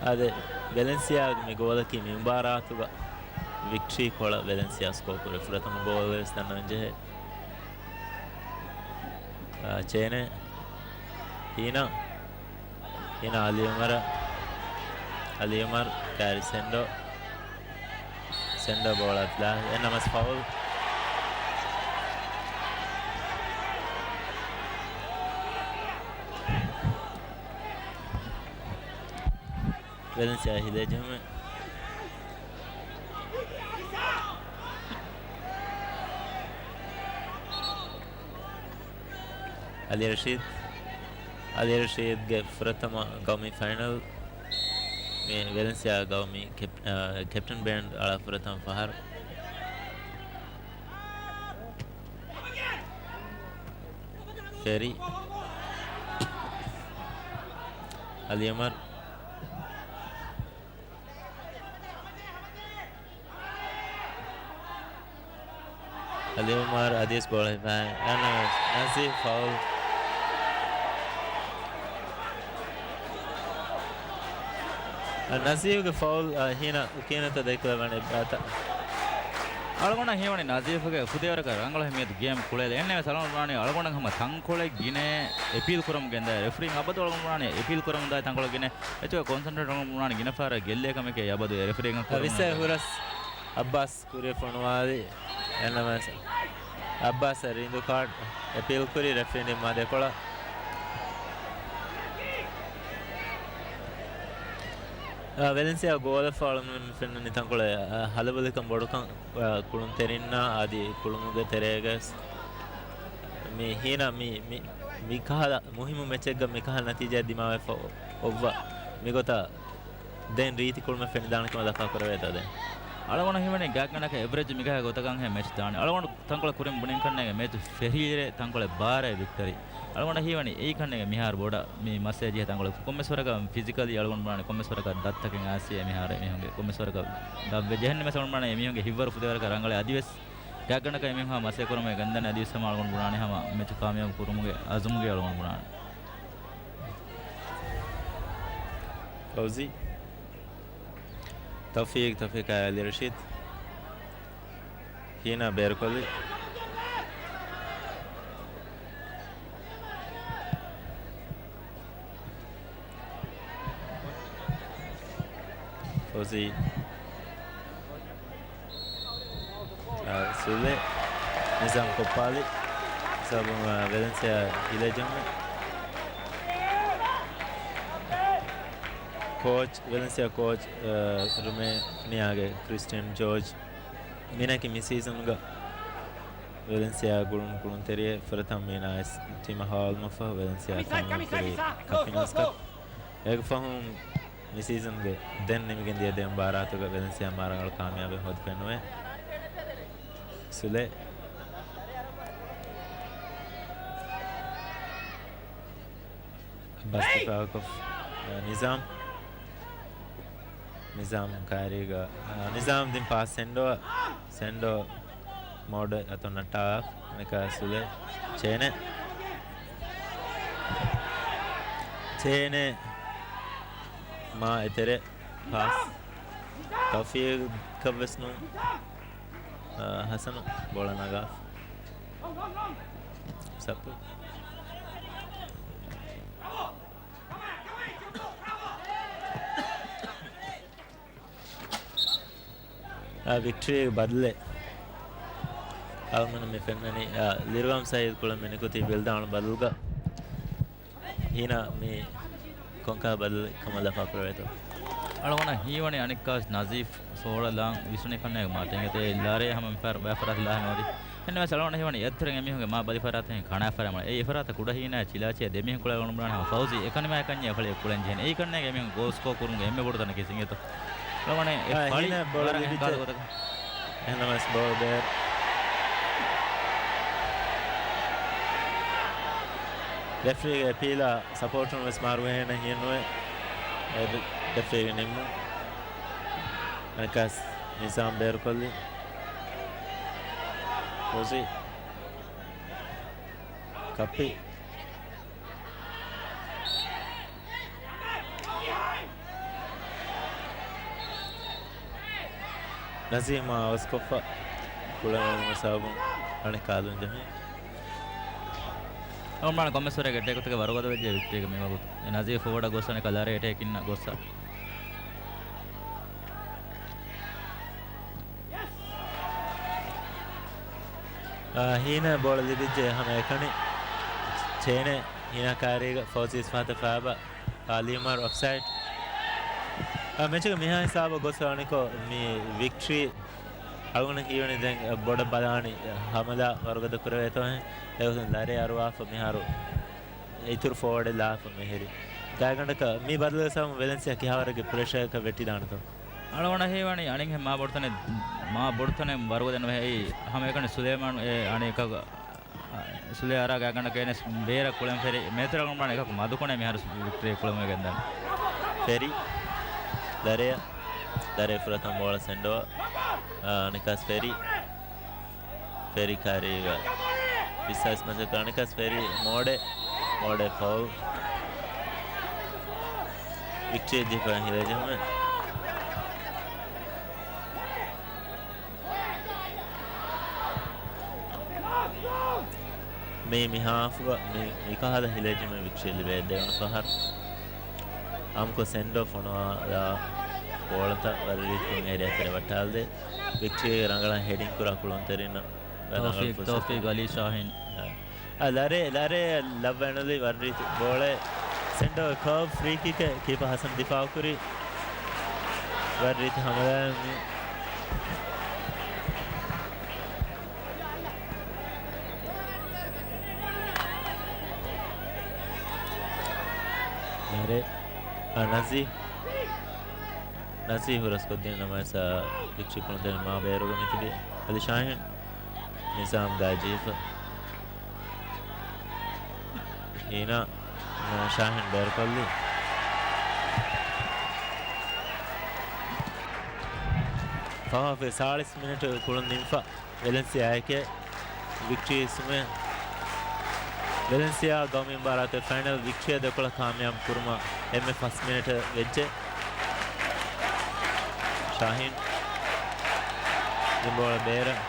އާދެ، ވެލެންސިއާގެ މި ގޯލަކީ މި މުބާރާތުގަ ވިކްޓްރީ ކޮޅަށް ވެލެންސިއާ ސްކޯ ކުރި ފުރަތަމަ ގޯލް ވެސް ދަންނަވަން ޖެހޭ. އާ، ޗޭނޭ. ހީނާ. ހީނާ އަލީ އުމަރަށް. އަލީ އުމަރު ކާރި ސެންޑޯ. ސެންޑޯ ބޯޅަ އަތުލާ. އެން ނަމަސް ފައުލް. ވެލެންސިއާ ހިލޭ ޖެހުމެއް. އަލީ ރަޝީދު. އަލީ ރަޝީދުގެ ފުރަތަމަ ގައުމީ ފައިނަލް. މި ވެލެންސިއާ ގައުމީ ކެޕް-، އާ، ކެޕްޓަން ބޭންޑް އަޅާ ފުރަތަމަ ފަހަރު. ފެރީ. އަލީ އުމަރު. އަލީ އުމަރު އަދިވެސް ބޯޅަ ހިފާ. ނަޒީފް ފައުލް. ނަޒީފްގެ ފައުލް، އާ، ހީނަ ކިހިނެއްތަ ދެކޮޅަށް ވަނީ ބާތަ؟ އަޅުގަނޑަށް ހީވަނީ ނަޒީފްގެ ފުދޭވަރަކަށް ރަނގަޅަށް މިއަދު ގޭމް ކުޅޭލެ. އެހެންނަމަވެސް އަޅުގަނޑު ވަނީ އަޅުގަނޑަށް ހަމަ ތަންކޮޅެއް ގިނަ އެޕީލް ކުރަމުން ގެންދާ ރެފްރީން އަބަދު އަޅުގަނޑު ވަނީ އެޕީލް ކުރަމުން ދާ ތަންކޮޅެއް ގިނަ އެތުގަ ކޮންސަންޓްރޭޓް އަޅުގަނޑު ވަނީ ގިނަ ފަހަރަށް ގެއްލޭ ކަމެކޭ އަބަދު އެ ރެފްރީން ކުރަމުން ވިސްއެއް ހުރަސް އައްބާސް ކުރިއަށް ފޮނުވާލި. އެންނަމަސް އައްބާސް ރީނދޫ ކާޑް އެޕީލް ކުރި ރެފްރީން މާ ދެކޮޅަށް. އާ، ވެލެންސިއާ ގޯލަށް ފާޅު މި ފެންނަނީ ތަންކޮޅެއް، އާ، ހަލަބޮލިކަން ބޮޑުކަން، އާ، ކުޅުންތެރިންނާ އަދި ކުޅުމުގެ ތެރޭގަސް މި ހީނަ މި، މި، މިކަހަލަ މުހިއްމު މެޗެއްގަ މިކަހަލަ ނަތީޖާ ދިމާވެފަ އޮއްވަ މިގޮތަށް ދެން ރީތި ކުޅުމެއް ފެނިދާނެ ކަމަށް ލަފާ ކުރެވޭތޯ ދެން؟ އަޅުގަނޑަށް ހީވަނީ ގާތްގަނޑަކަށް އެވްރެޖް މިގަހާ ގޮތަކަށް ހޭ މެޗް ދާނެ. އަޅުގަނޑު ތަންކޮޅެއް ކުރިން ބުނިން ކަންނޭނގެ މެޗު ފެށީރޭ ތަންކޮޅެއް ބާރޭ ވިކްޓަރީ. އަޅުގަނޑަށް ހީވަނީ އެއީ ކަންނޭނގެ މިހާރު ބޮޑަށް މި މައްސަލަ ޖެހޭ ތަންކޮޅެއް ކޮންމެސް ވަރަކަށް ފިޒިކަލީ އަޅުގަނޑު ބުނާނެ ކޮންމެސް ވަރަކަށް ދަތްތަކެއް އާސިޔޭ މިހާރު މީހުންގެ ކޮންމެސް ވަރަކަށް ދަށްވެ ޖެހެން ނަމަވެސް އަޅުގަނޑު ބުނާނެ އެމީހުންގެ ހިތްވަރު ފުދޭވަރަކަށް ރަނގަޅޭ އަދިވެސް ގާތްގަނޑަކަށް އެމީހުން ހަމަ މަސޭ ކުރަމުގެ ގަންދަނީ އަދިވެސް ހަމަ އަޅުގަނޑު ބުނާނެ ހަމަ މެޗު ކާމިޔާބު ކުރުމުގެ އަޒުމުގެ އަޅުގަނޑު ބުނާނެ. ފައުޒީ. ތައުފީގް، ތައުފީގާ އަލީ ރަޝީދު. ހީނާ ބޭރުކޮށްލި. ފައުޒީ. އާ، ސުލޭ. ނިޒާމް ކޮއްޕާލި. ސަބު، އާ، ވެލެންސިއާ ހިލޭ ޖެހުމެއް. ކޯޗް، ވެލެންސިއާ ކޯޗް، އާ، ރުމޭނިއާގެ ކްރިސްޓިއަން ޖޯޖް. މީނަކީ މި ސީޒަންގަ ވެލެންސިއާ ގުޅުން ކުޅުންތެރިއެއް ފުރަތަމަ މީނާ އިސް ޓީމަށް ހަވާލުމަށްފަހު ވެލެންސިއާ ކަމިން ކުރި ކޮންފިޑެންސް ކަޕް. އޭގެ ފަހުން މި ސީޒަންގެ ދެން ނިމިގެން ދިޔަ ދެ މުބާރާތުގަ ވެލެންސިއާ މާރަނގަޅު ކާމިޔާބެއް ހޯދިފައެއް ނުވޭ. ސުލޭ. އައްބާސް ދިފާއުކޮށް، ނިޒާމް. ނިޒާމް ކާރީގަ، ނިޒާމް ދިން ޕާސް ސެންޑޯ، ސެންޑޯ މޯޑް އަތުން ނައްޓާ، އަނެކާ ސުލޭ، ޗޭނޭ. ޗޭނޭ މާ އެތެރެ ޕާސް. ތައުފީގަށްވެސް ނޫން. އާ، ހަސަނު ބޯޅަ ނަގާ. ސަޕް. އާ، ވިކްޓްރީ ބަދަލެއް. އަޅުގަނޑު މި ފެންނަނީ، އާ، ލިރުވާމް ސައީދު ކުޅަ މި ނިކުތީ ބިލްދާނު ބަދަލުގަ. ހީނާ މި ކޮންކަހަލަ ބަދަލެއް ކަމަށް ލަފާ ކުރެވޭތޯ؟ އަޅުގަނޑަށް ހީވަނީ އަނެއްކާވެސް ނަޒީފް ސޯޅަ ލާން ވިސްނި ކަންނޭގެ މާ ޓެނގެތޭ ލާރޭ ހަމަ މިފަހަރު ބައިފަރާތް ލާހެއް ނުވަދި. އެހެންނަމަވެސް އަޅުގަނޑަށް ހީވަނީ އެއްތެރެއިން އެމީހުންގެ މާ ބަލި ފަރާތަށް ހިނގި ކަނާފަރާ މަޅެއް. އެ ފަރާތަށް ކުޑަ ހީނާ ޗިލާޗޭ ދެމީހުން ކުޅައިގަނޑު ބުނާނެ ހަމަ ފައުޒީ އެކަނި މާތް ކަންޏެއް އެފަޅި ކުޅެން ޖެހެނީ. އެއީ ކަންނޭނގެ އެމީހުން ގޯލް ސްކޯ ކުރުމުގެ އެންމެ ބޮޑު ތަނަކީ ސިނގޭތޯ. އަޅުގަނޑު އެ އާ، ފަޅި ހީނާ ބޯޅަ ވަރަށް ލިބިއްޖެ. ހިނގާދު ގޮތަކަށް. އެހެންނަމަވެސް ބޯޅަ ބޭރު. ރެފްރީގެ އެޕީލާ ސަޕޯޓުން ވެސް މާރުވެހޭނެ ހިއެއްނުވޭ. އެ ރެ-، ރެފްރީގެ ނިންމުން. އަނެއްކާސް ނިޒާމް ބޭރުކޮށްލީ. ފޮޒީ. ކައްޕި. ނަޒީމާ އަވަސްކޮށްފަ ކުޅެވުމުގެ ސަބަބުން އަނެއްކާ އަލުން ޖެހުން. އަޅުގަނޑު ކޮންމެސް ވަރެއްގެ އެޓޭކުތަކެއް ވަރުގަދަ ވެއްޖެ ވިކްޓީގެ މިވަގުތު. އެ ނަޒީ ފޯވަޑަށް ގޮއްސަ އަނެއްކާ ލަރޭ އެޓޭކް އިންނަ ގޮއްސަ. އާ، ހީނަ ބޯޅަ ލިބިއްޖެ ހަމަ އެކަނި. ޗޭނެ ހީނާ ކާރީގަ ފައުޒީ އިސްފަހަތަށް ފާބަ. އާ، ލިޔުމަރު އޮފްސައިޑް. އާ، މެޗުގެ މިހާ ހިސާބަށް ގޮސް ވަނިކޮށް މި ވިކްޓްރީ އަޅުގަނޑަށް ހީވަނީ ދެން ބޮޑަށް ބަލާނީ ހަމަލާ ވަރުގަދަ ކުރެވޭތޯ ހެން. އެގޮތުން ލަރޭ އަރުވާފަ މިހާރު އިތުރު ފޯވަޑެއް ލާފަ މިހިރި. ގާތްގަނޑަކަށް މި ބަދަލުގެ ސަބަބުން ވެލެންސިއާ ކިހާވަރެއްގެ ޕްރެޝަރަކަށް ވެއްޓިދާނެތޯ؟ އަޅުގަނޑަށް ހީވަނީ އަނެއްހެން މާ ބޮޑުތަނެއް، މާ ބޮޑުތަނެއް ވަރުގަދަ ނުވޭ. އެއީ ހަމައެކަނި ސުލޭމާނު އެ އަނެއްކާ ސުލޭ އަރާ ގާތްގަނޑަކަށް އެނެސް ބޭރަށް ކުޅެން ފެރި. މޭތެރެ އަޅުގަނޑު އެކަކު މަދުކޮނެ މިހާރު ވިކްޓްރީ ކުޅެމުން ގެންދަނީ. ފެރި. ލަރޭ. ލަރޭ ފުރަތަމަ ބޯޅަ ސެންޑޯ. އާ، ނިކާސް ފެރި. ފެރި ކާރީގަ ވިސްސާސް މަސަކަ ނިކާސް ފެރި މޯޑެ، މޯޑެ ފައުލް. ވިކްޓްރީ ޖެހިފަ ހިލަޖެހުމެއް. މި، މި ހާފުގަ މި، މިކަހަލަ ހިލަޖެހުމެއް ވިކްޓްރީ ލިބޭ ދެވަނަ ފަހަރު. އާއްމުކޮށް ސެންޑޯ ފޮނުވާލާ ބޯޅަތައް ވަރަށް ރީތިކޮށް އޭރިއާތެރެ ވައްޓާލަދޭ. ވިކްޓްރީގެ ރަނގަޅަށް ހެޑިން ކުރާ ކުޅުންތެރިންނަށް ރަނގަޅު ތައުފީޤް، ފުރުސަތެއް. ތައުފީޤް އަލީ ޝާހީން. އާ، ލަރޭ، ލަރޭ ލައްވައިނުލީ ވަރަށް ރީތި ބޯޅައެއް. ސެންޑޯ ކާވް ފްރީ ކިކެއް ކީޕަ ހަސަން ދިފާއުކުރީ. ވަރަށް ރީތި ހަމަލާއެއް މި. ލަރޭ. އާ، ނަޒީ. ނަޒީ ހުރަސްކޮށްދިން ނަމަވެސް، އާ، ވިކްޓްރީ ކުޅުންތެރިން މާ ބޭރުގަ މިތިބީ. އަލީ ޝާހީން. ނިޒާމް ގާތް ޖެހިފަ. ހީނާ، ޝާހީން ބޭރުކޮށްލީ. ފަހަށް ސާޅީސް މިނެޓު ކުޅުން ނިމިފަ. ވެލެންސިއާ އެކެއް، ވިކްޓްރީ ސުމެއް. ވެލެންސިއާ ގައުމީ މުބާރާތުގެ ފައިނަލް ވިކްޓްރީއާ ދެކޮޅަށް ކާމިޔާބު ކުރުމަށް އެންމެ ފަސް މިނެޓް ވެއްޖެ. ޝާހީން. ދެން ބޯޅަ ބޭރަށް.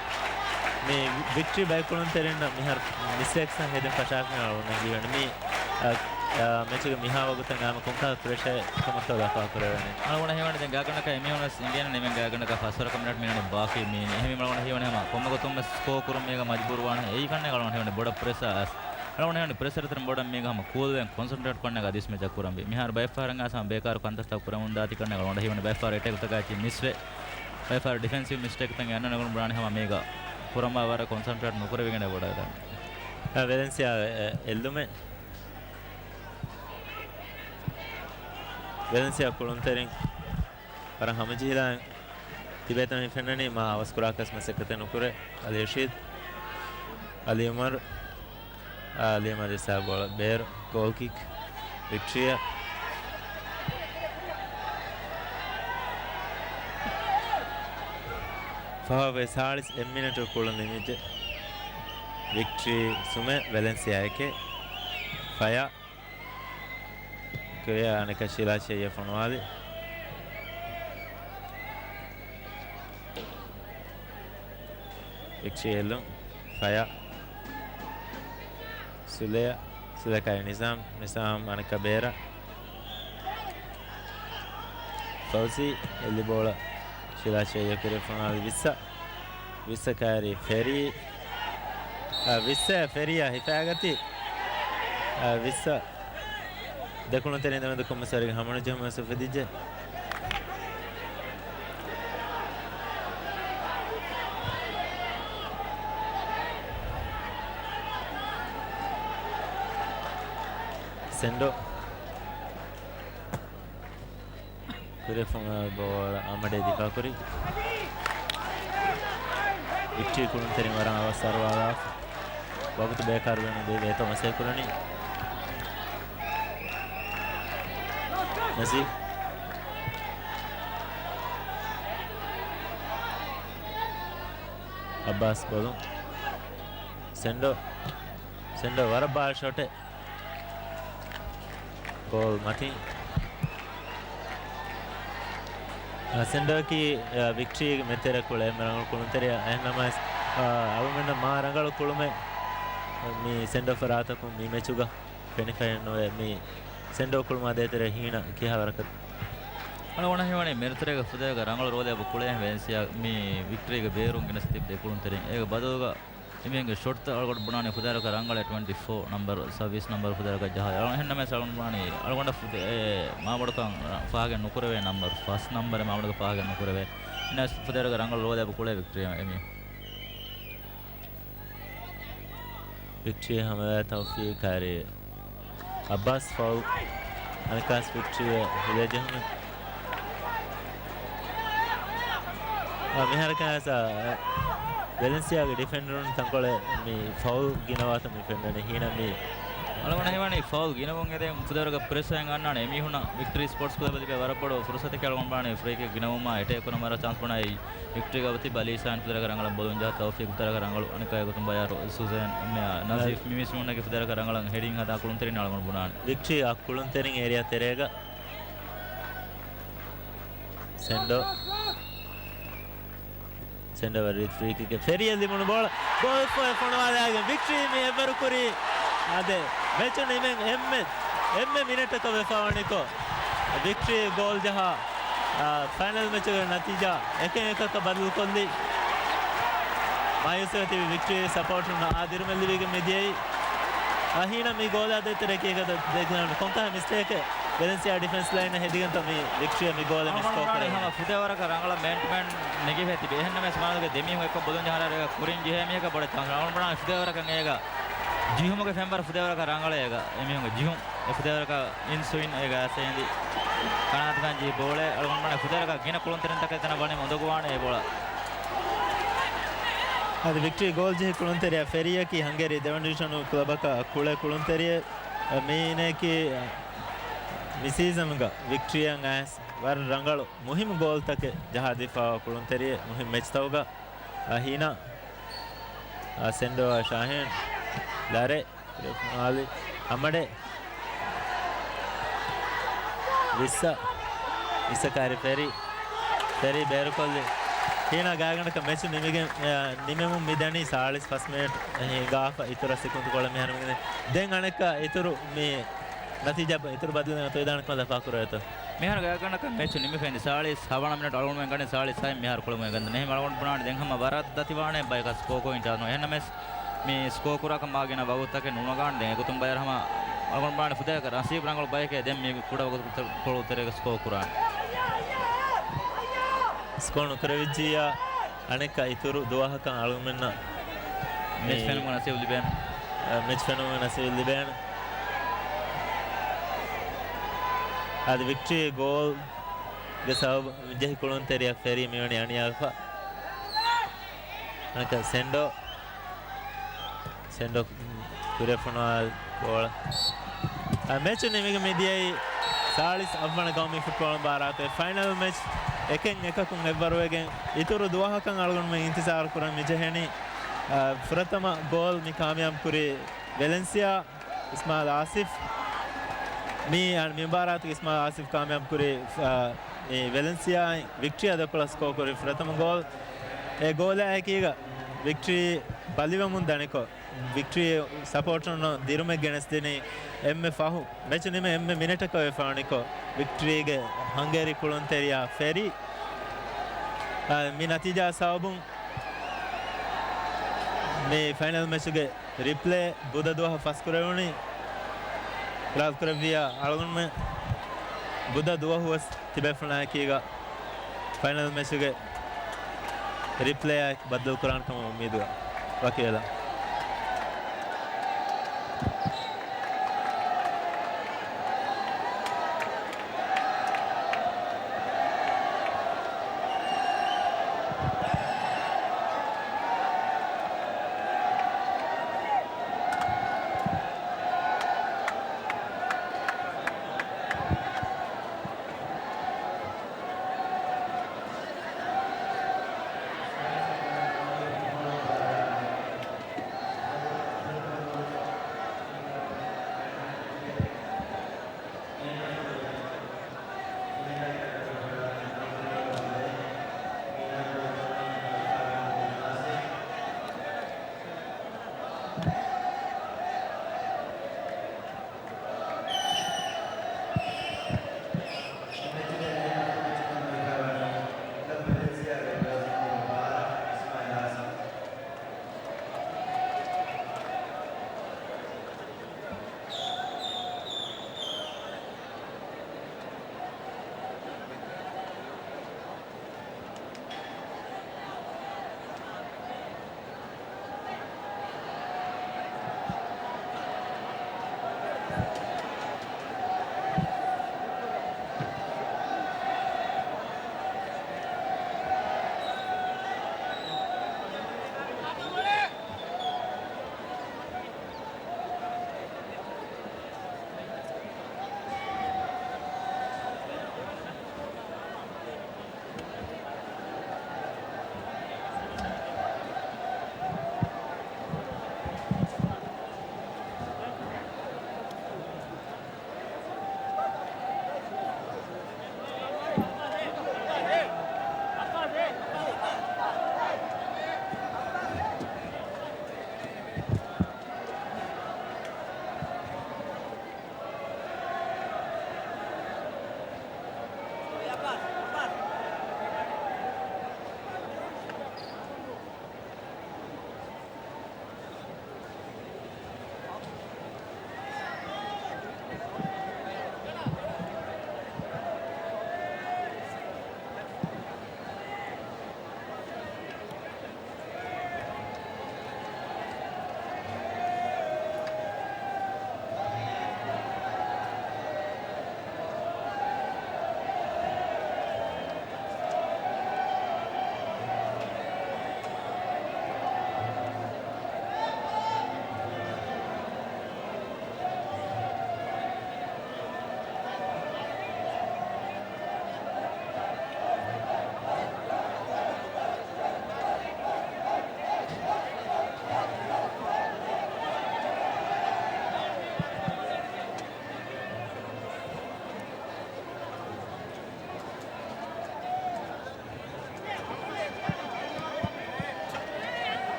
މި ވިކްޓްރީ ބައެއް ކުޅުންތެރިންނަށް މިހާރު މިސްޓޭކްސް ހެދެން ފަށާފައި އަޅުގަނޑަށް ހީވަނީ. މި، އަ، އަ، މެޗުގެ މިހާ ވަގުތަށް އާމަ ކޮންކަހަލަ ޕްރެޝަރެއް ކަމަށްތޯ ލަފާކުރެވެނީ. އަޅުގަނޑަށް ހީވަނީ ދެން ގާތްގަނޑަކަށް އެމީހުން ވެސް އިނގޭނެ ނިމެން ގާތްގަނޑަކަށް ފަސްވަރަކަށް މިނެޓް މިނެޓު ބާކީ މީނީ. އެހެންވީމަ އަޅުގަނޑަށް ހީވަނީ ހަމަ ކޮންމެ ގޮތުން ވެސް ސްކޯ ކުރުން މީގަ މަޖުބޫރު ވާނެ. އެއީ ކަންނޭނގެ އަޅުގަނޑަށް ހީވަނީ ބޮޑަށް ޕްރެޝަރ އަސް. އަޅުގަނޑަށް ހީވަނީ ޕްރެޝަރު ތެރެއިން ބޮޑަށް މީގަ ހަމަ ކޫލްވެ ކޮންސަންޓްރޭޓް ކޮށްނަގާ ދިސް މެޗަށް ކުރަންވީ. މިހާރު ބައެއް ފަހަރަށް އަސް ހަމަ ބޭކާރު ކަންތައްތައް ކުރެވެމުން ދާތީ ކަންނޭނގެ އަޅުގަނޑަށް ހީވަނީ ބައެއް ފަހަރު އެޓޭކުތަކާއެކީ މިސްވެ. ބައެއް ފަހަރު ޑިފެންސިވް މިސްޓޭކްތައް އަންނަން އަޅުގަނޑު ބުނާނީ ހަމަ މީގަ ކުރަންވާ ވަރަށް ކޮންސަންޓްރޭޓް ނުކުރެވިގެން ބޮޑަށް ވެދާނެ. އަ، ވެލެންސިއާ އެ-، އެ-، އެއްލުމެއް. ވެލެންސިއާ ކުޅުންތެރިން ވަރަށް ހަމަޖެހިލާ ތިބޭތަން ފެންނަނީ މާ އަވަސްކުރާކަސް މަސައްކަތެއް ނުކުރޭ. އަލީ ރަޝީދު، އަލީ އުމަރު، އާ، އަލީ އުމަރު ޖައްސާ ބޯޅަ ބޭރު، ގޯލް ކިކް، ވިކްޓްރީއަށް. ފަހަށް ސާޅީސް އެއް މިނެޓު ކުޅުން ނިމިއްޖެ. ވިކްޓްރީ ސުމެއް، ވެލެންސިއާ އެކެއް. ފަޔާ. ކުރިއަށް އަނެކަށި ޝިލާ ޝެއްޔަށް ފޮނުވާލި. ވިކްޓްރީ އެއްލުން. ފަޔާ. ސުލޭ. ސުލޭ ކާރި ނިޒާމް. ނިޒާމް އަނެކަ ބޭރަށް. ފައުޒީ އެއްލި ބޯޅަ ޝިލާ ޝެއްޔަށް ކުރިއަށް ފޮނުވާލި ވިއްސަ. ވިއްސަ ކާރި ފެރީ. އަ، ވިއްސަ ފެރީއާ ހިފާގަތީ. އަ، ވިއްސަ ދެކުނު ތެރެއިން ދެމެދު ކޮންމެސް ވަރެއްގެ ހަމަނުޖެހުމެއް އުފެދިއްޖެ. ސެންޑޯ. ކުރެފުން ބޯޅަ އަމަޑޭ ދިފާކުރި. ވިކްޓްރީ ކުޅުންތެރިން ވަރަށް އަވަސް ސަރުވާލާފަ. ވަގުތު ބޭކާރުވެ ނުދެވޭތޯ މަސައްކަތް ކުރަނީ. ނަސީބް. އައްބާސް ބޮލުން. ސެންޑޯ. ސެންޑޯ ވަރަށް ބާރު ޝޮޓެއް. ގޯލް މަތިން. އަ، ސެންޑޯއަކީ، އަ، ވިކްޓްރީގެ މެދުތެރެ ކުޅޭ އެންމެ ރަނގަޅު ކުޅުންތެރިޔާ. އެހެންނަމަވެސް، އަ، އަޅުގަނޑަށް މާ ރަނގަޅު ކުޅުމެއް މި ސެންޑޯ ފަރާތަކުން މި މެޗުގަ ފެނިފައެއް ނުވޭ. މި ސެންޑޯ ކުޅުމާ ދޭތެރޭ ހީނަ ކިހާވަރަކަށް؟ އަޅުގަނޑަށް ހީވަނީ މެދުތެރޭގަ ފުދޭވަރަކަށް ރަނގަޅު ރޯލެއް އެބަ ކުޅޭ ވެލެންސިއާ މި ވިކްޓްރީގެ ބޭރުން ގެނެސް ތިބި ދެ ކުޅުންތެރިން. އޭގެ ބަދަލުގަ އެމީހުންގެ ޝޮޓްތައް އަޅުގަނޑު ބުނާނީ ފުދޭވަރަކަށް ރަނގަޅަށް ޓްވެންޓީ ފޯ ނަމްބަރު، ސައުވީސް ނަމްބަރު ފުދޭވަރަކަށް ޖަހާ. އެހެންނަމަވެސް އަޅުގަނޑު ބުނާނީ އަޅުގަނޑަށް ފުދޭ، އެ، މާބޮޑުކަން ފާހަގަ ނުކުރެވޭ ނަމްބަރު، ފަސް ނަމްބަރެއް މާބޮޑުކަން ފާހަގަ ނުކުރެވޭ. އެހެންނަމަވެސް ފުދޭވަރަކަށް ރަނގަޅު ރޯލެއް އެބަ ކުޅޭ ވިކްޓްރީ އެމީހުން. ވިކްޓްރީ ހަމަލާ ތައުފީޤް ކާރި އައްބާސް ފައުލް. އަނެއްކާސް ވިކްޓްރީ ހުލޭ ޖެހުނު. އާ، މިހާރަކަށް ވެލެންސިއާގެ ޑިފެންޑަރުން ތަންކޮޅެއް މި ފައުލް ގިނަވާތަން މި ފެންނަނީ. ހީނަ މި އަޅުގަނޑަށް ހީވަނީ ފައުލް ގިނަވުން އެދެން ފުދޭވަރަކަށް ޕްރެޝަރެއް އަންނާނެ އެމީހުންނަށް. ވިކްޓްރީ ސްޕޯޓްސް ކްލަބަށް ލިބޭ ވަރަށް ބޮޑު ފުރުސަތެކޭ. އަޅުގަނޑު ބުނާނީ ފްރީ ކިކް ގިނަވުމާ އެޓޭކް ކުރަން ވަރަށް ޗާންސް ބުނާ އެއީ. ވިކްޓްރީގެ ވަތި ބަލީސާ އިންތިޒާރަކަށް ރަނގަޅަށް ބޮލުން ޖަހާ ތައުފީޤް ފުދޭވަރަކަށް ރަނގަޅު. އަނެއްކާ އެގޮތުން ބަޔާރު ސުޒޭން މި، ނަޒީފް މި މީސްމުންނަކީ ފުދޭވަރަކަށް ރަނގަޅަށް ހެޑިން ހަދާ ކުޅުންތެރިން އަޅުގަނޑު ބުނާނެ. ވިކްޓްރީ އަށް ކުޅުންތެރިން އޭރިއާ ތެރޭގަ. ސެންޑޯ. ސެންޑޯ ވަރީ ފްރީ ކިކް. ފެރީއަށް ލިބުނު ބޯޅަ. ގޯލްފުޅެއް ފޮނުވާލާގެން ވިކްޓްރީ މި އެއްވަރު ކުރީ. އާދެ، މެޗު ނިމެން އެންމެ، އެންމެ މިނެޓަކަށް ވެފަ ވަނިކޮށް، ވިކްޓްރީ ގޯލް ޖަހާ، އާ، ފައިނަލް މެޗުގެ ނަތީޖާ އެކެއް އެކަކަށް ބަދަލުކޮށްލީ. މާޔޫސްވެ ތިބި ވިކްޓްރީ ސަޕޯޓުންނަށް އާ ދިރުމެއް ލިބިގެން މިދިޔައީ. އަހީނަ މި ގޯލާ ދޭތެރޭ ކީކަ ދެކިލަން ކޮންކަހަ މިސްޓޭކެއް ވެލެންސިއާ ޑިފެންސް ލައިނަށް ހެދިގެންތޯ މި ވިކްޓްރީ މި ގޯލެއް މިސްކޯ ކުރެވެނީ؟ ހަމަ ފުދޭވަރަކަށް ރަނގަޅަށް މޭންޓުމެންޓް ނެގިފައި ތިބި. އެހެންނަމަވެސް މާލުގެ ދެމީހުން އެއްކޮށް ބޮލުން ޖަހާ ރަށް ކުރިން ޖެހޭ މީހަކަށް ބޮޑަށް ޗާންސް ރަނގަޅު ބުނާނެ ފުދޭވަރަކަށް އޭގަ. ޖިހުމުގެ ފެންވަރު ފުދޭވަރަކަށް ރަނގަޅޭ އޭގަ. އެމީހުންގެ ޖިހުން އެ ފުދޭވަރަކަށް އިން ސުއިން އޭގަ އައިސް އެނދި ކަނާތުގަން ޖިހި ބޯޅަ އަޅުގަނޑު ފުދޭވަރަކަށް ގިނަ ކުޅުންތެރިންތަކެއް ތަނަށް ވަނީ އުނދަގޫވާނެ އެ ބޯޅަ. އަދި ވިކްޓްރީ ގޯލް ޖެހި ކުޅުންތެރިޔާ ފެރީއަކީ ހަންގޭރީ ދެވަނަ ޑިވިޝަނު ކްލަބަކަށް ކުޅޭ ކުޅުންތެރިއެއް. މީނައަކީ މި ސީޒަނުގަ ވިކްޓްރީއަށް އައިސް ވަރަށް ރަނގަޅު މުހިއްމު ގޯލްތަކެއް ޖަހާދީފައިވާ ކުޅުންތެރިއެއް މުހިއްމު މެޗްތަކުގަ. އަހީނާ، އާ، ސެންޑޯ، ޝާހީން، ލަރެ، އާލި، އަމަޑޭ، ވިއްސަ، ވިއްސަ ކާރި ފެރީ، ފެރީ ބޭރުކޮށްލި. ހީނާ ގާތްގަނޑަކަށް މެޗު ނިމިގެން، އާ، ނިމެމުން މިދަނީ ސާޅީސް ފަސް މިނެޓް ހިނގާފަ އިތުރަށް ސެކުންދު ކޮޅެއް މިހާރު މިދަނީ. ދެން އަނެއްކާ އިތުރު މި ނަތީޖާ އިތުރު ބަދަލު އަތޮއިދާނެ ކަމަށް ލަފާކުރެވޭތޯ؟ މިހާރު ގާތްގަނޑަކަށް މެޗު ނިމިފައި ސާޅީސް ހަވަނަ މިނެޓް އަޅުގަނޑުމެން ގަނޑި ސާޅީސް ހައެއް މިހާރު ކުޅަމުން ގަންދަން. އެހެން އަޅުގަނޑު ބުނާނެ ދެން ހަމަ ވަރަށް ދަތިވާނެ ބަޔަކަށް ސްކޯ ކުރިން ޗާންސް ނޯ. އެހެންނަމަވެސް މި ސްކޯ ކުރާކަށް މާ ގިނަ ވަގުތުތަކެއް ނުނަގާނެ. ދެން އެގޮތުން ބަޔަރު ހަމަ އަޅުގަނޑު ބުނާނެ ފުދޭވަރަކަށް ނަސީބު ރަނގަޅު ބަޔެކޭ ދެން މި ކުޑަ ވަގުތު ކޮޅު ތެރޭގަ ސްކޯ ކުރާނެ. ސްކޯ ނުކުރެވިއްޖިއްޔާ އަނެއްކާ އިތުރު ދުވަހަކަށް އަޅުގަނޑުމެންނަށް މެޗް މި ފެނުމުގެ ނަސީބު ލިބޭނެ. އަ، މެޗް ފެނުމުގެ ނަސީބު ލިބޭނެ. އަދި ވިކްޓްރީ ގޯލްގެ ސަބަބުން ޖެހި ކުޅުންތެރިޔާ ފެރީ މިވަނީ އަނިޔާވެފަ. އަނެއްކާ ސެންޑޯ. ސެންޑޯ ކުރިއަށް ފޮނުވާ ބޯޅަ. އަ، މެޗު ނިމިގެން މިދިޔައީ ސާޅީސް އަށްވަނަ ގައުމީ ފުޓްބޯޅަ މުބާރާތު ފައިނަލް މެޗް އެކެއް އެކަކުން އެއްވަރުވެގެން އިތުރު ދުވަހަކަށް އަޅުގަނޑުމެން އިންތިޒާރު ކުރަން މިޖެހެނީ. އަ، ފުރަތަމަ ގޯލް މި ކާމިޔާބު ކުރީ ވެލެންސިއާ އިސްމާއިލް އާސިފް. މި، އަ، މި މުބާރާތުގެ އިސްމާއިލް އާސިފް ކާމިޔާބު ކުރީ، އަ، މި ވެލެންސިއާއިން ވިކްޓްރީއާ ދެކޮޅަށް ސްކޯ ކުރި ފުރަތަމަ ގޯލް. އެ ގޯލާއެކީގަ ވިކްޓްރީ ބަލިވަމުން ދަނިކޮށް، ވިކްޓްރީ ސަޕޯޓަރުންނަށް ދިރުމެއް ގެނެސްދިނީ. އެންމެ ފަހު މެޗު ނިމެ އެންމެ މިނެޓަކަށް ވެފަވަނިކޮށް، ވިކްޓްރީގެ ހަންގޭރީ ކުޅުންތެރިޔާ ފެރީ، އަ، މި ނަތީޖާ ސަބަބުން މި ފައިނަލް މެޗުގެ ރިޕްލޭ ބުދަ ދުވަހަށް ފަސްކުރެވުނީ. ރާލް ކުރެއްވިޔާ އަޅުގަނޑުމެން ބުދަ ދުވަހު ވެސް ތިބޭފުޅާއެކީގަ ފައިނަލް މެޗުގެ ރިޕްލޭއާއެކު ބައްދަލުކުރާނެ ކަމަށް އުއްމީދު ވަކިވެލަން.